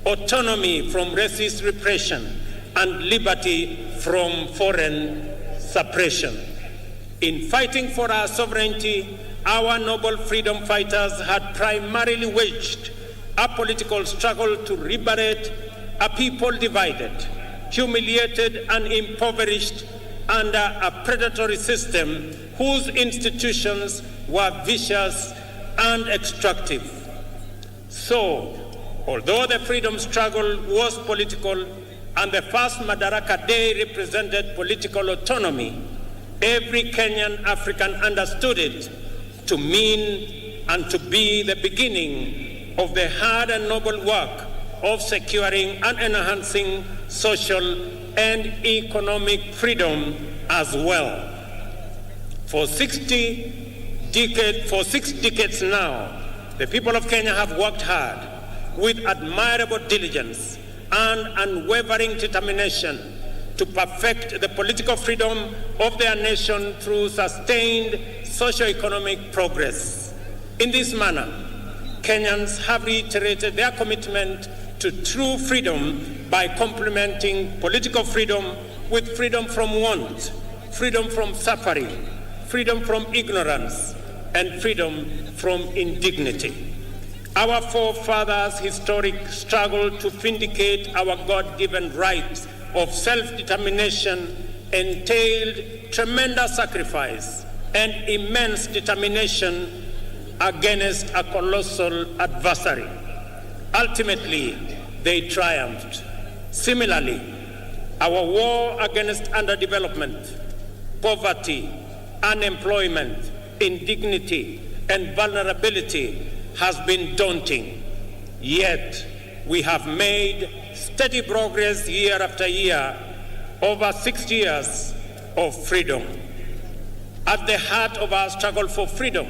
autonomy from racist repression, and liberty from foreign suppression. In fighting for our sovereignty, our noble freedom fighters had primarily waged a political struggle to liberate a people divided, humiliated, and impoverished under a predatory system whose institutions were vicious and extractive. So, although the freedom struggle was political and the first Madaraka Day represented political autonomy, every Kenyan African understood it to mean and to be the beginning of the hard and noble work of securing and enhancing social and economic freedom as well. For sixty decade, for six decades now, the people of Kenya have worked hard with admirable diligence and unwavering determination to perfect the political freedom of their nation through sustained socio-economic progress. In this manner, Kenyans have reiterated their commitment to true freedom by complementing political freedom with freedom from want, freedom from suffering, freedom from ignorance, and freedom from indignity. Our forefathers' historic struggle to vindicate our God-given rights of self-determination entailed tremendous sacrifice and immense determination against a colossal adversary. Ultimately, they triumphed. Similarly, our war against underdevelopment, poverty, unemployment, indignity, and vulnerability has been daunting. Yet, we have made steady progress year after year over sixty years of freedom. At the heart of our struggle for freedom,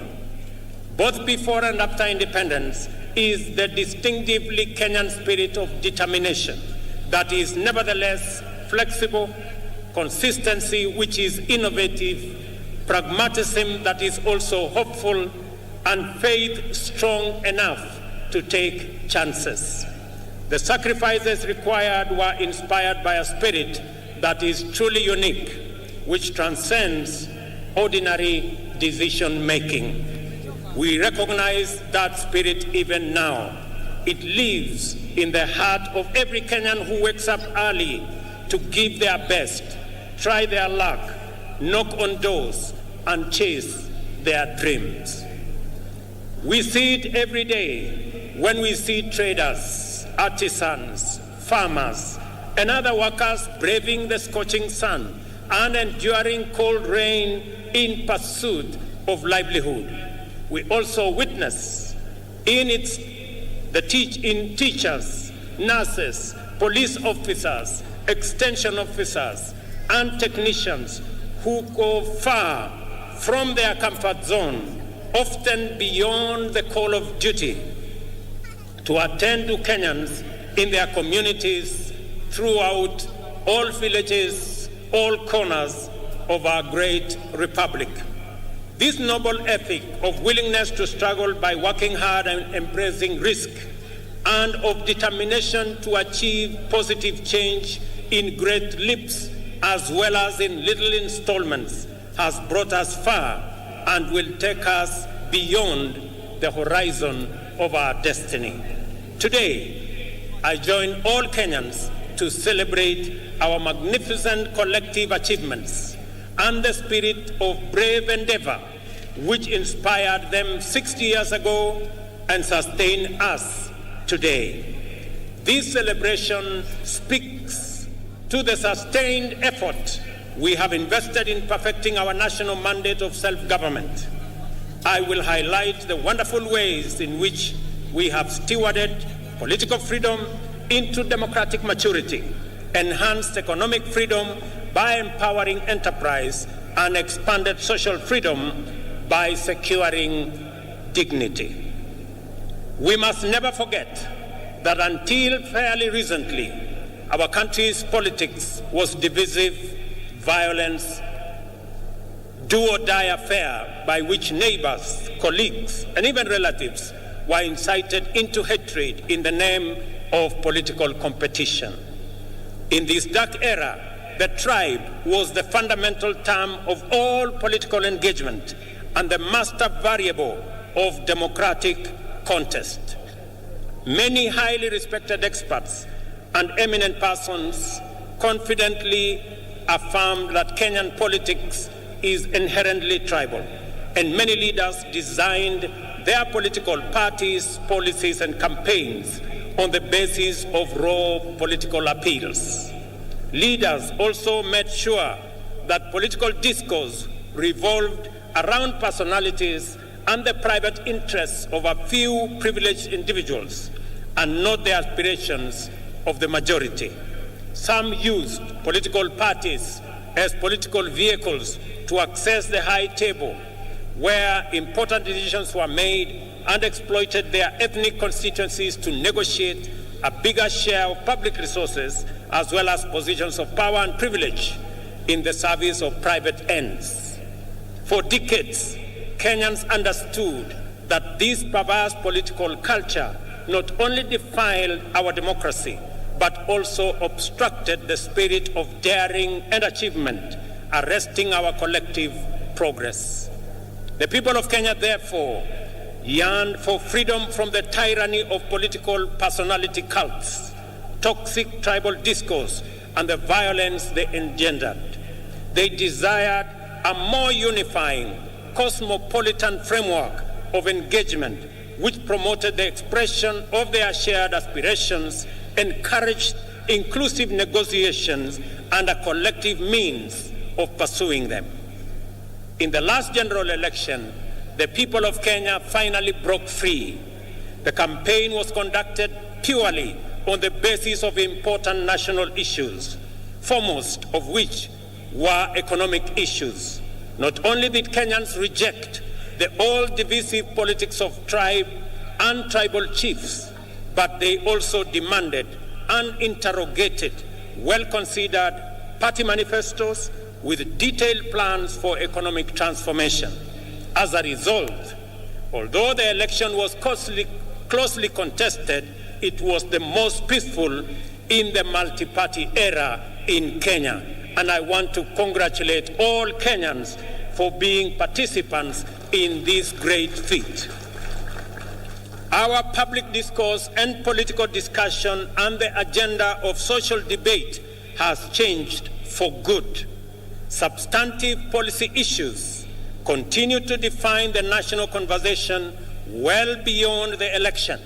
both before and after independence, is the distinctively Kenyan spirit of determination that is nevertheless flexible, consistency which is innovative, pragmatism that is also hopeful, and faith strong enough to take chances. The sacrifices required were inspired by a spirit that is truly unique, which transcends ordinary decision making. We recognize that spirit even now. It lives in the heart of every Kenyan who wakes up early to give their best, try their luck, knock on doors, and chase their dreams. We see it every day when we see traders, artisans, farmers, and other workers braving the scorching sun and enduring cold rain in pursuit of livelihood. We also witness in its the teach in teachers, nurses, police officers, extension officers, and technicians who go far from their comfort zone, often beyond the call of duty, to attend to Kenyans in their communities throughout all villages, all corners of our great republic. This noble ethic of willingness to struggle by working hard and embracing risk, and of determination to achieve positive change in great leaps as well as in little installments, has brought us far and will take us beyond the horizon of our destiny. Today, I join all Kenyans to celebrate our magnificent collective achievements and the spirit of brave endeavor which inspired them sixty years ago and sustain us today. This celebration speaks to the sustained effort we have invested in perfecting our national mandate of self-government. I will highlight the wonderful ways in which we have stewarded political freedom into democratic maturity, enhanced economic freedom by empowering enterprise, and expanded social freedom by securing dignity. We must never forget that until fairly recently, our country's politics was divisive, violence, do or die affair by which neighbors, colleagues, and even relatives were incited into hatred in the name of political competition. In this dark era, the tribe was the fundamental term of all political engagement and the master variable of democratic contest. Many highly respected experts and eminent persons confidently affirmed that Kenyan politics is inherently tribal, and many leaders designed their political parties, policies, and campaigns on the basis of raw political appeals. Leaders also made sure that political discourse revolved around personalities and the private interests of a few privileged individuals and not the aspirations of the majority. Some used political parties as political vehicles to access the high table where important decisions were made and exploited their ethnic constituencies to negotiate a bigger share of public resources as well as positions of power and privilege in the service of private ends. For decades, Kenyans understood that this perverse political culture not only defiled our democracy, but also obstructed the spirit of daring and achievement, arresting our collective progress. The people of Kenya, therefore, yearned for freedom from the tyranny of political personality cults, toxic tribal discourse, and the violence they engendered. They desired a more unifying, cosmopolitan framework of engagement which promoted the expression of their shared aspirations, encouraged inclusive negotiations, and a collective means of pursuing them. In the last general election, the people of Kenya finally broke free. The campaign was conducted purely on the basis of important national issues, foremost of which were economic issues. Not only did Kenyans reject the old divisive politics of tribe and tribal chiefs, but they also demanded uninterrogated, well-considered party manifestos with detailed plans for economic transformation. As a result, although the election was closely, closely contested, it was the most peaceful in the multi-party era in Kenya, and I want to congratulate all Kenyans for being participants in this great feat. Our public discourse and political discussion and the agenda of social debate has changed for good. Substantive policy issues continue to define the national conversation Well beyond the election,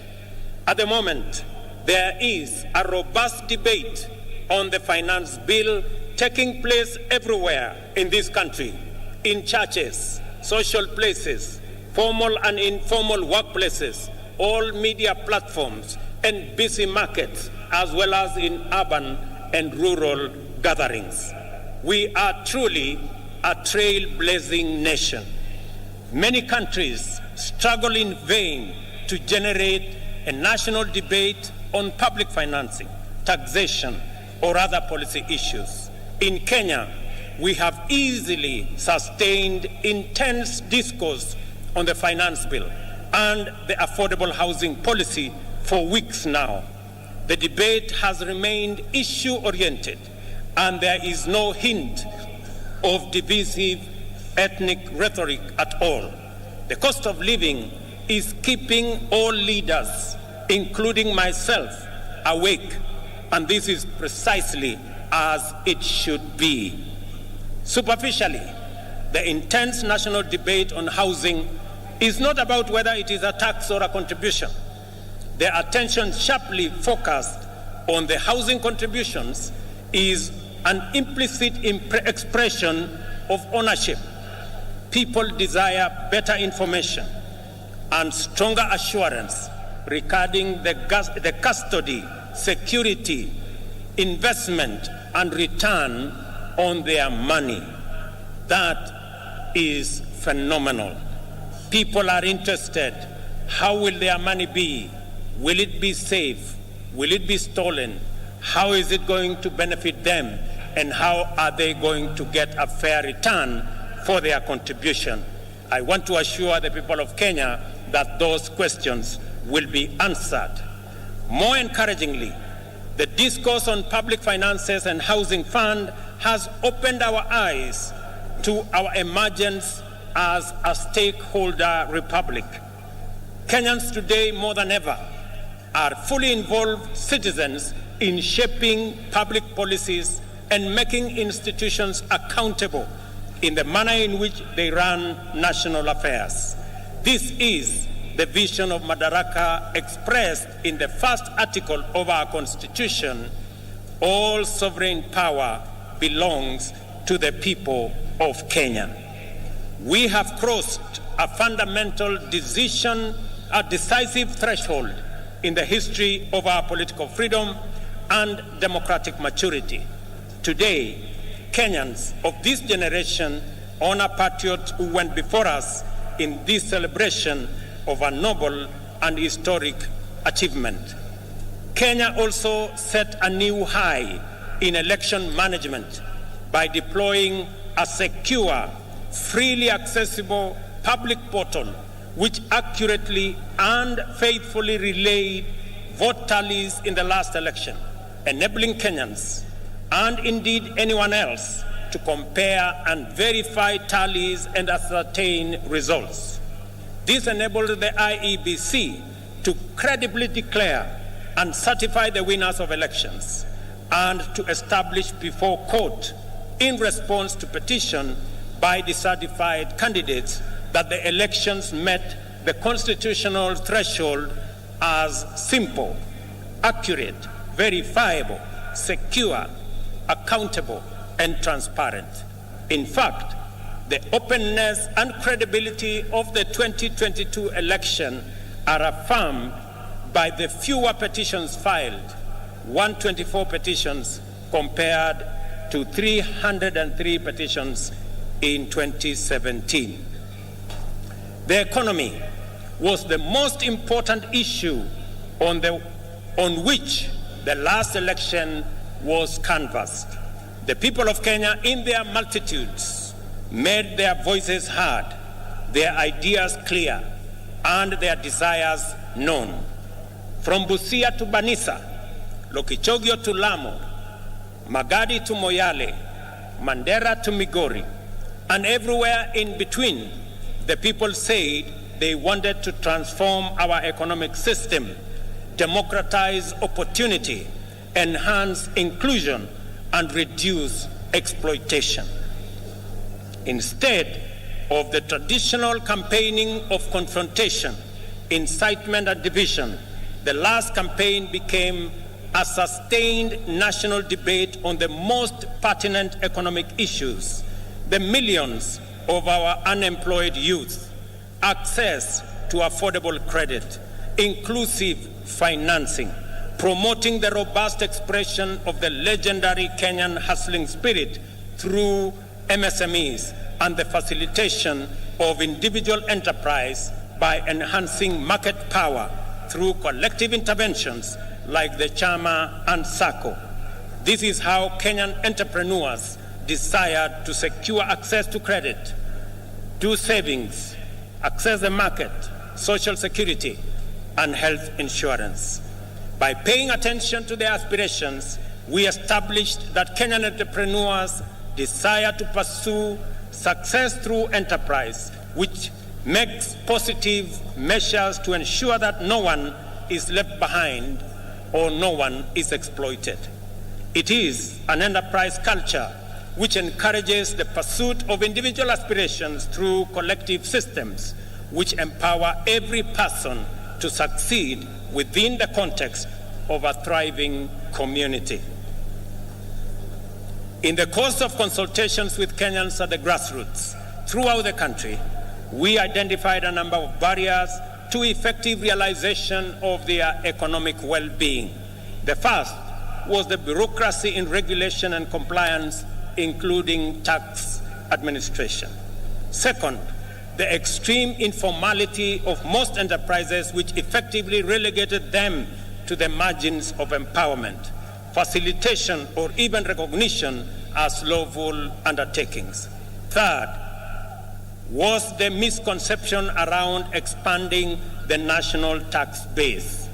at the moment, there is a robust debate on the finance bill taking place everywhere in this country, in churches, social places, formal and informal workplaces, all media platforms, and busy markets, as well as in urban and rural gatherings. We are truly a trailblazing nation. Many countries struggle in vain to generate a national debate on public financing, taxation, or other policy issues. In Kenya, we have easily sustained intense discourse on the finance bill and the affordable housing policy for weeks now. The debate has remained issue-oriented, and there is no hint of divisive ethnic rhetoric at all. The cost of living is keeping all leaders, including myself, awake, and this is precisely as it should be. Superficially, the intense national debate on housing is not about whether it is a tax or a contribution. The attention sharply focused on the housing contributions is an implicit impre- expression of ownership. People desire better information and stronger assurance regarding the, gus- the custody, security, investment, and return on their money. That is phenomenal. People are interested. How will their money be? Will it be safe? Will it be stolen? How is it going to benefit them? And how are they going to get a fair return for their contribution? I want to assure the people of Kenya that those questions will be answered. More encouragingly, the discourse on public finances and housing fund has opened our eyes to our emergence as a stakeholder republic. Kenyans today, more than ever, are fully involved citizens in shaping public policies and making institutions accountable in the manner in which they run national affairs. This is the vision of Madaraka expressed in the first article of our constitution: all sovereign power belongs to the people of Kenya. We have crossed a fundamental decision, a decisive threshold in the history of our political freedom and democratic maturity. Today, Kenyans of this generation honor patriots who went before us in this celebration of a noble and historic achievement. Kenya also set a new high in election management by deploying a secure, freely accessible public portal which accurately and faithfully relayed vote tallies in the last election, enabling Kenyans, and indeed anyone else, to compare and verify tallies and ascertain results. This enabled the I E B C to credibly declare and certify the winners of elections and to establish before court, in response to petition by dissatisfied candidates, that the elections met the constitutional threshold as simple, accurate, verifiable, secure, accountable, and transparent. In fact, the openness and credibility of the twenty twenty-two election are affirmed by the fewer petitions filed, one twenty-four petitions compared to three hundred and three petitions in twenty seventeen. The economy was the most important issue on the, on which the last election was canvassed. The people of Kenya, in their multitudes, made their voices heard, their ideas clear, and their desires known. From Busia to Banisa, Lokichogio to Lamu, Magadi to Moyale, Mandera to Migori, and everywhere in between, the people said they wanted to transform our economic system, democratize opportunity, enhance inclusion, and reduce exploitation. Instead of the traditional campaigning of confrontation, incitement and division, the last campaign became a sustained national debate on the most pertinent economic issues, the millions of our unemployed youth, access to affordable credit, inclusive financing, promoting the robust expression of the legendary Kenyan hustling spirit through M S M Es, and the facilitation of individual enterprise by enhancing market power through collective interventions like the Chama and sacco. This is how Kenyan entrepreneurs desired to secure access to credit, do savings, access the market, social security, and health insurance. By paying attention to their aspirations, we established that Kenyan entrepreneurs desire to pursue success through enterprise, which makes positive measures to ensure that no one is left behind or no one is exploited. It is an enterprise culture which encourages the pursuit of individual aspirations through collective systems which empower every person to succeed within the context of a thriving community. In the course of consultations with Kenyans at the grassroots throughout the country, we identified a number of barriers to effective realization of their economic well-being. The first was the bureaucracy in regulation and compliance, including tax administration. Second, the extreme informality of most enterprises, which effectively relegated them to the margins of empowerment, facilitation, or even recognition as lawful undertakings. Third, was the misconception around expanding the national tax base.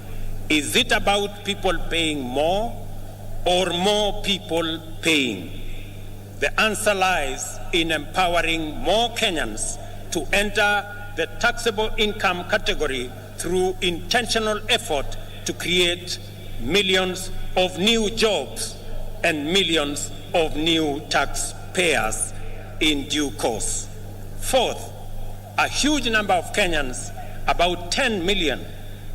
Is it about people paying more or more people paying? The answer lies in empowering more Kenyans to enter the taxable income category through intentional effort to create millions of new jobs and millions of new taxpayers in due course. Fourth, a huge number of Kenyans, about ten million,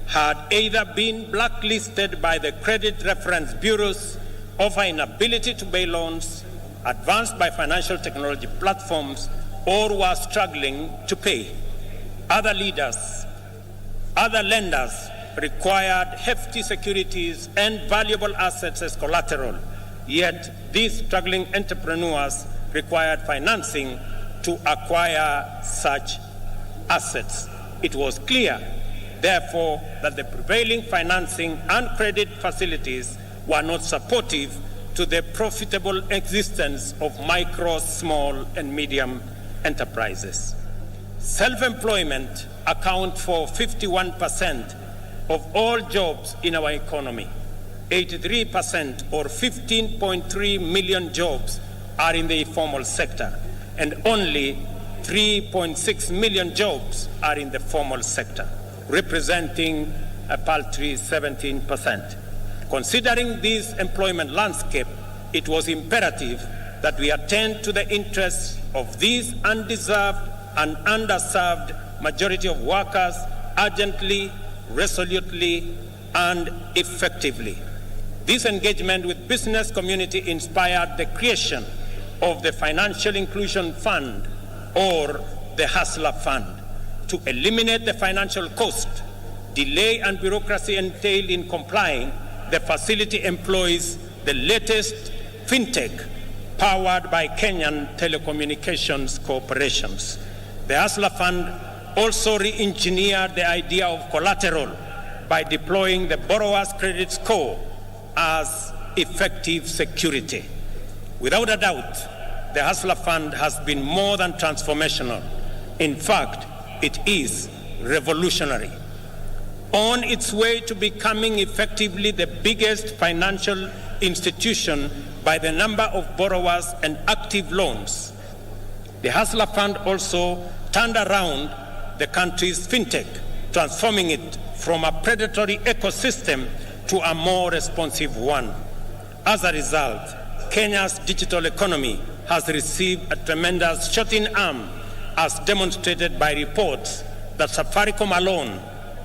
had either been blacklisted by the credit reference bureaus over inability to pay loans advanced by financial technology platforms or were struggling to pay. Other leaders, other lenders required hefty securities and valuable assets as collateral, yet these struggling entrepreneurs required financing to acquire such assets. It was clear, therefore, that the prevailing financing and credit facilities were not supportive to the profitable existence of micro, small, and medium enterprises. Self-employment accounts for fifty-one percent of all jobs in our economy. Eighty-three percent, or fifteen point three million jobs, are in the informal sector, and only three point six million jobs are in the formal sector, representing a paltry seventeen percent. Considering this employment landscape, it was imperative that we attend to the interests of this undeserved and underserved majority of workers urgently, resolutely, and effectively. This engagement with business community inspired the creation of the Financial Inclusion Fund, or the Hustler Fund, to eliminate the financial cost, delay, and bureaucracy entailed in complying. The facility employs the latest fintech powered by Kenyan Telecommunications Corporations. The Hustler Fund also re-engineered the idea of collateral by deploying the borrower's credit score as effective security. Without a doubt, the Hustler Fund has been more than transformational. In fact, it is revolutionary. On its way to becoming effectively the biggest financial institution by the number of borrowers and active loans, the Hustler Fund also turned around the country's fintech, transforming it from a predatory ecosystem to a more responsive one. As a result, Kenya's digital economy has received a tremendous shot in arm, as demonstrated by reports that Safaricom alone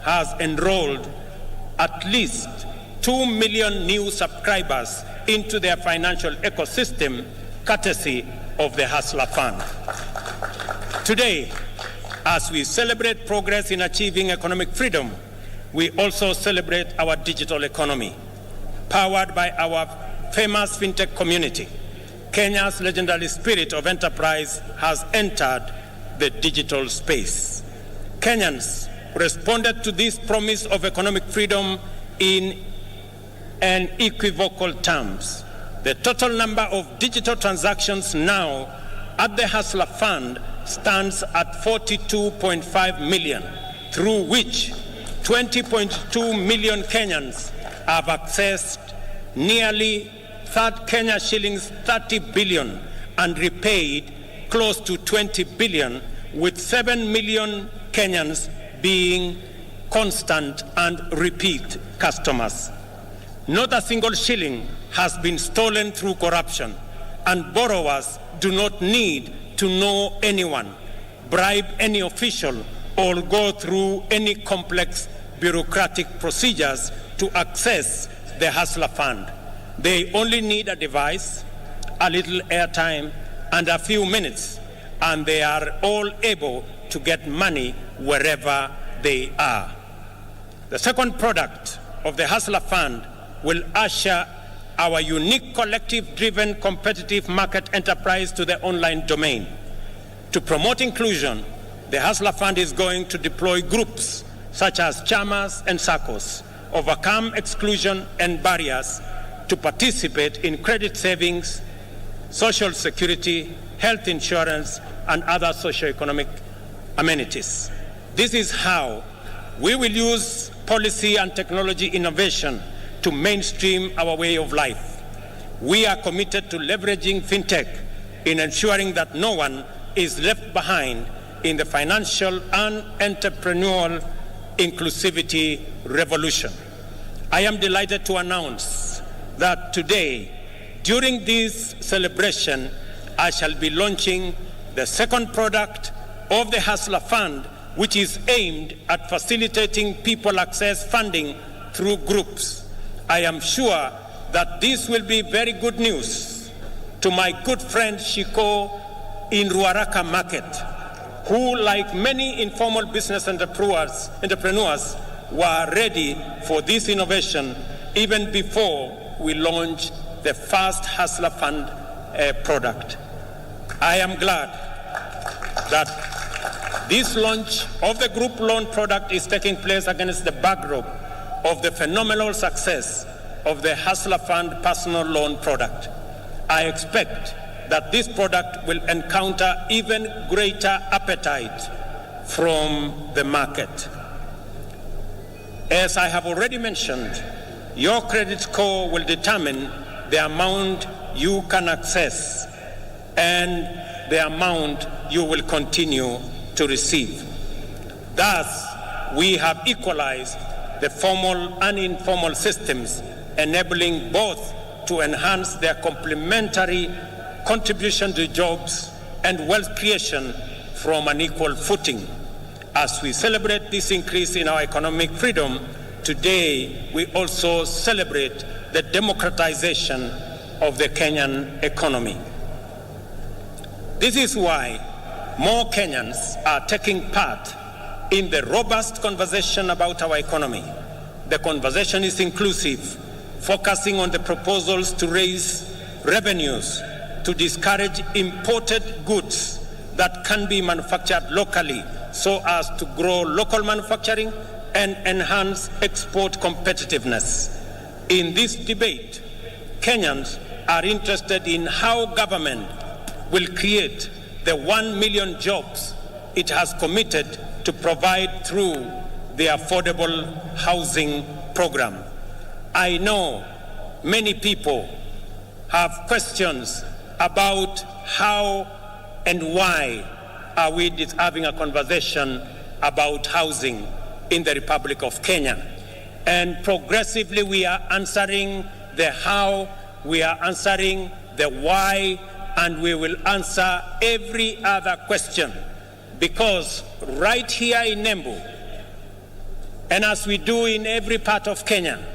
has enrolled at least two million new subscribers into their financial ecosystem courtesy of the Hustler Fund. Today, as we celebrate progress in achieving economic freedom, we also celebrate our digital economy. Powered by our famous fintech community, Kenya's legendary spirit of enterprise has entered the digital space. Kenyans responded to this promise of economic freedom in unequivocal terms. The total number of digital transactions now at the Hustler Fund stands at forty-two point five million, through which twenty point two million Kenyans have accessed nearly thirty Kenya shillings thirty billion and repaid close to twenty billion, with seven million Kenyans being constant and repeat customers. Not a single shilling has been stolen through corruption, and borrowers do not need to know anyone, bribe any official, or go through any complex bureaucratic procedures to access the Hustler Fund. They only need a device, a little airtime, and a few minutes, and they are all able to get money wherever they are. The second product of the Hustler Fund will usher our unique collective-driven competitive market enterprise to the online domain. To promote inclusion, the Hustler Fund is going to deploy groups such as chamas and saccos, overcome exclusion and barriers to participate in credit savings, social security, health insurance, and other socio-economic amenities. This is how we will use policy and technology innovation to mainstream our way of life. We are committed to leveraging fintech in ensuring that no one is left behind in the financial and entrepreneurial inclusivity revolution. I am delighted to announce that today, during this celebration, I shall be launching the second product of the Hustler Fund, which is aimed at facilitating people access funding through groups. I am sure that this will be very good news to my good friend Shiko in Ruaraka Market, who, like many informal business entrepreneurs, entrepreneurs, were ready for this innovation even before we launched the first Hustler Fund, uh, product. I am glad that this launch of the group loan product is taking place against the backdrop of the phenomenal success of the Hustler Fund personal loan product. I expect that this product will encounter even greater appetite from the market. As I have already mentioned, your credit score will determine the amount you can access and the amount you will continue to receive. Thus, we have equalized the formal and informal systems, enabling both to enhance their complementary contribution to jobs and wealth creation from an equal footing. As we celebrate this increase in our economic freedom, today we also celebrate the democratization of the Kenyan economy. This is why more Kenyans are taking part in the robust conversation about our economy. The conversation is inclusive, focusing on the proposals to raise revenues, to discourage imported goods that can be manufactured locally so as to grow local manufacturing and enhance export competitiveness. In this debate, Kenyans are interested in how government will create the one million jobs it has committed to provide through the affordable housing program. I know many people have questions about how and why are we dis-, having a conversation about housing in the Republic of Kenya. And progressively we are answering the how, we are answering the why, and we will answer every other question. Because right here in Embu, And as we do in every part of Kenya,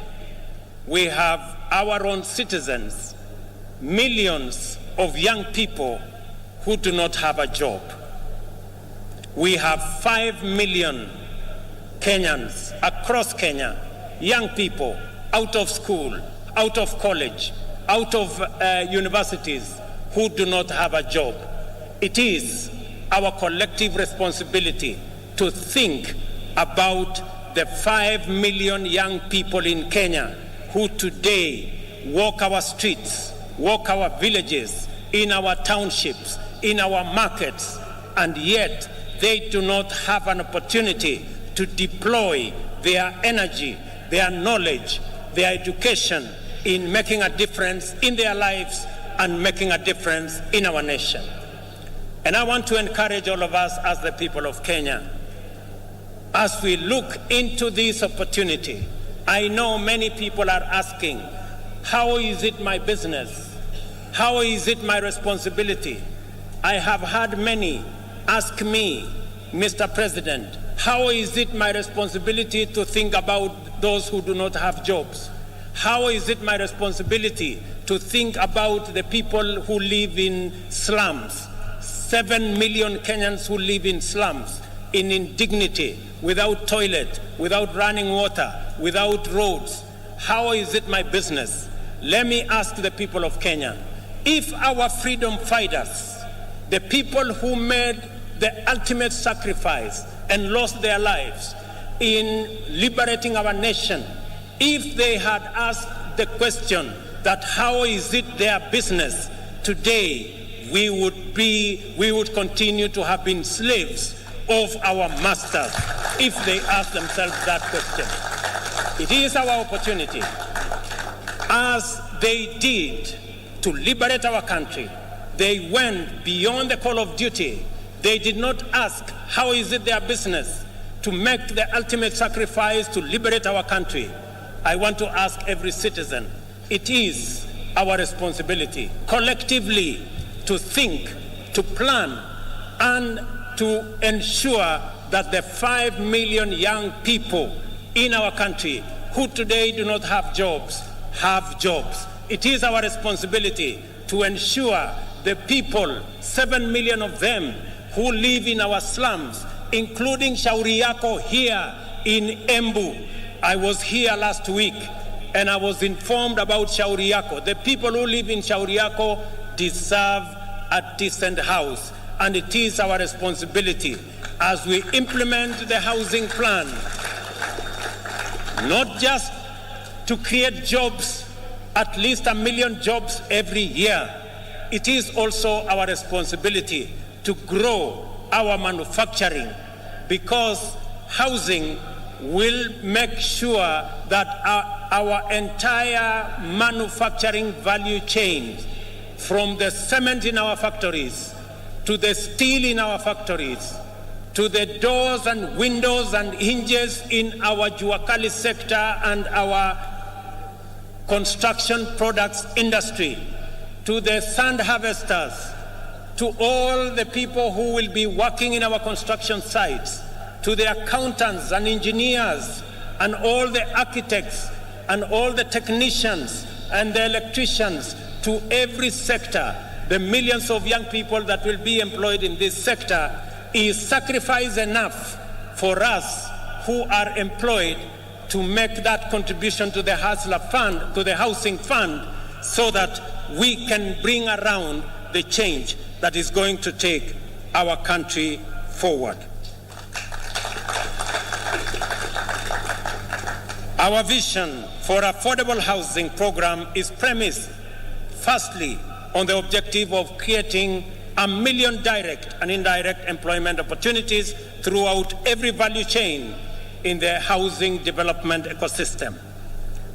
we have our own citizens, millions of young people who do not have a job. We have five million Kenyans across Kenya, young people out of school, out of college, out of uh, universities, who do not have a job. It is our collective responsibility to think about the five million young people in Kenya who today walk our streets, walk our villages, in our townships, in our markets, and yet they do not have an opportunity to deploy their energy, their knowledge, their education in making a difference in their lives and making a difference in our nation. And I want to encourage all of us as the people of Kenya, as we look into this opportunity, I know many people are asking, "How is it my business? How is it my responsibility?" I have had many ask me, "Mister President, how is it my responsibility to think about those who do not have jobs? How is it my responsibility to think about the people who live in slums? Seven million Kenyans who live in slums, in indignity, without toilet, without running water, without roads. How is it my business?" Let me ask the people of Kenya, if our freedom fighters, the people who made the ultimate sacrifice and lost their lives in liberating our nation, if they had asked the question that how is it their business, today we would be, we would continue to have been slaves of our masters if they ask themselves that question. It is our opportunity, as they did, to liberate our country. They went beyond the call of duty. They did not ask, how is it their business to make the ultimate sacrifice to liberate our country? I want to ask every citizen, it is our responsibility collectively to think, to plan, and to ensure that the five million young people in our country who today do not have jobs have jobs. It is our responsibility to ensure the people, seven million of them, who live in our slums, including Shauri Yako here in Embu. I was here last week and I was informed about Shauri Yako. The people who live in Shauri Yako deserve a decent house, and it is our responsibility as we implement the housing plan not just to create jobs, at least a million jobs every year. It is also our responsibility to grow our manufacturing, because housing will make sure that our, our entire manufacturing value chain, from the cement in our factories to the steel in our factories, to the doors and windows and hinges in our Jua Kali sector and our construction products industry, to the sand harvesters, to all the people who will be working in our construction sites, to the accountants and engineers and all the architects and all the technicians and the electricians, to every sector, the millions of young people that will be employed in this sector, is sacrifice enough for us who are employed to make that contribution to the Hustler Fund, to the Housing Fund, so that we can bring around the change that is going to take our country forward. Our vision for affordable housing program is premised, firstly, on the objective of creating a million direct and indirect employment opportunities throughout every value chain in the housing development ecosystem.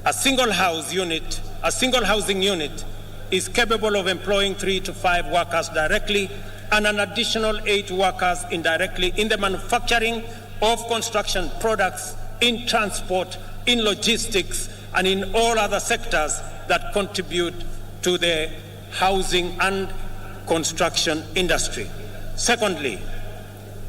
A single house unit, a single housing unit is capable of employing three to five workers directly and an additional eight workers indirectly in the manufacturing of construction products, in transport, in logistics, and in all other sectors that contribute to the housing and construction industry. Secondly,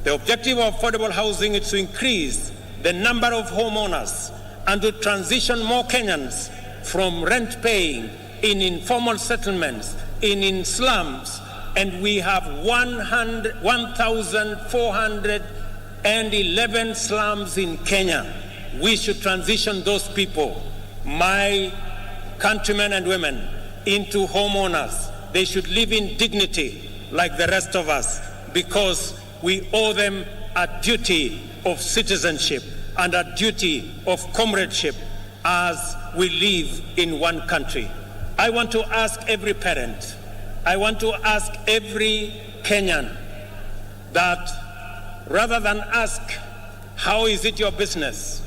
the objective of affordable housing is to increase the number of homeowners and to transition more Kenyans from rent paying in informal settlements, in, in slums, and we have one hundred, one thousand four hundred and eleven slums in Kenya. We should transition those people, my countrymen and women, into homeowners. They should live in dignity like the rest of us, because we owe them a duty of citizenship and a duty of comradeship as we live in one country. I want to ask every parent, I want to ask every Kenyan that rather than ask, "How is it your business?"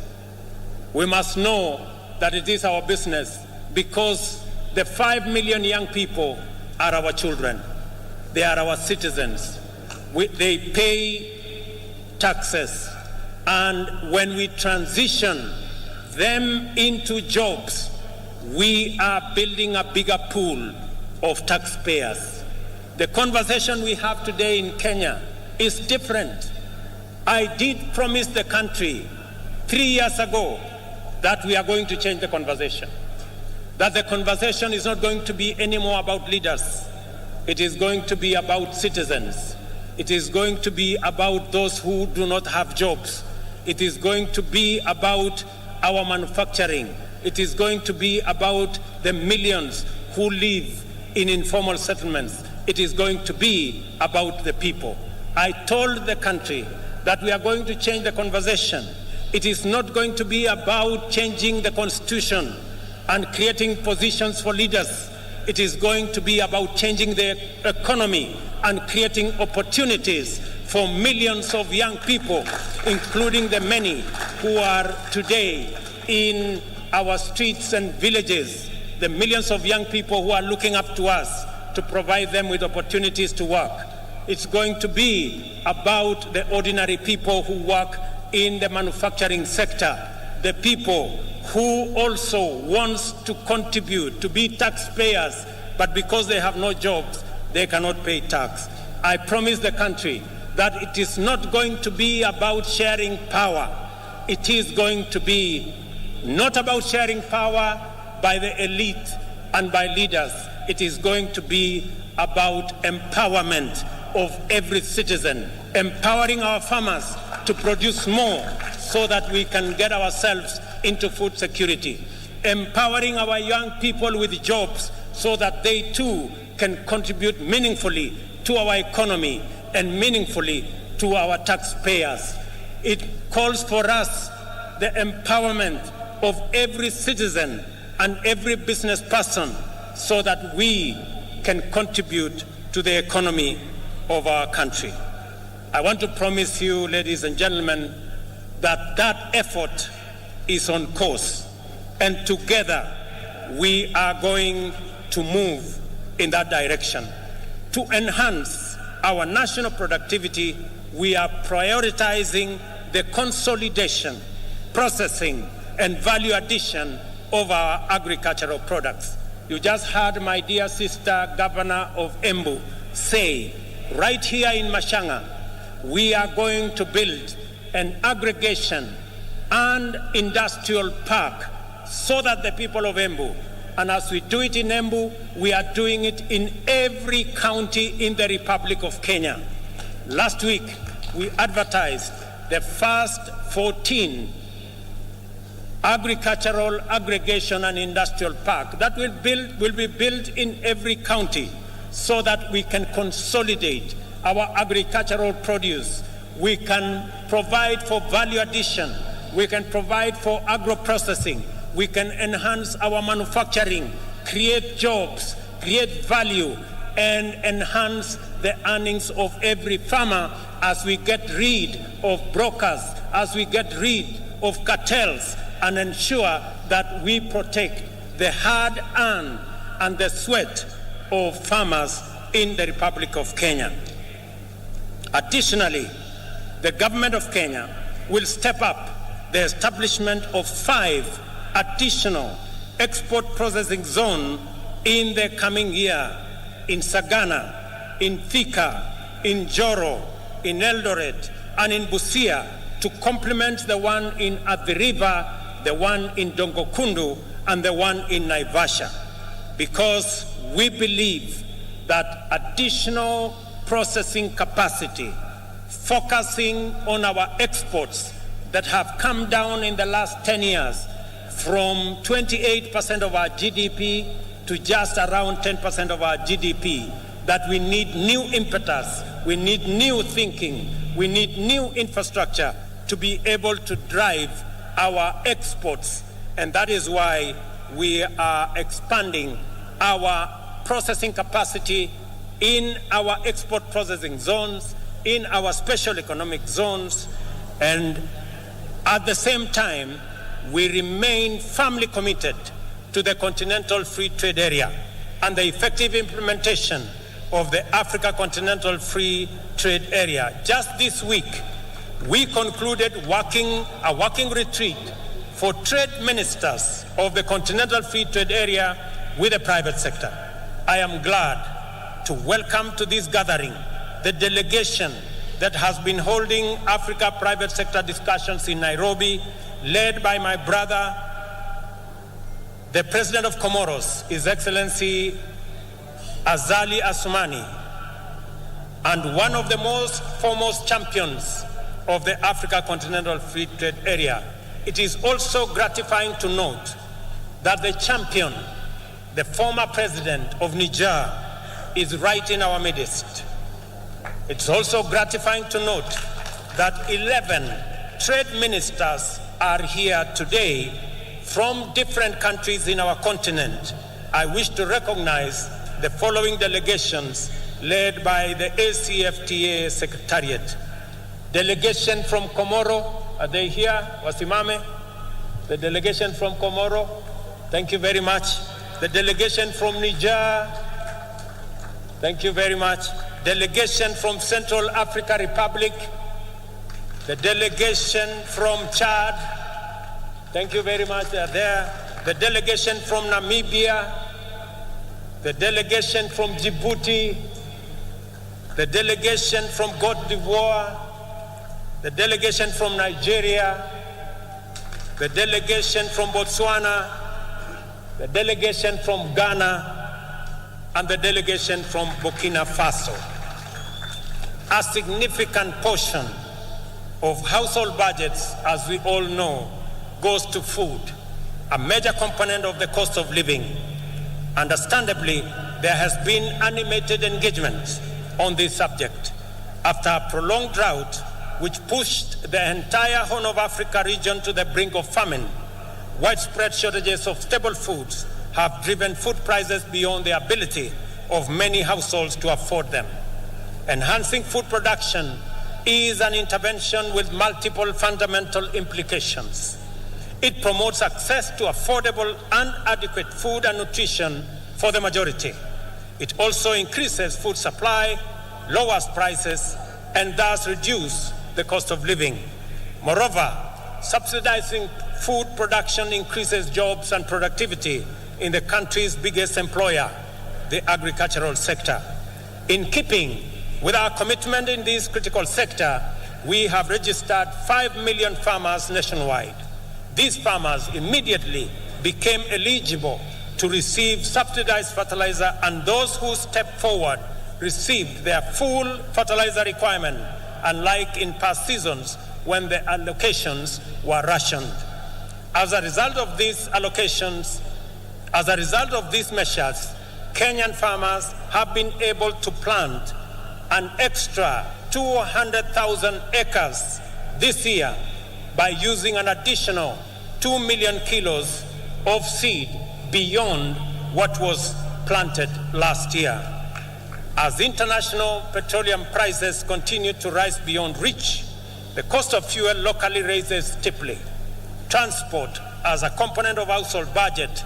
we must know that it is our business, because the five million young people are our children. They are our citizens. We, they pay taxes. And when we transition them into jobs, we are building a bigger pool of taxpayers. The conversation we have today in Kenya is different. I did promise the country three years ago that we are going to change the conversation, that the conversation is not going to be anymore about leaders. It is going to be about citizens. It is going to be about those who do not have jobs. It is going to be about our manufacturing. It is going to be about the millions who live in informal settlements. It is going to be about the people. I told the country that we are going to change the conversation. It is not going to be about changing the constitution and creating positions for leaders. It is going to be about changing the economy and creating opportunities for millions of young people, including the many who are today in our streets and villages, the millions of young people who are looking up to us to provide them with opportunities to work. It's going to be about the ordinary people who work in the manufacturing sector, the people who also wants to contribute, to be taxpayers, but because they have no jobs, they cannot pay tax. I promise the country that it is not going to be about sharing power. It is going to be not about sharing power by the elite and by leaders. It is going to be about empowerment of every citizen, empowering our farmers to produce more so that we can get ourselves into food security, empowering our young people with jobs so that they too can contribute meaningfully to our economy and meaningfully to our taxpayers. It calls for us the empowerment of every citizen and every business person so that we can contribute to the economy of our country. I want to promise you, ladies and gentlemen, that that effort is on course, and together we are going to move in that direction. To enhance our national productivity, we are prioritizing the consolidation, processing, and value addition of our agricultural products. You just heard my dear sister, Governor of Embu, say, right here in Mashanga, we are going to build an aggregation and industrial park so that the people of Embu, and as we do it in Embu, we are doing it in every county in the Republic of Kenya. Last week, we advertised the first fourteen agricultural aggregation and industrial park that will build, will be built in every county so that we can consolidate our agricultural produce. We can provide for value addition. We can provide for agro-processing. We can enhance our manufacturing, create jobs, create value, and enhance the earnings of every farmer as we get rid of brokers, as we get rid of cartels, and ensure that we protect the hard earned and the sweat of farmers in the Republic of Kenya. Additionally, the government of Kenya will step up the establishment of five additional export processing zone in the coming year in Sagana, in Thika, in Njoro, in Eldoret, and in Busia, to complement the one in Athi River, the one in Dongokundu, and the one in Naivasha, because we believe that additional processing capacity, focusing on our exports that have come down in the last ten years from twenty-eight percent of our G D P to just around ten percent of our G D P, that we need new impetus, we need new thinking, we need new infrastructure to be able to drive our exports. And that is why we are expanding our processing capacity in our export processing zones, in our special economic zones, and at the same time, we remain firmly committed to the Continental Free Trade Area and the effective implementation of the Africa Continental Free Trade Area. Just this week, we concluded working, a working retreat for trade ministers of the Continental Free Trade Area with the private sector. I am glad to welcome to this gathering the delegation that has been holding Africa private sector discussions in Nairobi, led by my brother, the President of Comoros, His Excellency Azali Assoumani, and one of the most foremost champions of the Africa Continental Free Trade Area. It is also gratifying to note that the champion, the former president of Niger, is right in our midst. It's also gratifying to note that eleven trade ministers are here today from different countries in our continent. I wish to recognize the following delegations led by the A C F T A Secretariat. Delegation from Comoro, are they here? Wasimame. The delegation from Comoro, thank you very much. The delegation from Niger, thank you very much. Delegation from Central Africa Republic, the delegation from Chad, thank you very much. They are there. The delegation from Namibia, the delegation from Djibouti, the delegation from Cote d'Ivoire, the delegation from Nigeria, the delegation from Botswana, the delegation from Ghana, and the delegation from Burkina Faso. A significant portion of household budgets, as we all know, goes to food, a major component of the cost of living. Understandably, there has been animated engagement on this subject. After a prolonged drought, which pushed the entire Horn of Africa region to the brink of famine, widespread shortages of staple foods have driven food prices beyond the ability of many households to afford them. Enhancing food production is an intervention with multiple fundamental implications. It promotes access to affordable and adequate food and nutrition for the majority. It also increases food supply, lowers prices, and thus reduce the cost of living. Moreover, subsidizing food production increases jobs and productivity in the country's biggest employer, the agricultural sector. In keeping with our commitment in this critical sector, we have registered five million farmers nationwide. These farmers immediately became eligible to receive subsidized fertilizer, and those who stepped forward received their full fertilizer requirement, unlike in past seasons when the allocations were rationed. As a result of these allocations, as a result of these measures, Kenyan farmers have been able to plant an extra two hundred thousand acres this year by using an additional two million kilos of seed beyond what was planted last year. As international petroleum prices continue to rise beyond reach, the cost of fuel locally raises steeply. Transport, as a component of household budget,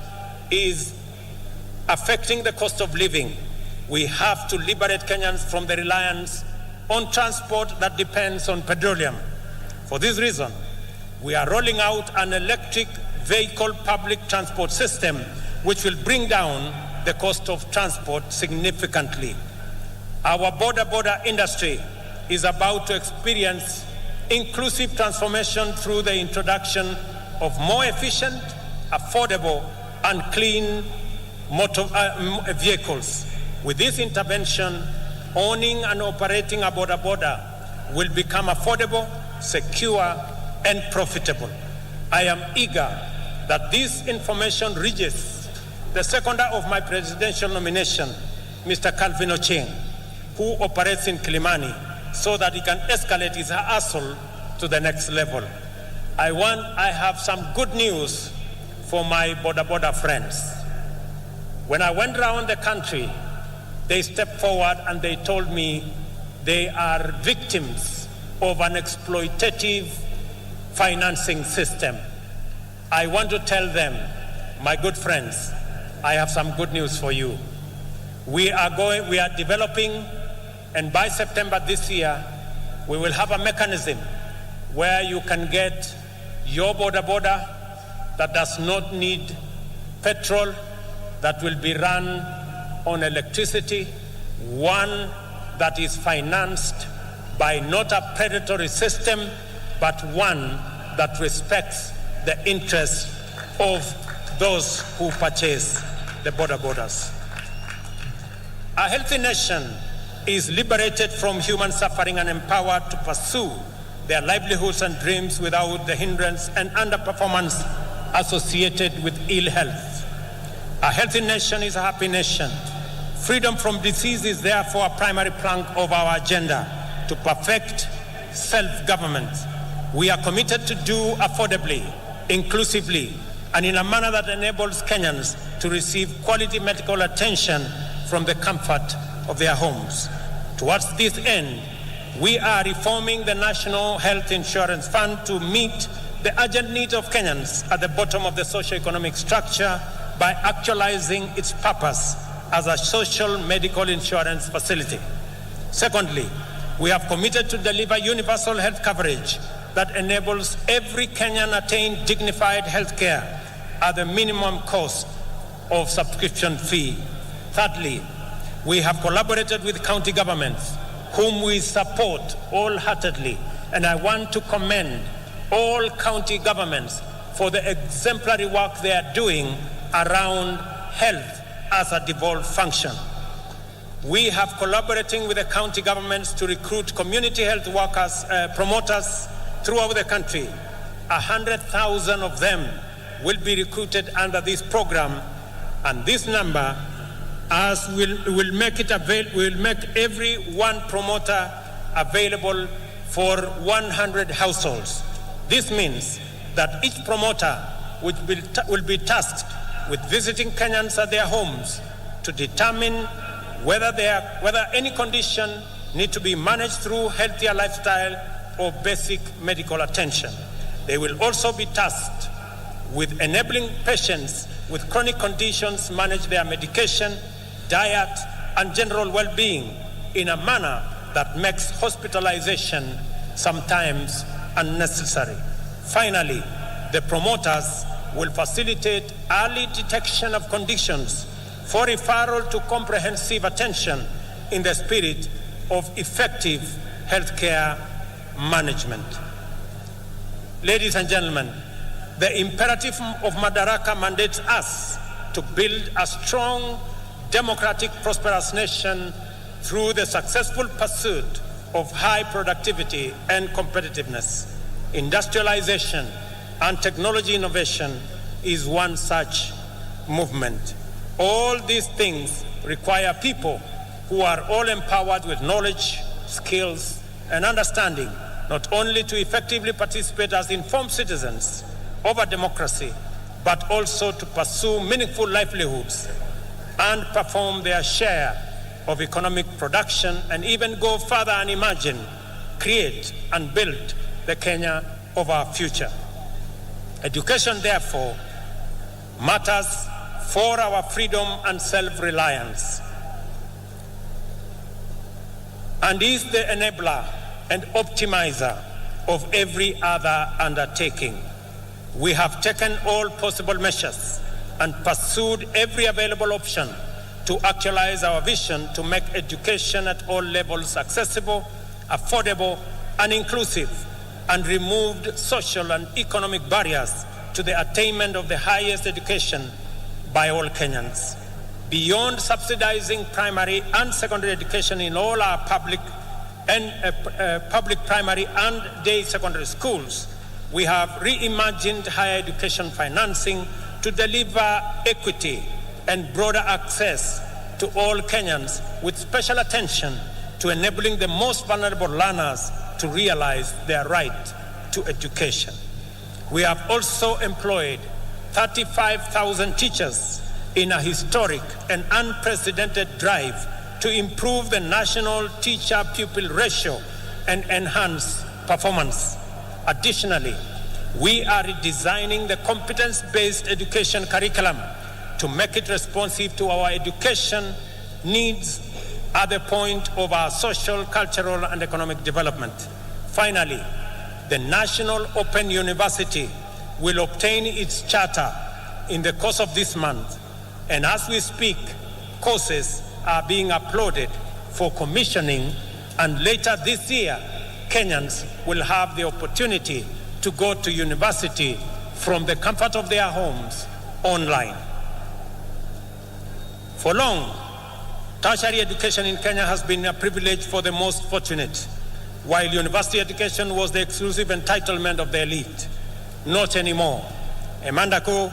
is affecting the cost of living. We have to liberate Kenyans from the reliance on transport that depends on petroleum. For this reason, we are rolling out an electric vehicle public transport system which will bring down the cost of transport significantly. Our boda boda industry is about to experience inclusive transformation through the introduction of more efficient, affordable, and clean motor uh, vehicles. With this intervention, owning and operating a boda boda will become affordable, secure, and profitable. I am eager that this information reaches the seconder of my presidential nomination, Mister Calvin Ochieng, who operates in Kilimani, so that he can escalate his hustle to the next level. I want, I have some good news for my boda boda friends. When I went around the country, they stepped forward and they told me they are victims of an exploitative financing system. I want to tell them, my good friends, I have some good news for you. We are going, we are developing, and by September this year, we will have a mechanism where you can get your boda boda that does not need petrol, that will be run on electricity, one that is financed by not a predatory system, but one that respects the interests of those who purchase the boda bodas. A healthy nation is liberated from human suffering and empowered to pursue their livelihoods and dreams without the hindrance and underperformance associated with ill health. A healthy nation is a happy nation. Freedom from disease is therefore a primary plank of our agenda to perfect self government. We are committed to do affordably, inclusively, and in a manner that enables Kenyans to receive quality medical attention from the comfort of their homes. Towards this end, we are reforming the National Health Insurance Fund to meet the urgent needs of Kenyans at the bottom of the socio-economic structure by actualizing its purpose as a social medical insurance facility. Secondly, we have committed to deliver universal health coverage that enables every Kenyan attain dignified health care at the minimum cost of subscription fee. Thirdly, we have collaborated with county governments, whom we support wholeheartedly, and I want to commend all county governments for the exemplary work they are doing around health as a devolved function. We have collaborating with the county governments to recruit community health workers, uh, promoters throughout the country. A hundred thousand of them will be recruited under this program, and this number as will, will make it avail, will make every one promoter available for one hundred households. This means that each promoter will be, will be tasked with visiting Kenyans at their homes to determine whether, they are, whether any condition need to be managed through healthier lifestyle or basic medical attention. They will also be tasked with enabling patients with chronic conditions manage their medication, diet, and general well-being in a manner that makes hospitalization sometimes unnecessary. Finally, the promoters will facilitate early detection of conditions for referral to comprehensive attention in the spirit of effective healthcare management. Ladies and gentlemen, the imperative of Madaraka mandates us to build a strong, democratic, prosperous nation through the successful pursuit of high productivity and competitiveness. Industrialization and technology innovation is one such movement. All these things require people who are all empowered with knowledge, skills, and understanding, not only to effectively participate as informed citizens of a democracy, but also to pursue meaningful livelihoods and perform their share of economic production and even go further and imagine, create, and build the Kenya of our future. Education, therefore, matters for our freedom and self reliance, and is the enabler and optimizer of every other undertaking. We have taken all possible measures and pursued every available option to actualize our vision to make education at all levels accessible, affordable, and inclusive. and removed social and economic barriers to the attainment of the highest education by all Kenyans. Beyond subsidizing primary and secondary education in all our public and, uh, p-, uh, public primary and day secondary schools, we have reimagined higher education financing to deliver equity and broader access to all Kenyans, with special attention to enabling the most vulnerable learners to realize their right to education. We have also employed thirty-five thousand teachers in a historic and unprecedented drive to improve the national teacher-pupil ratio and enhance performance. Additionally, we are redesigning the competence-based education curriculum to make it responsive to our education needs at the point of our social, cultural, and economic development. Finally, the National Open University will obtain its charter in the course of this month, and as we speak, courses are being uploaded for commissioning, and later this year, Kenyans will have the opportunity to go to university from the comfort of their homes online. For long, tertiary education in Kenya has been a privilege for the most fortunate, while university education was the exclusive entitlement of the elite. Not anymore. A month ago,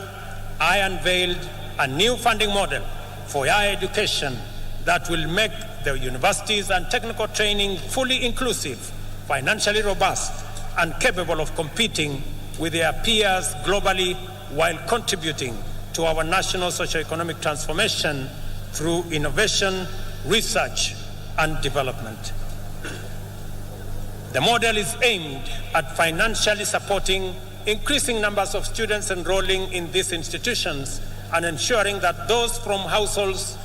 I unveiled a new funding model for higher education that will make the universities and technical training fully inclusive, financially robust, and capable of competing with their peers globally while contributing to our national socio-economic transformation through innovation, research, and development. The model is aimed at financially supporting increasing numbers of students enrolling in these institutions and ensuring that those from households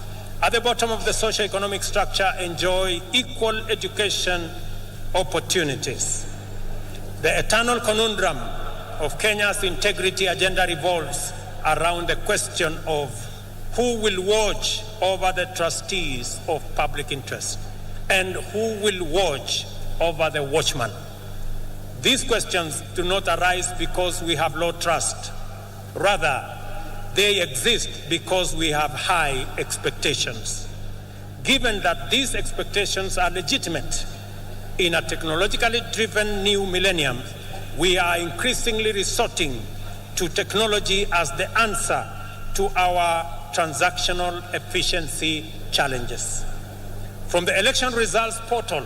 at the bottom of the socio-economic structure enjoy equal education opportunities. The eternal conundrum of Kenya's integrity agenda revolves around the question of who will watch over the trustees of public interest and who will watch over the watchman. These questions do not arise because we have low trust. Rather, they exist because we have high expectations. Given that these expectations are legitimate, in a technologically driven new millennium, we are increasingly resorting to technology as the answer to our transactional efficiency challenges. From the election results portal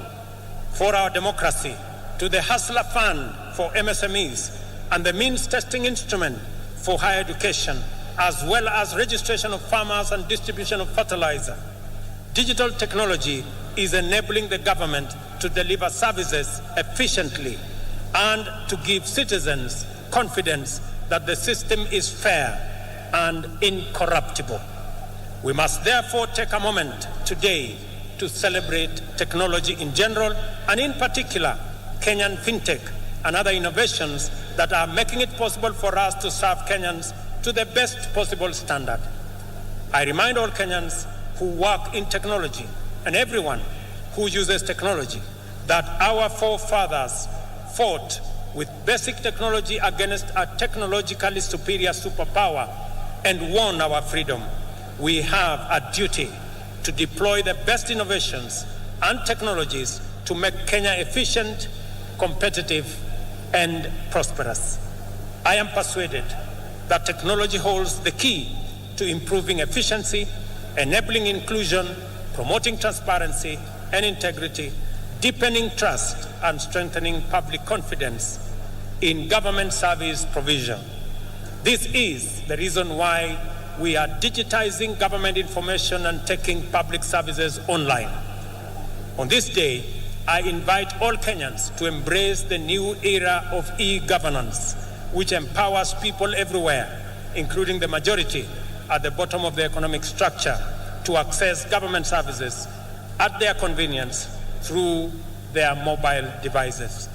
for our democracy, to the Hustler Fund for M S M Es, and the means testing instrument for higher education, as well as registration of farmers and distribution of fertilizer, digital technology is enabling the government to deliver services efficiently and to give citizens confidence that the system is fair and incorruptible. We must therefore take a moment today to celebrate technology in general, and in particular, Kenyan fintech and other innovations that are making it possible for us to serve Kenyans to the best possible standard. I remind all Kenyans who work in technology and everyone who uses technology that our forefathers fought with basic technology against a technologically superior superpower and won our freedom. We have a duty to deploy the best innovations and technologies to make Kenya efficient, competitive, and prosperous. I am persuaded that technology holds the key to improving efficiency, enabling inclusion, promoting transparency and integrity, deepening trust, and strengthening public confidence in government service provision. This is the reason why we are digitizing government information and taking public services online. On this day, I invite all Kenyans to embrace the new era of e-governance, which empowers people everywhere, including the majority at the bottom of the economic structure, to access government services at their convenience through their mobile devices.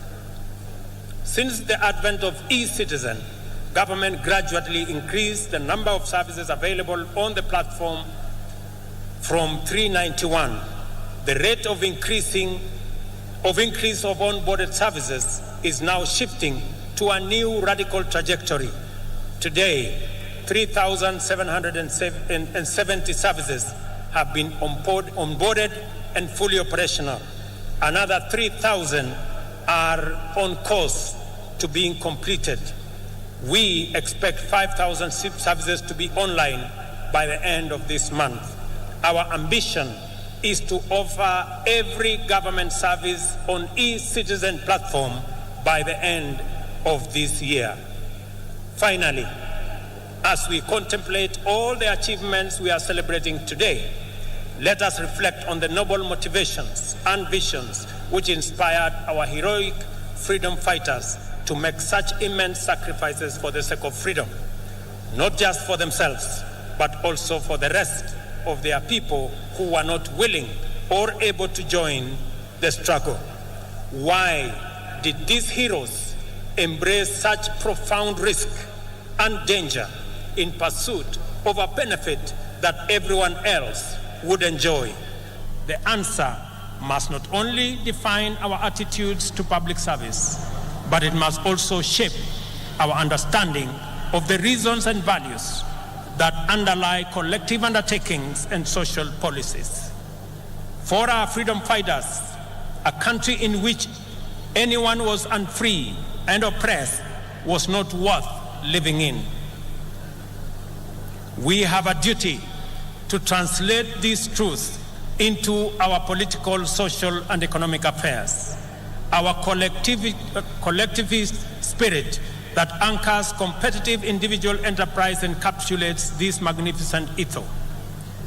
Since the advent of e-citizen, government gradually increased the number of services available on the platform from three ninety-one. The rate of increasing of increase of onboarded services is now shifting to a new radical trajectory. Today, three thousand seven hundred seventy services have been onboard-, onboarded and fully operational. Another three thousand are on course to being completed. We expect five thousand services to be online by the end of this month. Our ambition is to offer every government service on e-citizen platform by the end of this year. Finally, as we contemplate all the achievements we are celebrating today, let us reflect on the noble motivations and visions which inspired our heroic freedom fighters to make such immense sacrifices for the sake of freedom, not just for themselves, but also for the rest of their people who were not willing or able to join the struggle. Why did these heroes embrace such profound risk and danger in pursuit of a benefit that everyone else would enjoy? The answer must not only define our attitudes to public service, but it must also shape our understanding of the reasons and values that underlie collective undertakings and social policies. For our freedom fighters, a country in which anyone was unfree and oppressed was not worth living in. We have a duty to translate these truths into our political, social, and economic affairs. Our collective-, collectivist spirit that anchors competitive individual enterprise encapsulates this magnificent ethos.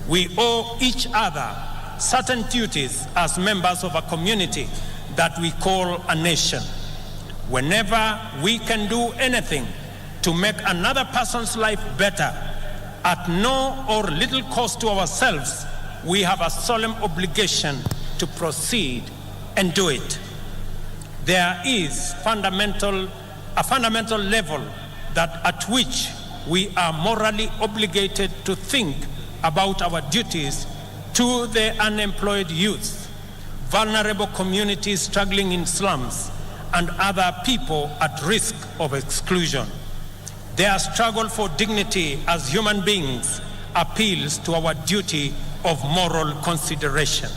We owe each other certain duties as members of a community that we call a nation. Whenever we can do anything to make another person's life better at no or little cost to ourselves, we have a solemn obligation to proceed and do it. There is fundamental, a fundamental level that at which we are morally obligated to think about our duties to the unemployed youth, vulnerable communities struggling in slums, and other people at risk of exclusion. Their struggle for dignity as human beings appeals to our duty of moral consideration.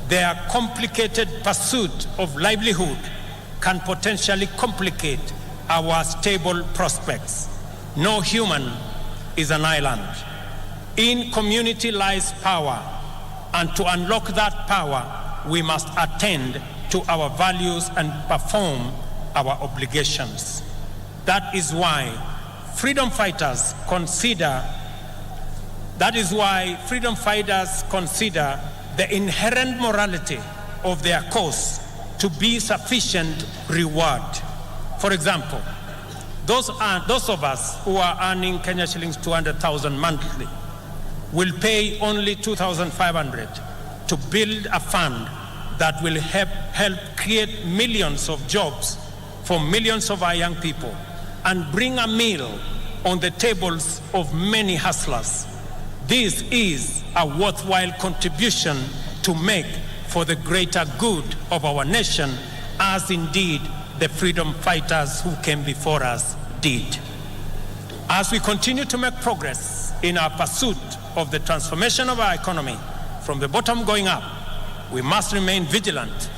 Their complicated pursuit of livelihood can potentially complicate our stable prospects. No human is an island. In community lies power, and to unlock that power, we must attend to our values and perform our obligations. That is why freedom fighters consider, that is why freedom fighters consider the inherent morality of their cause to be sufficient reward. For example, those are, those of us who are earning Kenya shillings two hundred thousand monthly will pay only two thousand five hundred to build a fund that will help, help create millions of jobs for millions of our young people and bring a meal on the tables of many hustlers. This is a worthwhile contribution to make for the greater good of our nation, as indeed the freedom fighters who came before us did. As we continue to make progress in our pursuit of the transformation of our economy from the bottom going up, we must remain vigilant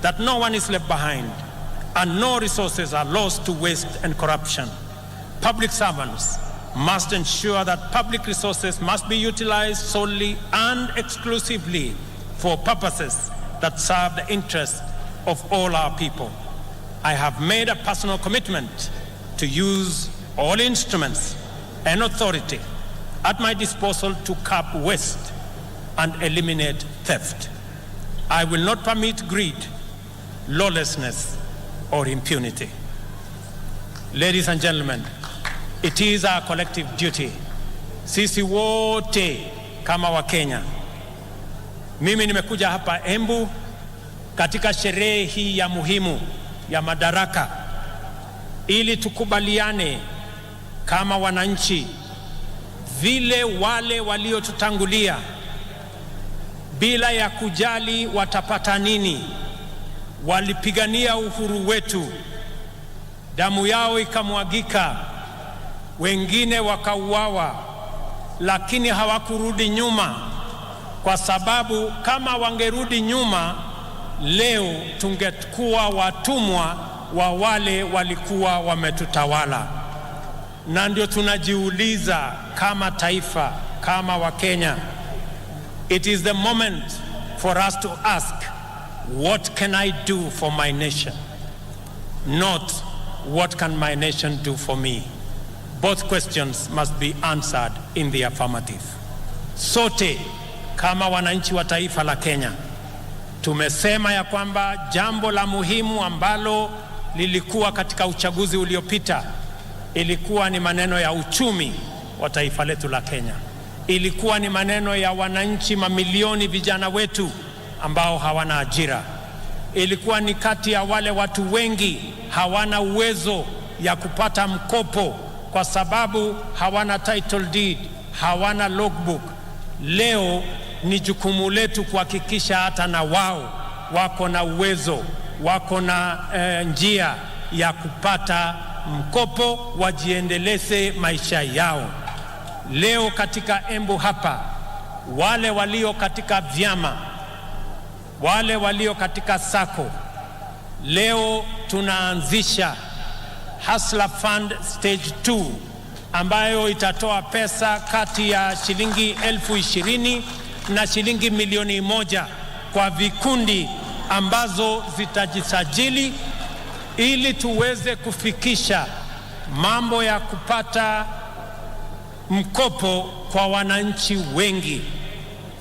that no one is left behind and no resources are lost to waste and corruption. Public servants must ensure that public resources must be utilized solely and exclusively for purposes that serve the interests of all our people. I have made a personal commitment to use all instruments and authority at my disposal to curb waste and eliminate theft. I will not permit greed, lawlessness, or impunity. Ladies and gentlemen, it is our collective duty, sisi wote kama Wakenya. Mimi nimekuja hapa Embu katika sherehe hii ya muhimu ya Madaraka ili tukubaliane kama wananchi vile wale waliotutangulia, bila ya kujali watapata nini, Walipigania uhuru wetu, damu yao ikamwagika, wengine wakauawa, lakini hawakurudi nyuma, kwa sababu kama wangerudi nyuma, leo tungekuwa watumwa wa wale walikuwa wametutawala. Na ndio tunajiuliza kama taifa, kama Wakenya, it is the moment for us to ask, what can I do for my nation? Not, what can my nation do for me? Both questions must be answered in the affirmative. Sote kama wananchi wa taifa la Kenya, tumesema ya kwamba jambo la muhimu ambalo lilikuwa katika uchaguzi uliopita ilikuwa ni maneno ya uchumi wa taifa letu la Kenya. Ilikuwa ni maneno ya wananchi mamilioni, vijana wetu ambao hawana ajira. Ilikuwa ni kati ya wale watu wengi hawana uwezo ya kupata mkopo kwa sababu hawana title deed, hawana logbook. Leo ni jukumu letu kuhakikisha hata na wao wako na uwezo, wako na, eh, njia ya kupata mkopo, wajiendeleze maisha yao. Leo katika Embu hapa, wale walio katika vyama, wale walio katika sacco, leo tunaanzisha Hustler Fund Stage two, ambayo itatoa pesa kati ya shilingi elfu ishirini na shilingi milioni moja kwa vikundi ambazo zitajisajili, ili tuweze kufikisha mambo ya kupata mkopo kwa wananchi wengi.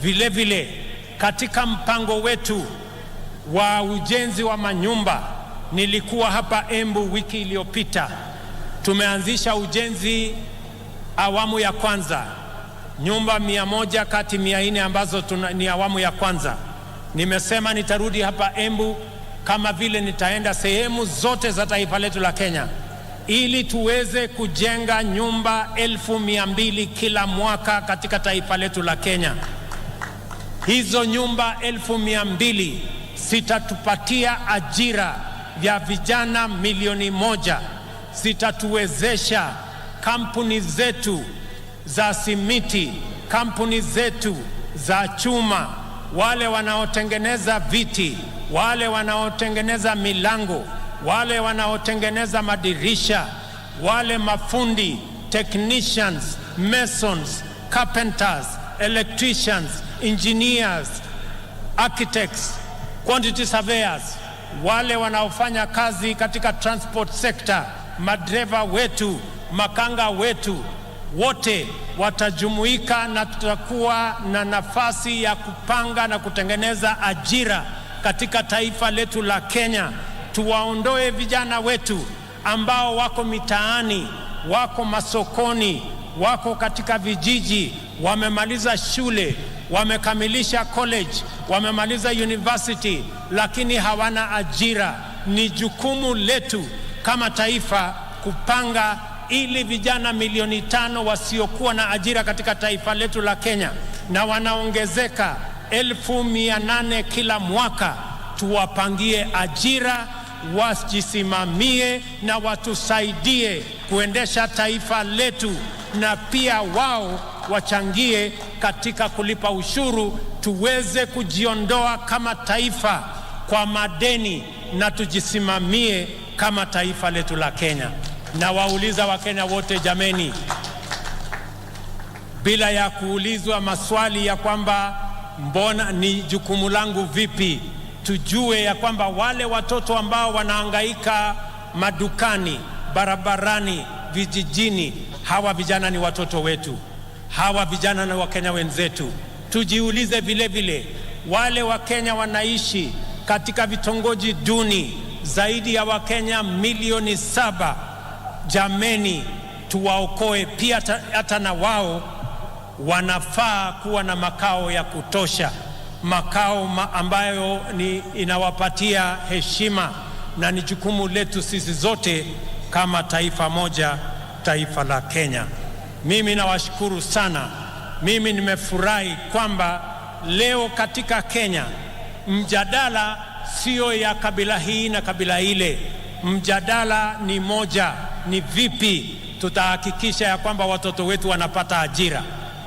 Vile vile, katika mpango wetu wa ujenzi wa manyumba, nilikuwa hapa Embu wiki iliyopita. Tumeanzisha ujenzi awamu ya kwanza, nyumba mia moja kati mia nne ambazo tuna, ni awamu ya kwanza. Nimesema nitarudi hapa Embu, kama vile nitaenda sehemu zote za taifa letu la Kenya, ili tuweze kujenga nyumba elfu mia mbili kila mwaka katika taifa letu la Kenya. Hizo nyumba elfu mia mbili zitatupatia ajira ya vijana milioni moja, zitatuwezesha kampuni zetu za simiti, kampuni zetu za chuma, wale wanaotengeneza viti, wale wanaotengeneza milango, wale wanaotengeneza madirisha, wale mafundi, technicians, masons, carpenters, electricians, engineers, architects, quantity surveyors, wale wanaofanya kazi katika transport sector, madereva wetu, makanga wetu, wote watajumuika na tutakuwa na nafasi ya kupanga na kutengeneza ajira katika taifa letu la Kenya. Tuwaondoe vijana wetu ambao wako mitaani, wako masokoni, wako katika vijiji, wamemaliza shule, wamekamilisha college, wamemaliza university, lakini hawana ajira. Ni jukumu letu kama taifa kupanga ili vijana milioni tano wasiokuwa na ajira katika taifa letu la Kenya, na wanaongezeka elfu mia nane kila mwaka, tuwapangie ajira, wajisimamie na watusaidie kuendesha taifa letu, na pia wao wachangie katika kulipa ushuru, tuweze kujiondoa kama taifa kwa madeni na tujisimamie kama taifa letu la Kenya. Nawauliza Wakenya wote, jameni, bila ya kuulizwa maswali ya kwamba mbona, ni jukumu langu vipi, tujue ya kwamba wale watoto ambao wanahangaika madukani, barabarani, vijijini, hawa vijana ni watoto wetu. Hawa vijana na Wakenya wenzetu. Tujiulize vile vile, wale Wakenya wanaishi katika vitongoji duni, zaidi ya Wakenya milioni saba. Jameni, tuwaokoe pia, hata, hata na wao wanafaa kuwa na makao ya kutosha, makao ma-, ambayo ni inawapatia heshima, na ni jukumu letu sisi zote kama taifa moja, taifa la Kenya. Mimi nawashukuru sana. Mimi nimefurahi kwamba leo katika Kenya mjadala Sio ya kabila hii na kabila ile. Mjadala ni moja, ni vipi tutahakikisha ya kwamba watoto wetu wanapata ajira.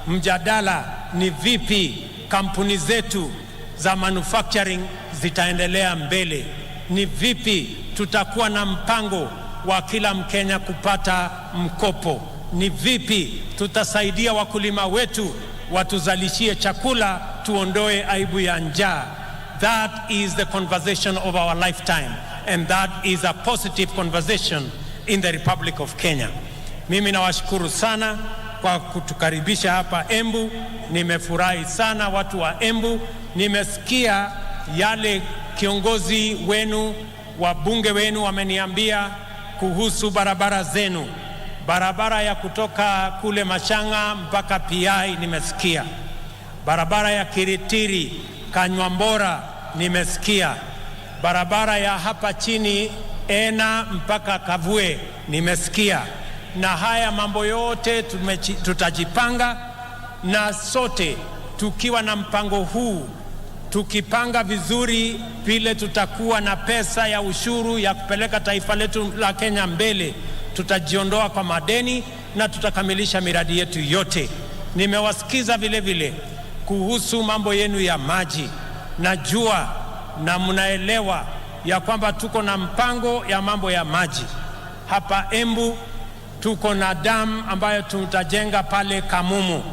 Mjadala ni vipi kampuni zetu za manufacturing zitaendelea mbele. Ni vipi tutakuwa na mpango wa kila Mkenya kupata mkopo? Ni vipi tutasaidia wakulima wetu watuzalishie chakula, tuondoe aibu ya njaa? That is the conversation of our lifetime, and that is a positive conversation in the Republic of Kenya. Mimi nawashukuru sana kwa kutukaribisha hapa Embu. Nimefurahi sana, watu wa Embu. Nimesikia yale kiongozi wenu, wabunge wenu wameniambia kuhusu barabara zenu. Barabara ya kutoka kule Mashang'a mpaka P I nimesikia. Barabara ya Kiritiri, Kanywambora nimesikia. Barabara ya hapa chini, Ena mpaka Kavue nimesikia. Na haya mambo yote tumechi-, tutajipanga, na sote tukiwa na mpango huu, tukipanga vizuri vile tutakuwa na pesa ya ushuru ya kupeleka taifa letu la Kenya mbele, tutajiondoa kwa madeni na tutakamilisha miradi yetu yote. Nimewasikiza vile vile kuhusu mambo yenu ya maji. Najua na mnaelewa ya kwamba tuko na mpango ya mambo ya maji. Hapa Embu tuko na dam ambayo tutajenga pale Kamumu.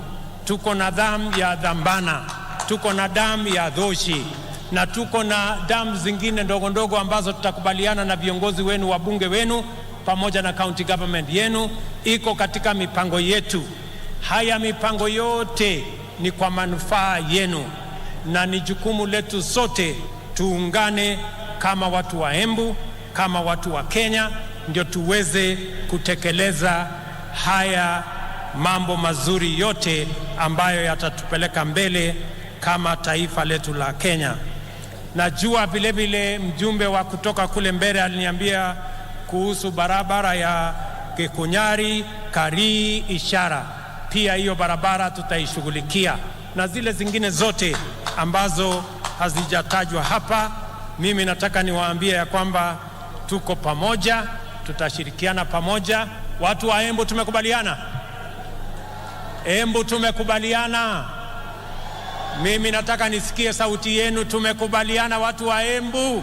Tuko na dam ya Dhambana. Tuko na dam ya Dhoshi. Na tuko na dam zingine ndogo ndogo ambazo tutakubaliana na viongozi wenu, wabunge wenu, pamoja na county government yenu. Iko katika mipango yetu. Haya mipango yote ni kwa manufaa yenu, na ni jukumu letu sote tuungane kama watu wa Embu, kama watu wa Kenya, ndio tuweze kutekeleza haya mambo mazuri yote ambayo yatatupeleka mbele kama taifa letu la Kenya. Najua vile vile mjumbe wa kutoka kule Mbeere aliniambia kuhusu barabara ya Gikunyari, Karii, Ishara. Pia hiyo barabara tutaishughulikia, na zile zingine zote ambazo hazijatajwa hapa. Mimi nataka niwaambie ya kwamba tuko pamoja, tutashirikiana pamoja. Watu wa Embu, tumekubaliana? Embu, tumekubaliana? Mimi nataka nisikie sauti yenu. Tumekubaliana, watu wa Embu?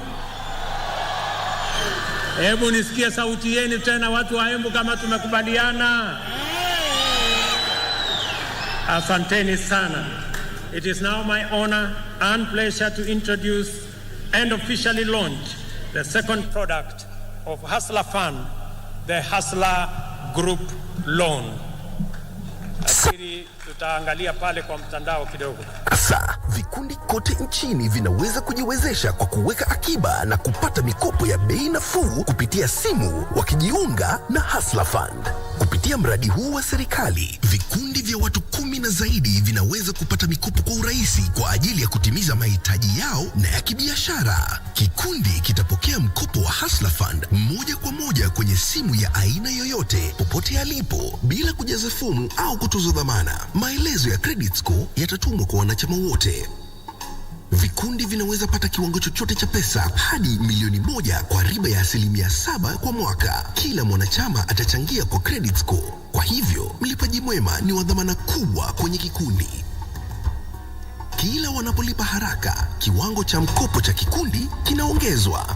Hebu nisikie sauti yenu tena, watu wa Embu, kama tumekubaliana. Asanteni sana. It is now my honor and pleasure to introduce and officially launch the second product of Hustler Fund, the Hustler Group Loan. Nafikiri tutaangalia pale kwa mtandao kidogo. Sasa, vikundi kote nchini vinaweza kujiwezesha kwa kuweka akiba na kupata mikopo ya bei nafuu kupitia simu wakijiunga na Hustler Fund. Kupitia mradi huu wa serikali, vikundi vya watu kumi na zaidi vinaweza kupata mikopo kwa urahisi kwa ajili ya kutimiza mahitaji yao na ya kibiashara. Kikundi kitapokea mkopo wa Hustler Fund moja kwa moja kwenye simu ya aina yoyote, popote alipo, bila kujaza fomu au kutozwa dhamana. Maelezo ya credit score yatatumwa kwa wanachama wote. Vikundi vinaweza pata kiwango chochote cha pesa hadi milioni moja kwa riba ya asilimia saba kwa mwaka. Kila mwanachama atachangia kwa credit score. Kwa hivyo, mlipaji mwema ni wa dhamana kubwa kwenye kikundi. Kila wanapolipa haraka, kiwango cha mkopo cha kikundi kinaongezwa.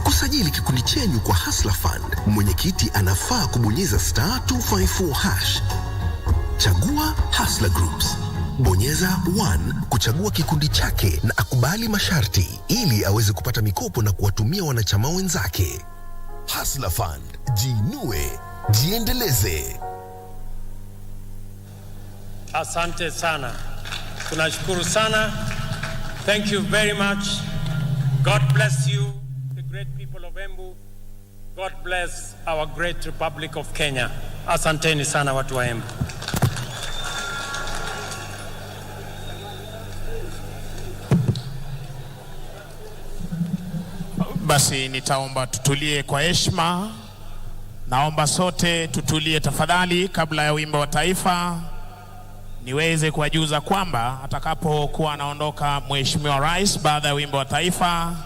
Kusajili kikundi chenyu kwa Hustler Fund, mwenyekiti anafaa kubonyeza star two five four hash. Chagua Hustler Groups. Bonyeza one kuchagua kikundi chake na akubali masharti ili aweze kupata mikopo na kuwatumia wanachama wenzake. Hustler Fund, jiinue, jiendeleze. Asante sana. Tunashukuru sana. Thank you very much. God bless you, the great people of Embu. God bless our great Republic of Kenya. Asanteni sana, watu wa Embu. Basi nitaomba tutulie kwa heshima. Naomba sote tutulie tafadhali kabla ya wimbo wa taifa. Niweze kuwajuza kwamba atakapokuwa anaondoka Mheshimiwa Rais baada ya wimbo wa taifa,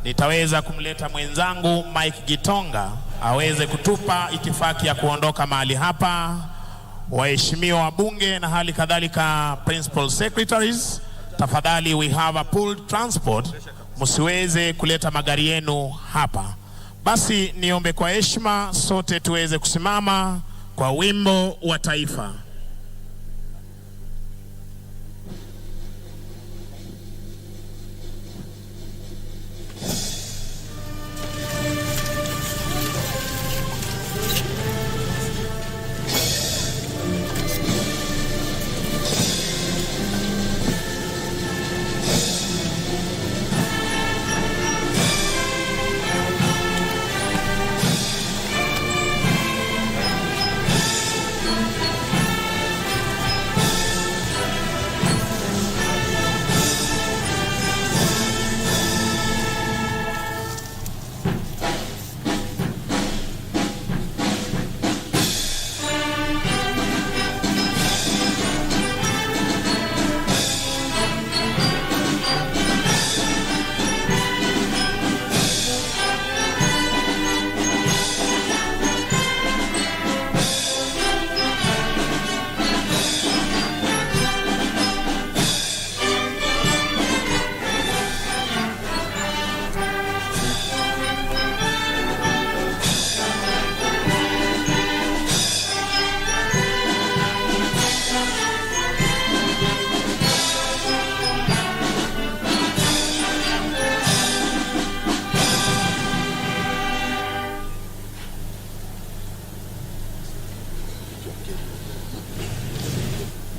nitaweza kumleta mwenzangu Mike Gitonga aweze kutupa itifaki ya kuondoka mahali hapa. Waheshimiwa wabunge na hali kadhalika principal secretaries, tafadhali, we have a pooled transport, msiweze kuleta magari yenu hapa. Basi niombe kwa heshima sote tuweze kusimama kwa wimbo wa taifa.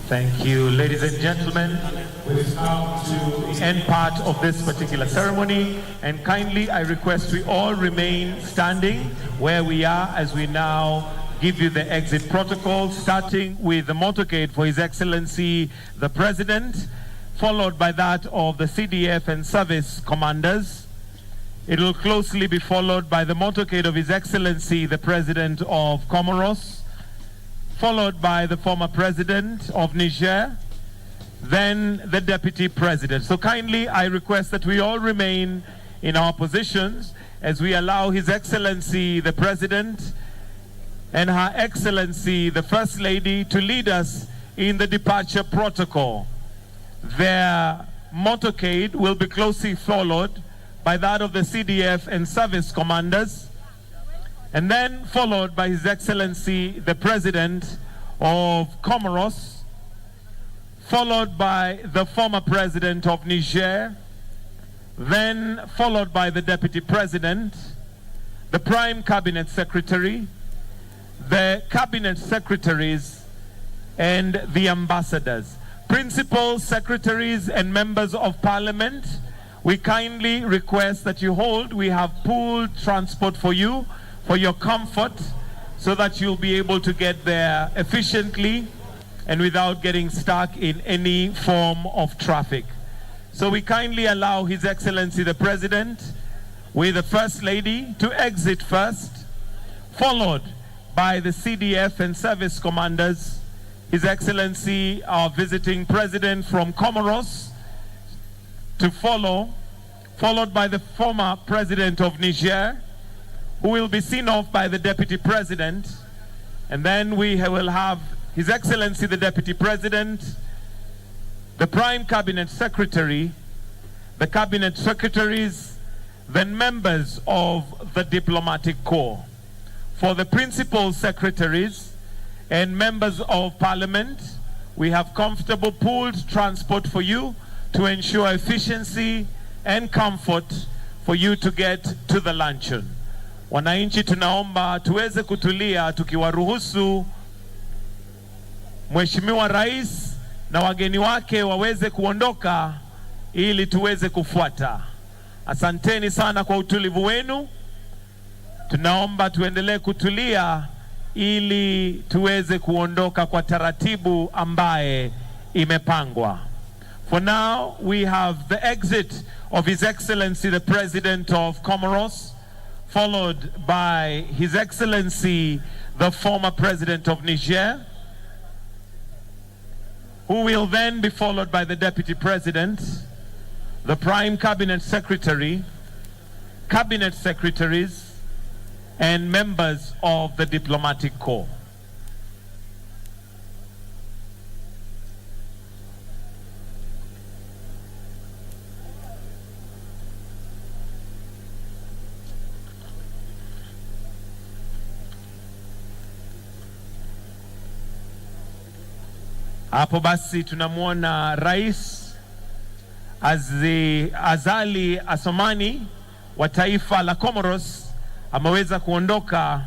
Thank you, ladies and gentlemen. We've come to the end part of this particular ceremony, and kindly I request we all remain standing where we are as we now give you the exit protocol, starting with the motorcade for His Excellency the President, followed by that of the C D F and service commanders. It will closely be followed by the motorcade of His Excellency the President of Comoros, followed by the former President of Niger, then the Deputy President. So kindly, I request that we all remain in our positions as we allow His Excellency the President and Her Excellency the First Lady to lead us in the departure protocol. Their motorcade will be closely followed by that of the C D F and service commanders, and then followed by His Excellency the President of Comoros, followed by the former President of Niger, then followed by the Deputy President, the Prime Cabinet Secretary, the Cabinet Secretaries, and the ambassadors. Principal Secretaries and Members of Parliament, we kindly request that you hold. We have pooled transport for you, for your comfort, so that you'll be able to get there efficiently and without getting stuck in any form of traffic. So we kindly allow His Excellency the President with the First Lady to exit first, followed by the C D F and service commanders, His Excellency our visiting President from Comoros, to follow, followed by the former President of Niger, who will be seen off by the Deputy President, and then we ha-, will have His Excellency the Deputy President, the Prime Cabinet Secretary, the Cabinet Secretaries, then members of the Diplomatic Corps. For the Principal Secretaries and Members of Parliament, we have comfortable pooled transport for you to ensure efficiency and comfort for you to get to the luncheon. Wananchi, tunaomba tuweze kutulia tukiwaruhusu Mheshimiwa Rais na wageni wake waweze kuondoka ili tuweze kufuata. Asanteni sana kwa utulivu wenu. Tunaomba tuendelee kutulia ili tuweze kuondoka kwa taratibu ambaye imepangwa. For now, we have the exit of His Excellency the President of Comoros, followed by His Excellency the former President of Niger. who will then be followed by the Deputy President, the Prime Cabinet Secretary, Cabinet Secretaries, and members of the Diplomatic Corps. Hapo basi tunamwona Rais Azi-, Azali Assoumani wa taifa la Comoros ameweza kuondoka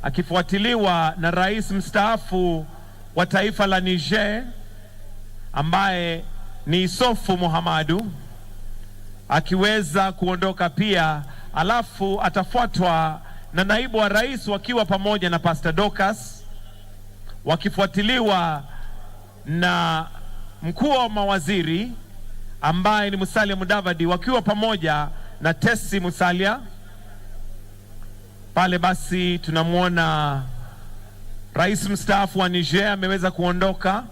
akifuatiliwa na rais mstaafu wa taifa la Niger ambaye ni Issoufou Mahamadou akiweza kuondoka pia, alafu atafuatwa na naibu wa rais wakiwa pamoja na Pastor Dorcas, wakifuatiliwa na mkuu wa mawaziri ambaye ni Musalia Mudavadi wakiwa pamoja na Tessie Musalia. Pale basi tunamwona rais mstaafu wa Niger ameweza kuondoka,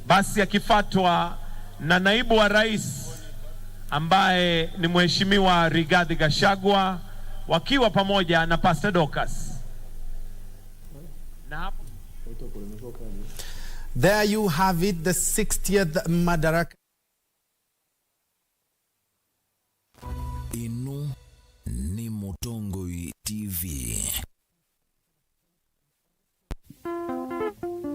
basi akifuatwa na naibu wa rais ambaye ni Mheshimiwa Rigathi Gachagua wakiwa pamoja na Pastor Dorcas. Na hapo There you have it, the sixtieth Madaraka. Ĩno nĩ Mũtongoi T V.